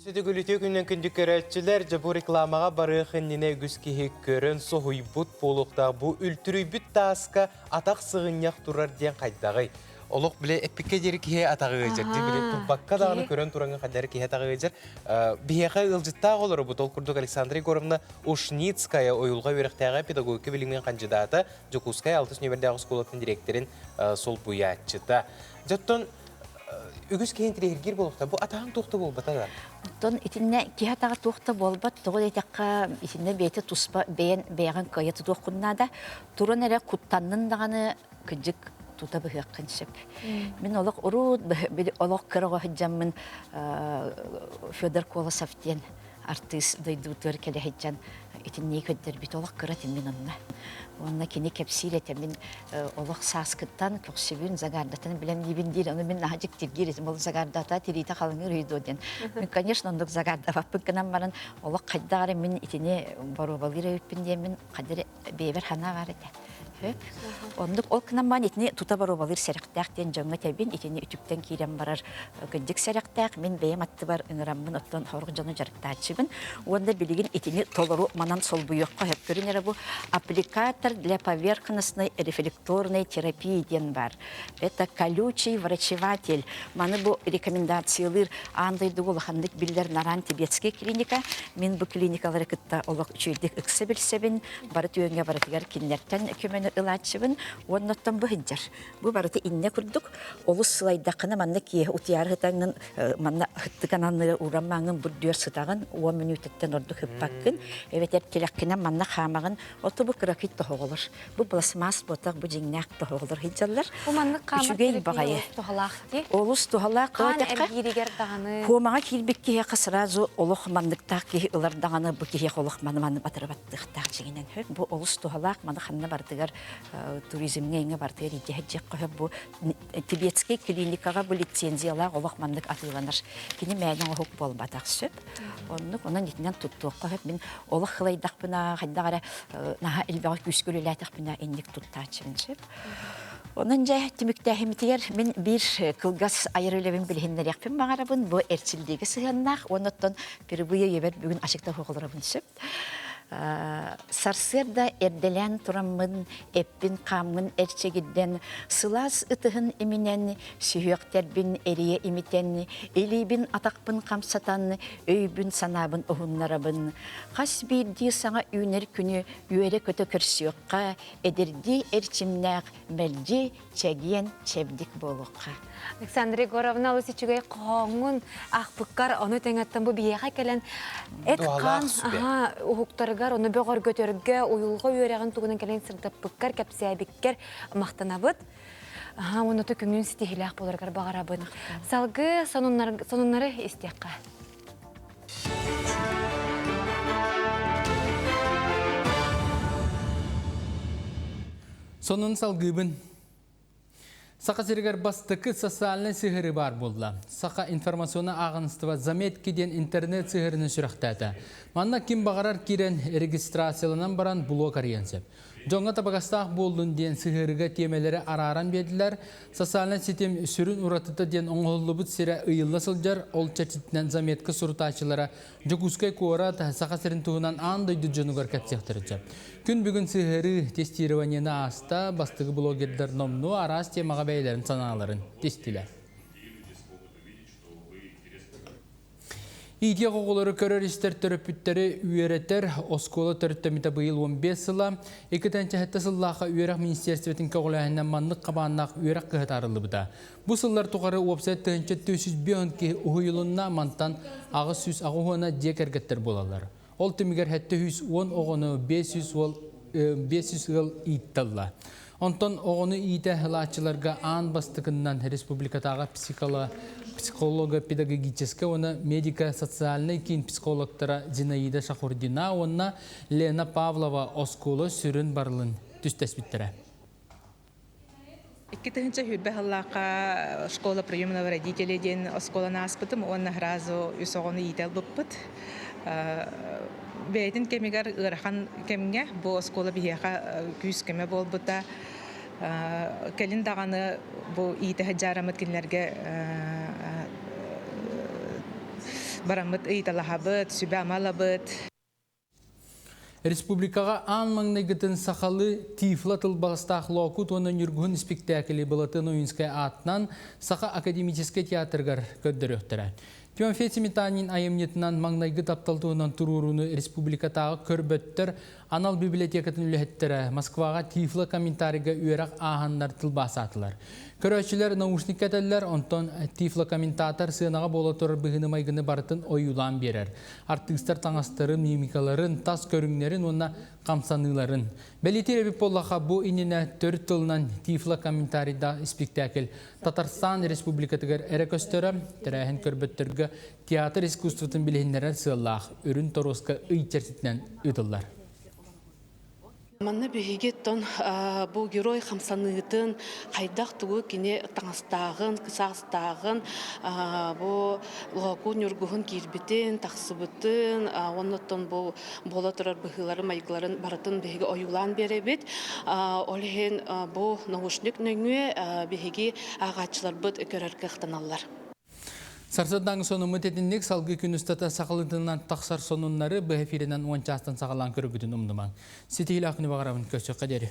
Сүтүгүлүтү күннэн күндү көрөөччүлэр, дьэ бу рекламаҕа барыах иннинэ үгүс киһи көрөн соһуйбут буолуохтаах бу үлтүрүйбүт тааска атах сыгынньах турар диэн хайдаҕый? Олох биле эппиккэ диэри киһи атаҕы ыдьар. Били турбакка даҕаны көрөн тураҥҥа хайдары киһи атаҕы ыдьар. Биһиэхэ ыалдьыттаах олоробут. Ол курдук Александра Егоровна Ушницкая уйулҕа үөрэхтээҕэ педагогика билимин хандьыдаата, Дьокуускай алтыс нүөмэрдээх оскуолатын дириэктэрин солбуйааччыта. Дьоттон үгүс киһи интириэһиргиир буолуохта. Бу атаҕыҥ туох да буолбата да? Оттон итиннэ киһи атаҕа туох да буолбат. Тоҕо диэтэххэ, итиннэ бэйэтэ туспа бэйэн бэйэҕин кыайа тутуоххун наада. Туран эрэ куттаннын даҕаны кыдьык тута быһыаххын сөп. Мин олох урут олох кыра оҕо сылдьаммын Федор Колосов диэн артыыс дойдубутугар кэлэ сылдьан итиннии көрдөрбүт олох кыра этим мин онно. Уонна кини кэпсиир этэ мин олох сааскыттан көхсүбүн загаардатын билэн диибин диир ону мин наһаа дьиктиргиир этим ол загаардата тириитэ халыҥыыр үһү дуо диэн. Мин конечно оннук загаардабаппын гынан баран олох хайдах эрэ мин итини боруобалыыр эбиппин диэммин хайдах эрэ бэйэбэр санаа баар этэ. Сөп. Оннук ол гынан баран итини тута боруобалыыр сэрэхтээх диэн дьоҥҥо этэбин, итини үтүктэн киирэн барар кырдьык сэрэхтээх. Мин бэйэм аттыбар ыҥыраммын оттон сорох дьону дьарыктааччыбын. Уонна билигин итини толору манан солбуйуохха сөп. Көрүн эрэ бу аппликатор для поверхностной рефлекторной терапии диэн баар. Это колючий врачеватель. Маны бу рекомендациялыыр аан дойдуга улаханнык биллэр Наран тибетскэй клиника. Мин бу клиникалары кытта олох үчүгэйдик ыкса билсэбин. Бары түөҥҥэ барытыгар кинилэртэн көмөнү ылааччыбын. Уонна оттон бу сылдьар. Бу барыта иннэ курдук олус сылайдаххына манна киэһэ утуйаары сытаҥҥын манна сыттык ананныгар ууран мааҥҥын бурдуйар сытаҕын 10 мүнүүтэттэн ордук ыппаккын эбэтэр тилэххинэн манна хаамаҕын ото бу кыракый тоһоҕолор Бу пластмасс буотах, бу дьиҥнээх тоһоҕолор сылдьаллар. Бу маннык хаамар Үчүгэй баҕайы. олус туһалаах дии. Олус туһалаах. Хаан эргииригэр даҕаны. Куомаҕа киирбит киһиэхэ сразу олох манныктаах киһи ылар даҕаны бу киһиэхэ олох маны маны батырабаттыахтаах дьиҥинэн сөп. Бу олус туһалаах маны ханна бардыгар туризмҥа иҥэ бардыгар илдьэ сылдьыахха сөп. Бу тибетскэй клиникаҕа бу лицензиялаах олох маннык атыыланар. Кини мээнэ оҥоһук буолбатах сөп. Оннук онон итинэн туттуохха сөп. Мин олох хылайдахпына хайдах эрэ наһаа элбэҕи күүскэ үлэлээтэхпинэ инник туттааччыбын сөп. Онон дьэ түмүктээһимитигэр мин биир кылгас айар үлэбин билиһиннэриэхпин баҕарабын. Бу эрчиллиигэ сыһыаннаах уонна оттон впервые үйэбэр бүгүн ачыкта оһоҕолоробун сөп. Сарсыарда эрдэлээн тураммын, эппин-хааммын эрчигирдэн, сылаас ытыһын иминэн, сүһүөхтэрбин эрийэ имитэн, илиибин-атахпын хамсатан, өйбүн-санаабын уһуннарабын. Хас биирдии саҥа үүнэр күнү үөрэ-көтө көрсүөххэ, эдэрдии эрчимнээх, мэлдьи чэгиэн, чэбдик буолуохха. Александра Егоровна олус үчүгэй хоһооҥҥун аахпыккар ону тэҥэттэн бу биһиэхэ кэлэн эт-хаан уһуктарыгар ону бөҕөргөтөргө уйулҕа үөрэҕин тугунан кэлэн сырдаппыккар, кэпсээбиккэр махтанабыт. Аха, уонна күҥүн ситиһиилээх буоларгар баҕарабын. Салгыы сонуннары истиэххэ. Сонун салгыыбын. Саха сиригэр бастакы социальнай сыһыарыы баар буолла. Саха информационнай ааҕыныстыба «Заметки» диэн интернет сыһыарыыны сүрэхтээтэ. Манна ким баҕарар киирэн регистрацияланан баран блог арыйан сөп. Дьоҥҥо табыгастаах буоллун диэн сыһыарыыга тиэмэлэри арааран биэрдилэр. Социальнай ситим сүрүн уратыта диэн оҥоһуллубут сирэ ыйылла сылдьар, ол чэрчитинэн заметка сурутааччылара Дьокуускай куорат Саха сирин туһунан аан дойду дьонугар кэпсиэхтэрин сөп. Күн бүгүн сыһыарыы тестированиены ааста, бастакы блогердар номнуо араас темаҕа бэйэлэрин санааларын тистилэр. Иитиэх оҕолору көрөр-истэр төрөппүттэри үөрэтэр оскуола төрүттэммитэ быйыл 15 сыла. 2007 сыллаахха үөрэх министерствотын көҕүлээһининэн маннык хабааннаах үөрэх кыһата арыллыбыта. Бу сыллар тухары уопсай 1452 киһи уһуйулунна, мантан 880 дьиэ кэргэттэр буолаллар. Ол түмүгэр 710 оҕону 500 уол 500 ыал иитталла. Онтон оҕону иитэ ылааччыларга аан бастакыннан республикатааҕы психолого-педагогическай уонна медико-социальнай киин психологтара Зинаида Шахурдина уонна Лена Павлова оскуола сүрүн барылын түстэспиттэрэ. 2020 сыллаахха школа приемного родителей диэн оскуоланы ааспытым уонна сразу үс оҕону иитэ ылбыппыт. Бэйэтин кэмигэр ыарахан кэмҥэ бу оскуола биһиэхэ күүс-көмө буолбута. Кэлин даҕаны бу иитэ сылдьаараммыт кинилэргэ бараммыт ыйыталаһабыт, сүбэ-ама ылабыт. Республикаҕа аан маҥнайгытын сахалыы Тифло тылбаастаах Лоокут уонна Ньургуһун испиктээкили Былатыан Ойуунскай аатынан Саха академическай театрыгар көрдөрүөхтэрэ. Тимофей Сметанин айымньытынан маҥнайгы таптал туһунан туруорууну республикатааҕы көрбөттөр анал библиотекатын үлэһиттэрэ Москваҕа Тифло комментарийга үөрэх ааһаннар тылбаасаатылар. Көрөөччүлэр наушникка этэллэр, онтон Тифло комментатор сыанаҕа буола турар быһыыны-майгыны барытын ойуулаан биэрэр. Артыыстар таҥастарын, мимикаларын, тас көрүҥнэрин уонна хамсаныыларын. Бэлиэтиир эбит буоллахха, бу иннинэ төрүт тылынан Тифло комментарийдаах испиктээкил Татарстан Республикатыгар эрэ көстөрө, тэрээһин көрбөттөргө театр искусствотын билиһиннэрэр сыаллаах үрүн торуоска ый чэрчитинэн ыытыллар. Манна биһиги оттон бу герой хамсаныытын, хайдах тугу кини таҥастааҕын, кысаастааҕын, бу лоокуун ньургуһун киирбитин, тахсыбытын, уонна оттон бу буола турар быһыыларын, майгыларын барытын биһиги ойуулаан биэрэбит. Ол иһин бу наушник нөҥүө биһиги ааҕааччыларбыт көрөр кыахтаналлар. Сарсыардааҥы сонуммут итинник салгыы күн устата сахалытынан тахсар сонуннары быһа эфиринэн уон чаастан саҕалаан көрөргүтүн умнумаҥ. Ситиһиилээх күнү баҕарабын көрсүөххэ диэри.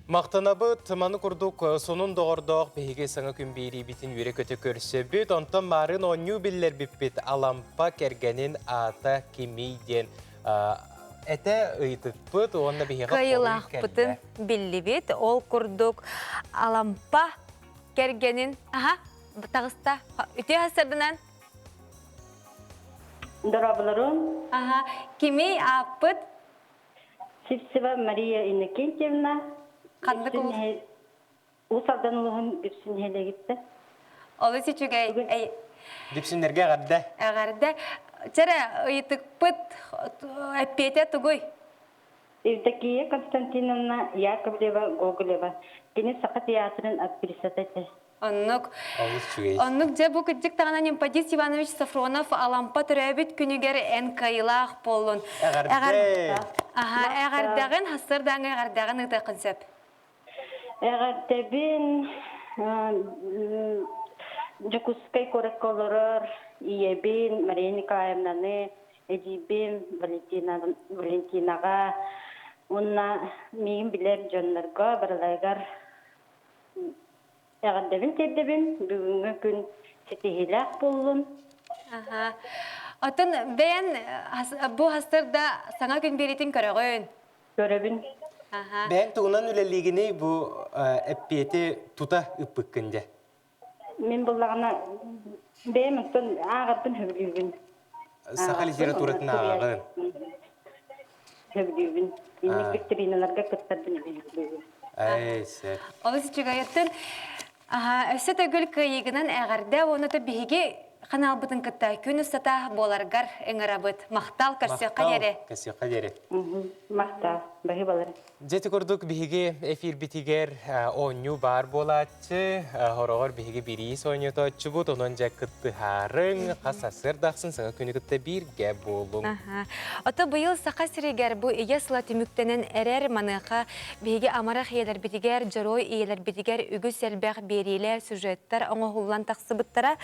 Махтанабыт, маны курдук сонун доҕордоох биһиги саҥа күн биэриибитин үөрэ-көтө көрсөбүт. Онтон маарын оонньуу биллэрбиппит Алампа кэргэнин аата кимий диэн этэ ыйытыкпыт уонна биһиэхэ Кыайыылаахпытын биллибит. Ол курдук Алампа кэргэнин аха таҕыста. Үтүө сарсыарданан. Дорооболорун. Аха кими ааппыт? Сивцева Мария Иннокентьевна. Ханнык улус? Уус Алдан улууһун Дүпсүн нэһилиэгиттэн. Олус үчүгэй. Дүпсүннэргэ эҕэрдэ. Эҕэрдэ. Чэрэ, ыйытыкпыт эппиэтэ тугуй? Евдокия Константиновна Яковлева Гоголева. Кини Саха театрын актрисата этэ. Оннук. Олус үчүгэй. Оннук дьэ бу кырдьык даҕаны Нимпадис Иванович Софронов Алампа төрөөбүт күнүгэр эн кыайыылаах буоллун. Эҕэрдэ! Аха, эҕэрдэҕин, хассырдааҥы эҕэрдэҕин ыытыаххын сөп. Эҕэрдэбин Дьокуускай куоракка олорор. Ийэбин Мария Николаевнаны, эдьиийбин Валентина Валентинаҕа уонна миигин билэр дьоннорго барыларыгар эҕэрдэбин тиэрдэбин. Бүгүҥҥү күн ситиһиилээх буоллун. Аха. Оттон бэйэн бу хастарда саҥа күн биэриитин көрөҕүн. Көрөбүн. Аха. Бэйэҥ тугунан үлэлиигиний бу эппиэти тута ыппыккын дьэ? Мин буллаҕына бэйэм оттон ааҕарбын сөбүлүүбүн. Саха литературатын ааҕаҕын. Сөбүлүүбүн. Инник викториналарга кыттарбын сөбүлүүбүн. Эй, сөп. Олус үчүгэйиттэн өссө төгүл кыайыыгынан эҕэрдэ уонна биһиги ханаалбытын кытта күн устата буоларгар ыҥырабыт. Махтал, көрсүөххэ диэри. Көрсүөххэ диэри. Махтал. Баһыыбалар. Дьэ ити курдук биһиги эфирбитигэр оонньуу баар буолааччы, хороҕор биһиги бириис оонньотооччубут, онон дьэ кыттыһаарыҥ, хас сарсыарда ахсын саҥа күнү кытта бииргэ буолуҥ. Ото быйыл Саха сиригэр бу ийэ сыла түмүктэнэн эрэр маныаха биһиги амарах ийэлэрбитигэр, дьоруой ийэлэрбитигэр үгүс элбэх биэриилэр, сюжеттар оҥоһуллан тахсыбыттара.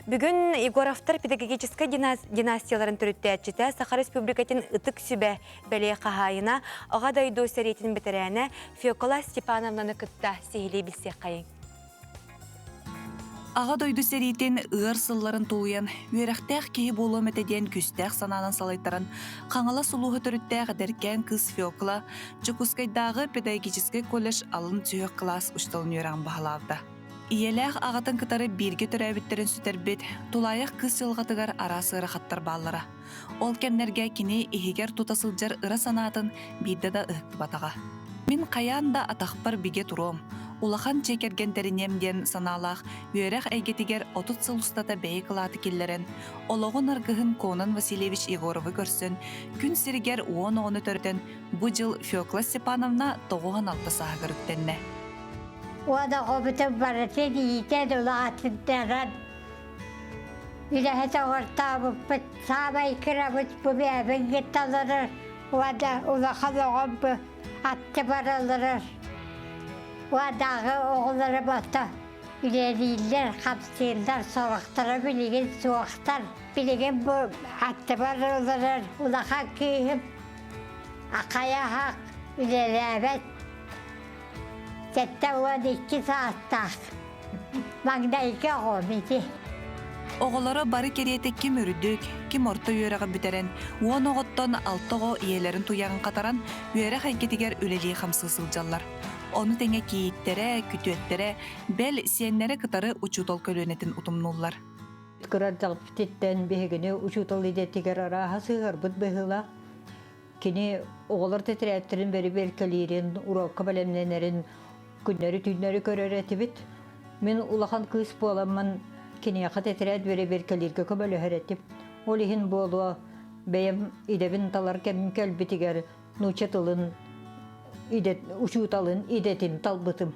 Бүгүн Егоровтар педагогическай династияларын төрүттээччитэ Саха Республикатын Ытык сүбэ бэлиэ хаһаайына, Аҕа дойду сэриитин бэтэрээнэ Фекла Степановнаны кытта сиһилии билсиэххэйиҥ. Аҕа дойду сэриитин ыар сылларын тулуйан, үөрэхтээх киһи буолуом этэ диэн күүстээх санаанан салайтаран, Хаҥалас улууһа төрүттээх эдэркээн кыыс Фекла Дьокуускайдааҕы педагогическай колледж алын сүһүөх кылаас учууталын үөрэҕин баһылаабыта. Ийэлээх аҕатын кытары бииргэ төрөөбүттэрин сүтэрбит, тулаайах кыыс дьылҕатыгар араас ыарахаттар бааллара. Ол кэмнэргэ кини иһигэр тута сылдьар ыра санаатын биирдэ да ыһыктыбатаҕа. Мин хайаан да атахпар бигэ туруом, улахан дьиэ кэргэн тэриниэм диэн санаалаах үөрэх эйгэтигэр 30 сыл устата бэйэ кылааты киллэрэн, олоҕун аргыһын Конон Васильевич Егоровы көрсөн, күн сиригэр 10 оҕону төрөтөн, бу дьыл Фекла Степановна 96 сааһыгар үктэннэ. Уода хобутун барытын иитэн улаатыннаран Үлэһит оҕортообуппут саамай кырабыт бу бэйэбин кытта олорор уонна улахан оҕом бу аттыбар олорор. Уоннааҕы оҕолорум ото үлэлииллэр, хамсыыллар, сорохторо билигин суохтар. Билигин бу аттыбар олорор улахан кыыһым акайаһах үлэлээбэт 72 саастаах. Маҥнайгы оҕом ити. Оҕолоро бары кэриэтэ ким үрдүк, ким орто үөрэҕи бүтэрэн, 10 оҕоттон алта оҕо ийэлэрин туйаҕын хатаран, үөрэх эйгэтигэр үлэлии-хамсыы сылдьаллар. Ону тэҥэ кийииттэрэ, күтүөттэрэ, бэл, сиэннэрэ кытары учуутал көлүөнэтин утумнууллар. Кыра эрдэхпититтэн биһигини учуутал идэтигэр арааһа сыһыарбыт быһыылаах. Кини оҕолор тэтэрээттэрин бэрибиэркэлиирин, уруокка бэлэмнэнэрин күннэри-түүннэри көрөр этибит. Мин улахан кыыс буоламмын киниэхэ тэтэрээт бэрэбиэркэлииргэ көмөлөһөр этим. Ол иһин буолуо бэйэм идэбин талар кэмим кэлбитигэр нуучча тылын идэт, учууталын идэтин талбытым.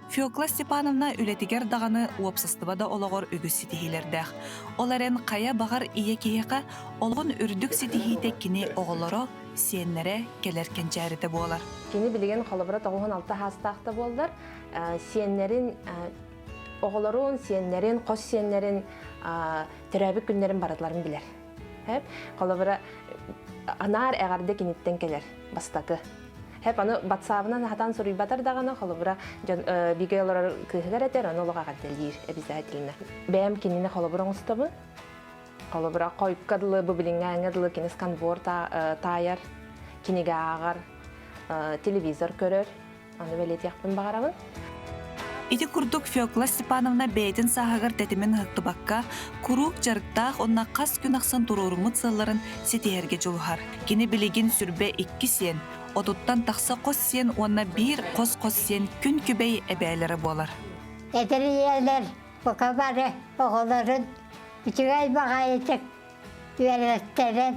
Фекла Степановна үлэтигэр даҕаны уопсастыба да олоҕор үгүс ситиһиилэрдээх. Ол эрэн хайа баҕар ийэ киһиэхэ олоҕун үрдүк ситиһиитэ кини оҕолоро, сиэннэрэ кэлэр кэнчээритэ буолар. Кини билигин холобура 96 саастаах да буоллар, сиэннэрин оҕолорун, сиэннэрин, хос сиэннэрин төрөөбүт күннэрин барыларын билэр. Холобура анаар эҕэрдэ киниттэн кэлэр бастакы. Хэп аны батсаабынан хатан суруйбатар даҕаны холобура дьон бигэ олорор кыыһыгар этэр, ону олох эҕэрдэлиир обязательно. Бэйэм кинини холобур оҥостобун. Холобура хойукка дылы бу билиҥҥээҥҥэ дылы кини сканвор таайар, кинигэ ааҕар, телевизор көрөр. Аны бэлиэтиэхпин баҕарабын. Ити курдук Фекла Степановна бэйэтин сааһыгар тэтимин ыһыктыбакка, куруук дьарыктаах уонна хас күн ахсын туруоруммут сыалларын ситиһэргэ дьулуһар. Кини билигин сүрбэ икки сиэн, отуттан тахса хос сиэн уонна биир хос-хос сиэн күн күбэй эбээлэрэ буолар. Эдэр ийэлэр бука бары оҕолорун үчүгэй баҕайытык үөрэттэрэн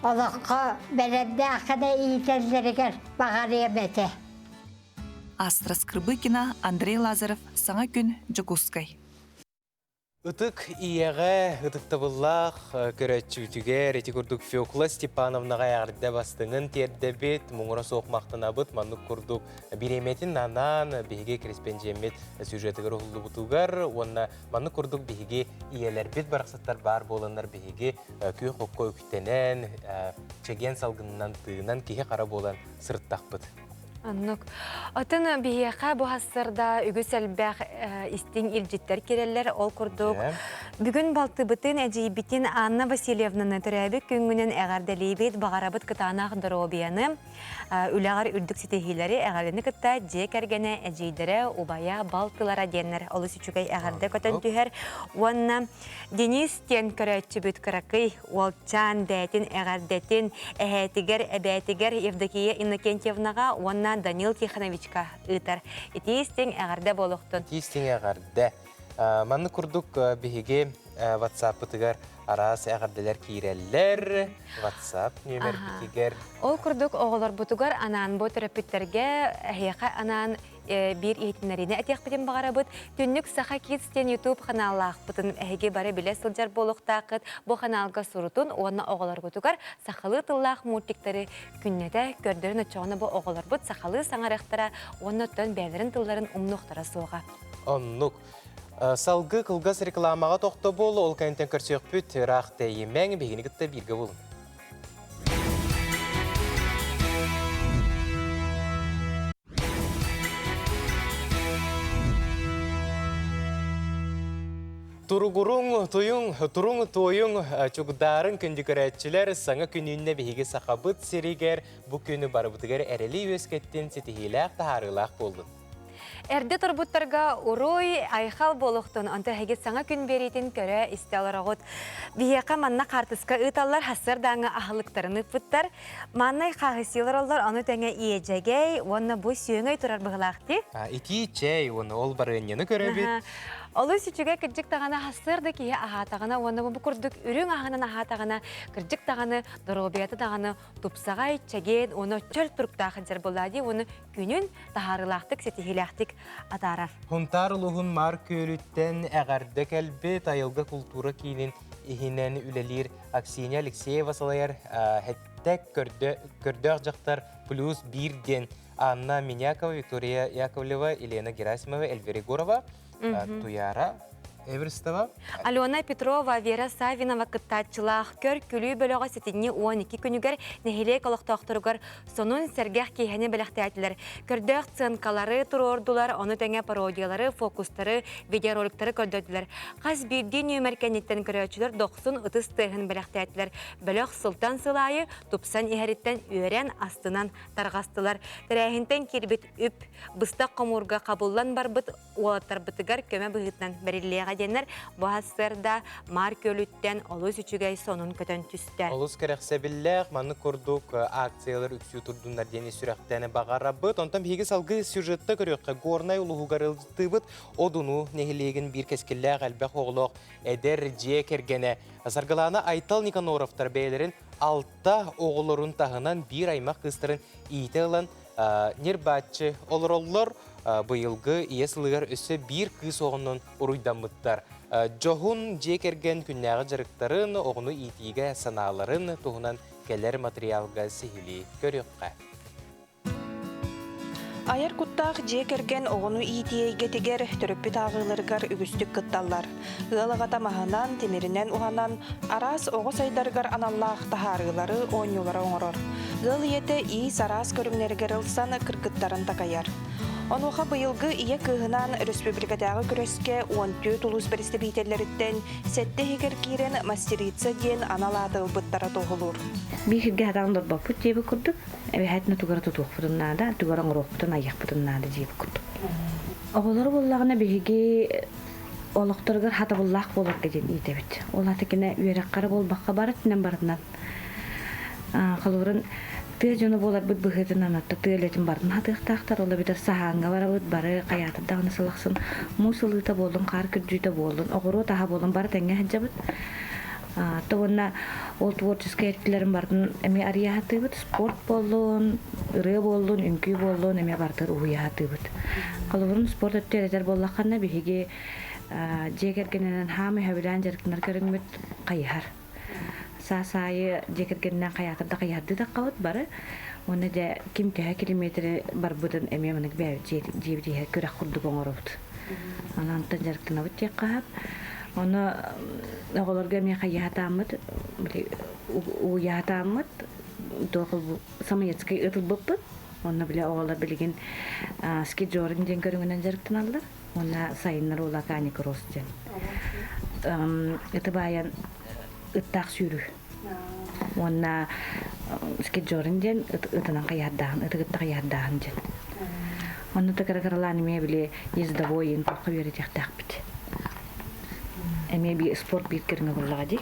олоххо бэлэмнээх гына иитэллэригэр баҕарыам этэ. Астра Скрыбыкина, Андрей Лазарев, Саҥа күн, Дьокуускай. Ытык ийэҕэ ытыктабыллаах көрөөччүбүтүгэр ити курдук Фекла Степановнаҕа эҕэрдэ бастыҥын тиэрдэбит, муҥура суох махтанабыт. Маннык курдук бириэмэтин анаан биһиги кэрэспэндьиэммит сюжетыгар уһуллубутугар уонна маннык курдук биһиги ийэлэрбит барахсаттар баар буоланнар биһиги күөх окко үктэнэн, чэгиэн салгынынан тыынан киһи-хара буолан сырыттахпыт. Оннук. Отон биһиэхэ бу хассарда үгүс элбэх истиҥ илдьиттэр кирэллэр. Ол курдук, бүгүн балтыбытын, эдьиийбитин Анна Васильевнаны төрөөбүт күҥҥүнэн эҕэрдэлиибит, баҕарабыт кытаанах доруобуйаны, үлэҕэр үрдүк ситиһиилэри, эҕэрдэни кытта дьиэ кэргэнэ, эдьиийдэрэ, убайа, балтылара диэннэр олус үчүгэй эҕэрдэ көтөн түһэр. Уонна Денис диэн көрөөччүбүт кыракый уолчаан бээтин эҕэрдэтин эһээтигэр, эбээтигэр Евдокия Иннокентьевнаҕа уонна Данил Тихоновичка ыытар. Итии истиҥ эҕэрдэ буолуохтун. Итии истиҥ эҕэрдэ. Маннык курдук биһиги WhatsApp-пытыгар араас эҕэрдэлэр киирэллэр. WhatsApp нүөмэрбитигэр. Ол курдук оҕолорбутугар анаан бу төрөппүттэргэ эһиэхэ анаан биир иһитиннэриини этиэхпитин баҕарабыт. Түннүк Саха Kids диэн YouTube ханааллаахпытын эһиги бары билэ сылдьар буолуохтааххыт. Бу ханаалга сурутун уонна оҕолоргутугар сахалыы тыллаах мультиктары күннэтэ көрдөрөн оччоҕуна бу оҕолорбут сахалыы саҥарыахтара уонна оттон бэйэлэрин тылларын умнуохтара суоҕа. Оннук. Салгыы кылгас рекламаҕа тохтобул, ол кэнниттэн көрсүөхпүт ыраах тэйимэҥ, биһигини кытта бииргэ буолуҥ. Туругуруҥ, туйуҥ, туруҥ, туойуҥ, чугдаарыҥ күндү көрөөччүлэр, саҥа күнүүннэ биһиги Сахабыт сиригэр бу күнү барыбытыгар эрэли үөскэттин, ситиһиилээх, таһаарыылаах буоллун. Эрдэ турбуттарга уруй, айхал буолуохтун, онто эһиги саҥа күн биэриитин көрө истэ олороҕут. Биһиэхэ манна хаартыска ыыталлар, хассыардааҥҥы аһылыктарын ыыппыттар. Мааннай хааһысыылар оллор, ону тэҥэ иэдьэгэй уонна бу сүөҥөй турар быһылаах дии. Итии чэй уонна ол барыанньаны көрөбүт. Олус үчүгэй кырдьык даҕаны хассыарда киһи аһаатаҕына уонна бу курдук үрүҥ аһынан аһаатаҕына кырдьык даҕаны доруобуйата даҕаны тупсаҕай, чэгиэн уонна чөл туруктаах сылдьар буоллаа дии уонна күнүн таһаарыылаахтык, ситиһиилээхтик атаарар. Хунтаар улууһун Маар Күөлүттэн эҕэрдэ кэлбит айылга култуура киинин иһинэн үлэлиир Аксинья Алексеева салайар Хэттек көрдөөх дьахтар плюс биир диэн Анна Минякова, Виктория Яковлева, Елена Герасимова, Эльвира Егорова, Туяра Эверстова. Алена Петрова, Вера Савинова кыттааччылаах көр-күлүү бөлөҕө сэтинньи 12 күнүгэр нэһилиэк олохтоохторугар сонун сэргэх киэһэни бэлэхтээтилэр. Көрдөөх сценкалары туруордулар, ону тэҥэ пародиялары, фокустары, видеороликтары көрдөрдүлэр. Хас биирдии нүөмэр кэнниттэн көрөөччүлэр дохсун ытыс тыаһын бэлэхтээтилэр. Бөлөх сылтан сыл аайы тупсан иһэриттэн үөрэн, астынан тарҕастылар. Тэрээһинтэн киирбит үп быстах хомуурга хабыллан барбыт уолаттарбытыгар көмө быһыытынан бэриллиэҕэ диэннэр бу сарсыарда Маар Күөлүттэн олус үчүгэй сонун көтөн түстэ. Олус кэрэхсэбиллээх, маннык курдук акциялар үксүү турдуннар диэн сүрэхтэни баҕарабыт. Онтон биһиги салгыы сюжетта көрүөххэ Горнай улууһугар ылдьыттыыбыт Одуну нэһилиэгин биир кэскиллээх элбэх оҕолоох эдэр дьиэ кэргэнэ Саргылаана Айтал Никаноровтар бэйэлэрин алта оҕолорун таһынан биир аймах кыыстарын иитэ ылан ньир-бааччы олороллор. Быйылгы ийэ сылыгар өссө биир кыыс оҕонон уруйдаммыттар. Дьоһун дьиэ кэргэн күннээҕи дьарыктарын, оҕону иитиигэ санааларын туһунан кэлэр материалга сиһилии көрүөххэ. Айар куттаах дьиэ кэргэн оҕону иитии эйгэтигэр, төрөппүт ааҕыыларыгар үгүстүк кытталлар. Ыал аҕата маһынан, тимиринэн уһанан, араас оҕо сайдарыгар аналлаах таһаарыылары, оонньуулары оҥорор. Ыал ийэтэ иис араас көрүҥнэригэр ылсан кыргыттарын такайар. Онуоха быйылгы ийэ кыыһынаан өрөспүүбүлүкэтээҕи күрэскэ 14 улуус бэрэстэбиитэллэриттэн сэттэ иһигэр киирэн мастерица диэн анал ааты ылбыттара туоһулуур. Биир сиргэ хатаҕын дорбоппут диэбит курдук, эбэһээтинэ тугу эрэ тутуохпутун наада, тугу эрэ оҥоруохпутун, айыахпытын наада диэбит курдук. Оҕолору буллаҕына биһиги олохторугар хатабыллаах буоларга диэн иитэбит. Ол аты кини үөрэххэ буолбакка барытынан барытынан холобурун тыа дьоно буоларбыт быһыытынан атта тыа үлэтин барытын хатыахтаахтар. Ол эбэтэр саһааҥҥа барабыт, бары хайаатар даҕаны сылахсын муус ылыыта буоллун, хаар күрдьүүтэ буоллун, оҕуруот аһа буоллун бары тэҥҥэ сылдьабыт. То уонна ол творческай өттүлэрин барытын эмиэ арыйа сатыыбыт. Спорт буоллун, ырыа буоллун, үҥкүү буоллун эмиэ барытын уһуйа сатыыбыт. Холобурун спорт өттүгэр этэр буоллаххына биһиги Дьиэ кэргэнинэн хаамай сөбүлээн дьарыктанар көрүҥмүт хайыһар. Саас аайы дьиэ кэргэнинэн хайаатар да хайыһардыы таххабыт бары. Уонна дьэ ким төһө километры барбытын эмиэ маннык бэйэбит дьиэбит иһэр күрэх курдук оҥоробут. Онон онтон дьарыктанабыт диэххэ сөп. Ону оҕолорго эмиэ хайыһатааммыт, угуйаатааммыт, туох самоедскай ытылбыппыт. Онно бile оҕолор билигин скиджоринг диэн көрүҥүнэн дьарыктаналлар. Уонна сайыннар улакаани кросс диэн. Ыты баайан ыттаах сүүрүү. Уонна скиджоринг диэн ытынан хайыһардааһын, ыты кытта хайыһардааһын диэн. Онно да кыра-кыралаан эмиэ били ездовой туохха үөрэтиэхтээхпит. Эмиэ би спорт биир көрүҥэ буоллаҕа дии.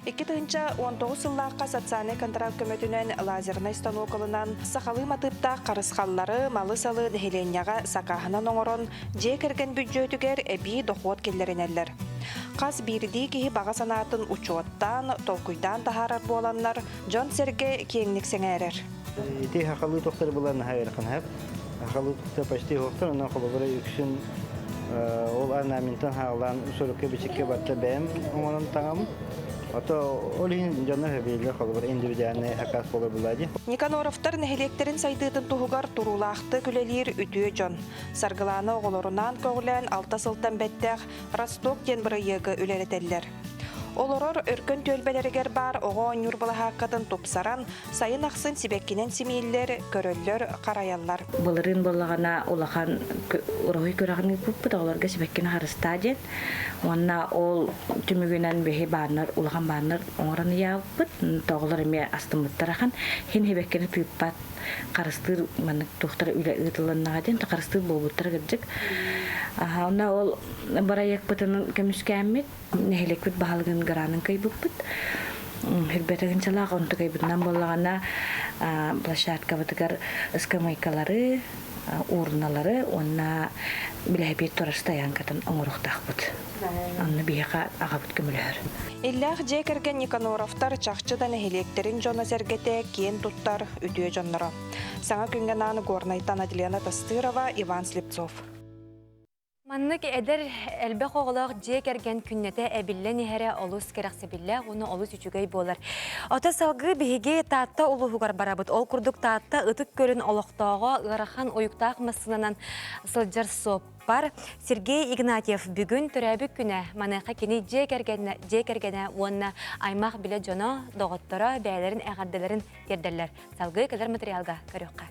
2019 сыллаахха социальнай контракт көмөтүнэн лазернай станок ылынан, сахалыы матыыптаах харысхаллары, малы-салы нэһилиэнньэҕэ сакааһынан оҥорон, дьиэ кэргэн бүддьүөтүгэр эбии дохуот киллэринэллэр. Хас биирдии киһи баҕа санаатын учуоттаан, толкуйдаан таһаарар буоланнар, дьон-сэргэ киэҥник сэҥээрэр. Ити хахалыы тохтор булан наһаа ыарахан хап. Хахалыы тохтор почти суохтар, онон холобура үксүн ол орнаментан хаалаан сурукка-бичиккэ барта бэйэм оҥорон таҥам. Ото ол иһин дьоно хөбүлэр холобура индивидуальный заказ буолар булаа дии. Никаноровтар нэһилиэктэрин сайдыытын туһугар туруулаахтык үлэлиир үтүө дьон. Саргылаана оҕолорунаан көҕүлээн алта сылтан бэттэх Росток диэн бырайыагы үлэлэтэллэр. Олорор өркөн түөлбэлэригэр баар оҕо оонньуур былаһааккатын тупсаран, сайын ахсын сибэккинэн симииллэр, көрөллөр, харайаллар. Былырыын буоллаҕына улахан уруһуй күрэҕин ыыппыппыт, оҕолорго сибэккини харыстаа диэн. Уонна ол түмүгүнэн биһи бааннар, улахан бааннар оҥорон ыйаабыппыт. Оҕолор эмиэ астыммыттар ахан. Хин сибэккини тыыппат, харыстыыр маннык туохтара үлэ ыытылыннаҕа диэн, харыстыыр буолбуттара кырдьык. Онно ол бырайыакпытын көмүскээммит, нэһилиэкпит баһылыгын гранын кыайбыппыт. Хүрбэтэгинчалаах онтукайбытынан буоллаҕына площадкабытыгар ыскамыайкалары, урналары уонна билэһэпиэт турар стоянкатын оҥоруохтаахпыт. Онно биһиэхэ аҕабыт көмөлөһөр. Иллээх дьиэ кэргэн Никаноровтар чахчы да нэһилиэктэрин дьоно-сэргэтэ киэн туттар үтүө дьонноро. Саҥа күҥҥэ анаан Горнайтан Аделена Тастырова, Иван Слепцов. Маннык эдэр элбэх оҕолоох дьиэ кэргэн күннэтэ эбиллэн иһэрэ олус кэрэхсэбиллээх уонна олус үчүгэй буолар. Ото салгыы биһиги Таатта улууһугар барабыт. Ол курдук Таатта Ытык Көлүн олохтооҕо ыарахан уйуктаах массыынанан сылдьар суоппар Сергей Игнатьев бүгүн төрөөбүт күнэ. Маныаха кини дьиэ кэргэнэ, дьиэ кэргэнэ уонна аймах билэ дьоно, доҕотторо бэйэлэрин эҕэрдэлэрин тиэрдэллэр. Салгыы кэлэр материалга көрүөххэ.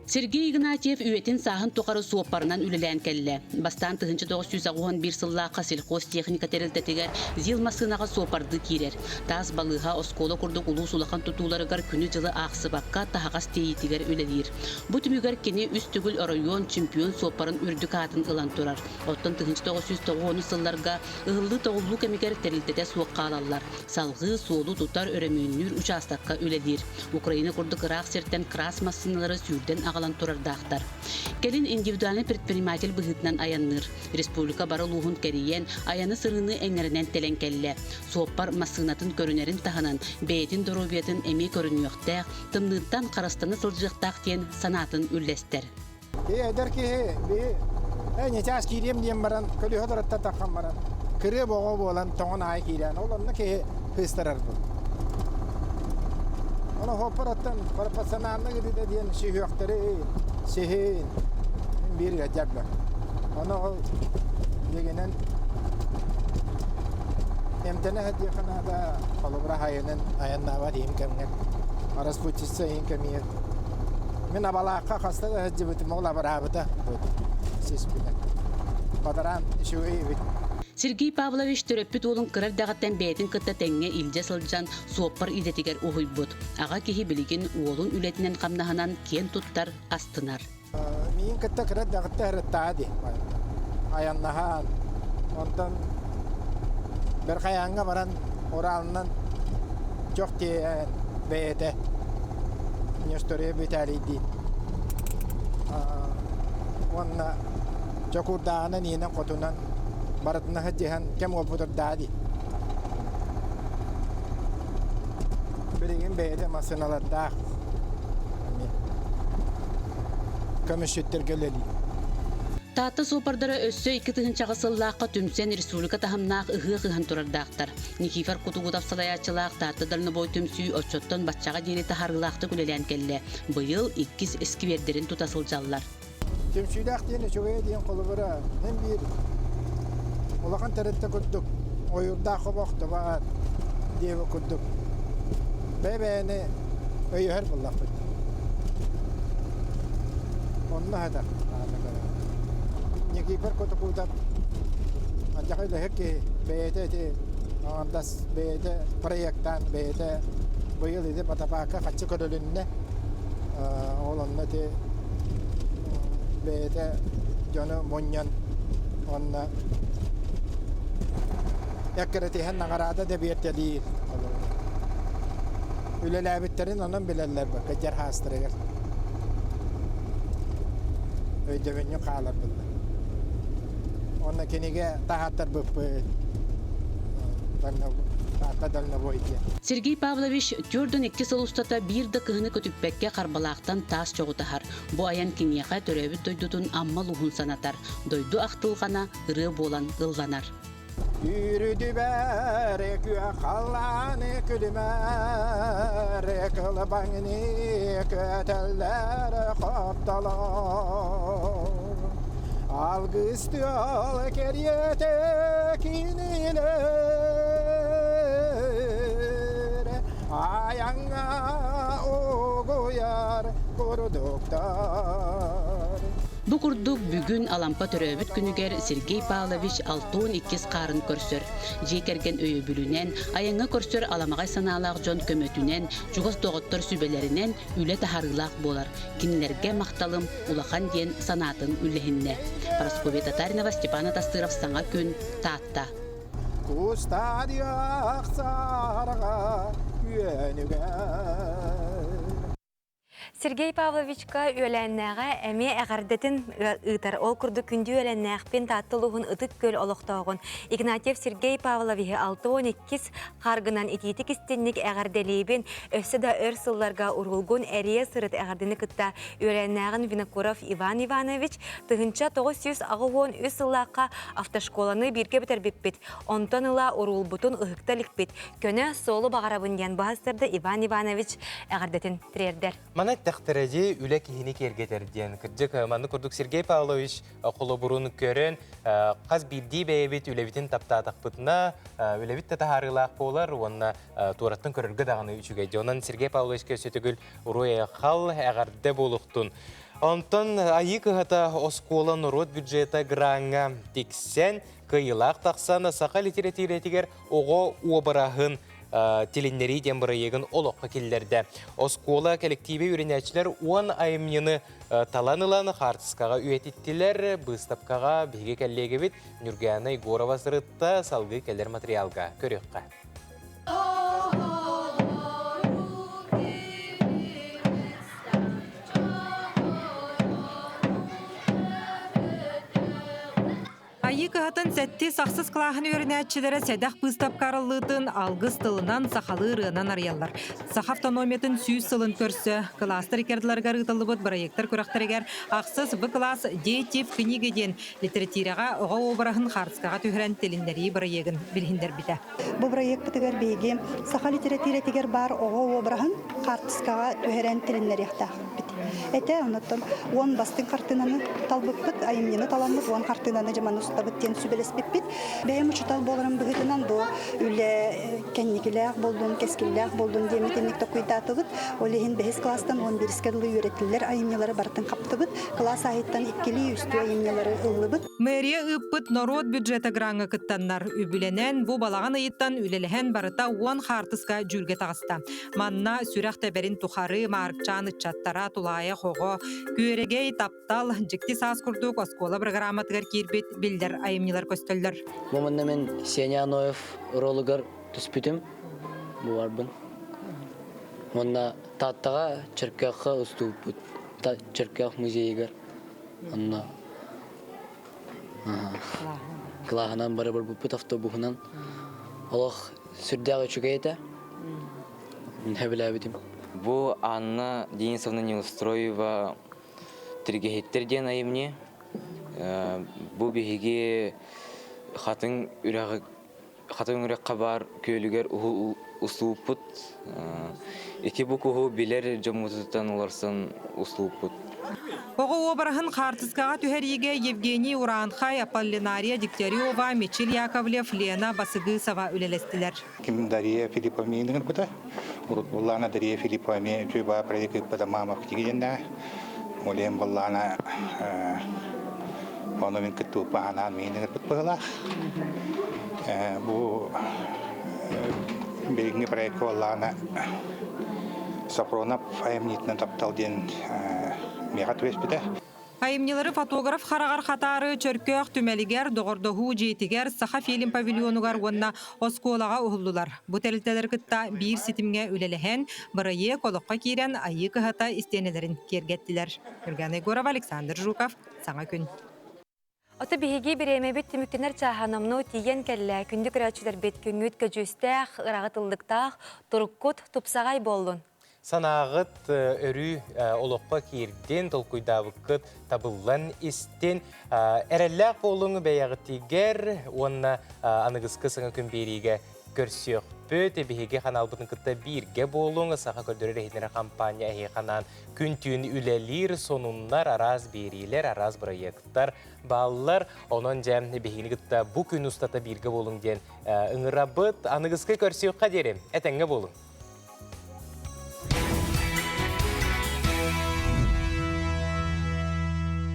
Сергей Игнатьев үйэтин-сааһын тухары суоппарынан үлэлээн кэллэ. Бастаан 1981 сыллаахха сельхозтехника тэрилтэтигэр ЗИЛ массыынаҕа суоппардыы киирэр. Таас балыыһа, оскуола курдук улуус улахан тутууларыгар күнү-дьылы аахсыбакка таһаҕас тиэйиитигэр үлэлиир. Бу түмүгэр кини үс төгүл оройуон чемпион суоппарын үрдүк аатын ылан турар. Оттон 1990 сылларга ыһыллыы-тоҕуллуу кэмигэр тэрилтэтэ суох хаалаллар. Салҕыы суолу тутар, өрөмүөннүүр учаастакка үлэлиир. Украина курдук ыраах сиртэн крас массыыналары сүүрдэн аҕалан турардаахтар. Кэлин индивидуальнай предприниматель быһыытынан айанныыр. Республика бары улууһун кэрийэн, айаны-сырыыны эҥэринэн тэлэн кэллэ. Суоппар массыынатын көрүнэрин таһынан, бэйэтин доруобуйатын эмиэ көрүнүөхтээх, тымныыттан харыстана сылдьыахтаах диэн санаатын үллэстэр. Эдэр киһи биһи ньычаас киириэм диэн баран көлүөһэ туратта таххан баран кырыа боҕо буолан тоҥон аайы киирэн ол онно киһи кыыстарар бу. Ону хоппороттон пропорционально гыдыда диэн сүһүөхтэри сиһин биир ыадьарда. Ону ол дегенен эмтэнэ сылдьыахха наада холобура хайынын айаннаабат иһим кэмҥэ распутица иһин кэмиэ Мин Абалаахха хаста да сылдьыбытым, ол абыраабыта сиспинэ. Бадараан үчүгэй эбит. Сергей Павлович төрөппүт уолун кыра эрдэҕиттэн бэйэтин кытта тэҥҥэ илдьэ сылдьан суоппар идэтигэр уһуйбут. Аҕа киһи билигин уолун үлэтинэн-хамнаһынан киэн туттар, астынар. Миин кытта кыра эрдэҕиттэн ырыттаҕа дии. Айаннаһан, онтон Бэрхайааҥҥа баран Уралынан чох тиэйэн бэйэтэ Нестория Виталийдиин уонна Чокуурдааҕынан иинэн-хотунан барытына сылдьыһан кэм уолбутурдаа дии. Билигин бэйэтэ массыыналардаах көмүсчүттэргэ үлэлиир. Таатта суоппардара өссө 2000 сыллаахха түмсэн республика таһымнаах ыһыах ыһан турардаахтар. Никифор Кутугутов салайааччылаах Таатта дальнобой түмсүү оччоттон баччаҕа диэри таһаарыылаахтык үлэлээн кэллэ. Быйыл иккис эсквердэрин тута сылдьаллар. Түмсүүлээх диэн үчүгэйэ диэн холобура эн биир улахан тэрилтэ курдук ойуурдаах хобох тобаат диэбит курдук бэйэ-бэйэни өйөһөр буоллахпыт. Онно хатар Никифор Котокуутап алдьархай үлэһит киһи бэйэтэ ити аҥардас бэйэтэ проектаан бэйэтэ быйыл ити Батапаакка хаччы көрүлүннэ ол онно ити бэйэтэ дьону мунньан уонна эккирэтиһэн наҕараада да биэртэлиир үлэлээбиттэрин онон билэллэр кырдьар хаастарыгар өйдөбүнньүк хаалар буолла уонна кинигэ таһааттарбыппыт Таатта дальнобой диэн Сергей Павлович 42 сыл устата биир да кыһыны көтүппэккэ Харбалаахтан таас чоҕу таһар. Бу айан киниэхэ төрөөбүт дойдутун Амма улууһун санатар. Дойду ахтылҕана ырыа буолан ылланар. Үүрүдүбэр күөх халлааны күлүмэр кылбаҥны көтөллөр хоптолор Алгыс тыал кэриэтэ кинилэр айаҥҥа угуйар курдуктар Бу курдук бүгүн Алампа төрөөбүт күнүгэр Сергей Павлович 62 хаарын көрсөр. Дьиэ кэргэн өйөбүлүнэн, айаҥҥа көрсөр аламаҕай санаалаах дьон көмөтүнэн, чугас доҕоттор сүбэлэринэн үлэ таһаарыылаах буолар. Кинилэргэ махталым улахан диэн санаатын үллэһиннэ. Парасковья Татаринова, Степан Атастыров Саҥа күн, Таатта. Кустаадыах саарга үөнүгэр Сергей Павловичка үөлээннээҕэ эмиэ эҕэрдэтин ыытар. Ол курдук күндү үөлэннээхпин Таатта улууһун Ытык Күөл олохтооҕун Игнатьев Сергей Павловиһы 62 харгынан итиитик истинник эҕэрдэлиибин. Өссө да өр сылларга уруулгун эрийэ сырыт эҕэрдэни кытта үөлээннээҕин Винокуров Иван Иванович 1983 сыллаахха автошколаны бииргэ бүтэрбиппит. Онтон ыла уруулбутун ыһыкта иликпит. Көнө суолу баҕарабын диэн баһастарда Иван Иванович эҕэрдэтин тириэрдэр. Маны эттэхтэрэ үлэ киһини киэргэтэр диэн. Кырдьык, маннык курдук Сергей Павлович холобурун көрөн, хас биирдии бэйэбит үлэбитин таптаатахпытына, үлэбит да таһаарыылаах буолар уонна туораттан көрөргө даҕаны үчүгэй. Онон Сергей Павловичка өссө төгүл уруй-айхал, эҕэрдэ буолуохтун. Онтон Айыы кыһата оскуола норуот бюджета граҥҥа тиксэн, кыайыылаах тахсан, саха литэрэтиирэтигэр оҕо уобараһын тилиннэрии диэн бырайыагын олоххо киллэрдэ. Оскуола кэлэктиибэ үөрэнээччилэр 10 айымньыны талан ылан хаартыскаҕа үйэтиттилэр. Быыстапкаҕа биһиги кэллиэгэбит Нюргана Егорова сырытта, салгыы кэлэр материалга көрүөххэ. Айыы кыһатын сэттис ахсыс кылааһын үөрэнээччилэрэ сэдэх быыстапка арыллыытын алгыс тылынан сахалыы ырыанан арыйаллар. Саха автономиятын 100 сылын көрсө кылаастар иккардыларыгар ыытыллыбыт бырайыактар күрэхтэригэр ахсыс В класс «Дети в книге» диэн литэрэтиирэҕэ оҕо уобараһын хаартыскаҕа түһэрэн тилиннэрии бырайыагын билиһиннэрбитэ. Бу бырайыакпытыгар биһиги саха литэрэтиирэтигэр баар оҕо уобараһын хаартыскаҕа түһэрэн тилиннэриэхтээхпит этэ. Онуттан 10 бастыҥ хартыынаны талбыппыт, айымньыны таламмыт 10 хартыынаны дьаманы устабыт диэн сүбэлэспиппит. Бэйэм учуутал буоларым быһыытынан бу үлэ кэнникилээх буоллун, кэскиллээх буоллун диэн итинник токуйдаатыбыт. Ол иһин бэһис кылаастан 11-ке дылы үөрэтиллэр айымньылары барытын хаптыбыт. Кылаас аайыттан иккилии, үстүү айымньылары ыллыбыт. Мэрия ыыппыт норуот бюджета граҥҥа кыттаннар, үбүлэнэн бу балаҕан ыйыттан үлэлэһэн барыта 10 хаартыска дьүүлгэ таҕыста. Манна сүрэх тэбэрин тухары Маарыкчаан ыччаттара, тулаайах оҕо, күөрэгэй, таптал, дьикти саас курдук оскуола программатыгар киирбит биллэр айымньылар көстөллөр. Бу манна мин Сеня Аноев ролугар түспүтүм. Бу барбын. Уонна Тааттаҕа Чөркөөххө устубуппут. Чөркөөх музейыгар. Онно Кылааһынан бары барбыппыт автобуһунан. Олох сүрдээх үчүгэй этэ. Сөбүлээбитим. Бу Анна Денисовна Неустроева «Тиргэһиттэр» диэн айымньы. Бу биһиги хатыҥ үрэҕи Хатыҥ үрэххэ баар күөлүгэр устубуппут. Ити бу куһу билэр дьоммутуттан уларсан устубуппут. Оҕо уобараһын хаартыскаҕа түһэриигэ Евгений Ураанхай, Аполлинария Дегтярева, Мичил Яковлев, Лена Басыгысова үлэлэстилэр. Ким Дария Филипповна ыҥырбыта. Урут буллаана Дария Филипповна эмиэ үчүгэй баа проект ыыппыта мама тигиннэ. Олен буллаана Ону мин кыттыбыппын анаан миин ыҥырбыт быһыылаах. Бу билиҥҥи проекка буоллаҕына Сафронов айымньытынан таптал диэн миэхэ түбэспитэ. Айымньылары фотограф хараҕар хатаары Чөркөөх түмэлигэр, Доҕордоһуу дьиэтигэр, Саха фильм павильонугар уонна оскуолаҕа уһуллулар. Бу тэрилтэлэри кытта биир ситимҥэ үлэлэһэн, бырайыак олоххо киирэн Айыы кыһата истиэнэлэрин киэргэттилэр. Нюргана Егорова, Александр Жуков, Саҥа күн. Ото биһиги бириэмэбит түмүктэнэр чааһа номнуо тиийэн кэллэ. Күндү көрөөччүлэрбит күҥҥүт көдьүүстээх, ыраҕыт ыллыктаах, туруккут тупсаҕай буоллун. Санааҕыт өрүү олоххо киирдин, толкуйдаабыккыт табыллан истин. Эрэллээх буолуҥ бэйэҕитигэр уонна аныгыскы саҥа күн биэриигэ көрсүөхпүт. Биһиги ханаалбытын кытта бииргэ буолуҥ. Саха көрдөрөр иһитиннэрэр хампаанньа эһиэхэ анаан Күн-түүн үлэлиир сонуннар, араас биэриилэр, араас бырайыактар бааллар. Онон дьэ биһигини кытта бу күн устата бииргэ буолуҥ диэн ыҥырабыт. Аныгыскы көрсүөххэ диэри этэҥҥэ буолуҥ.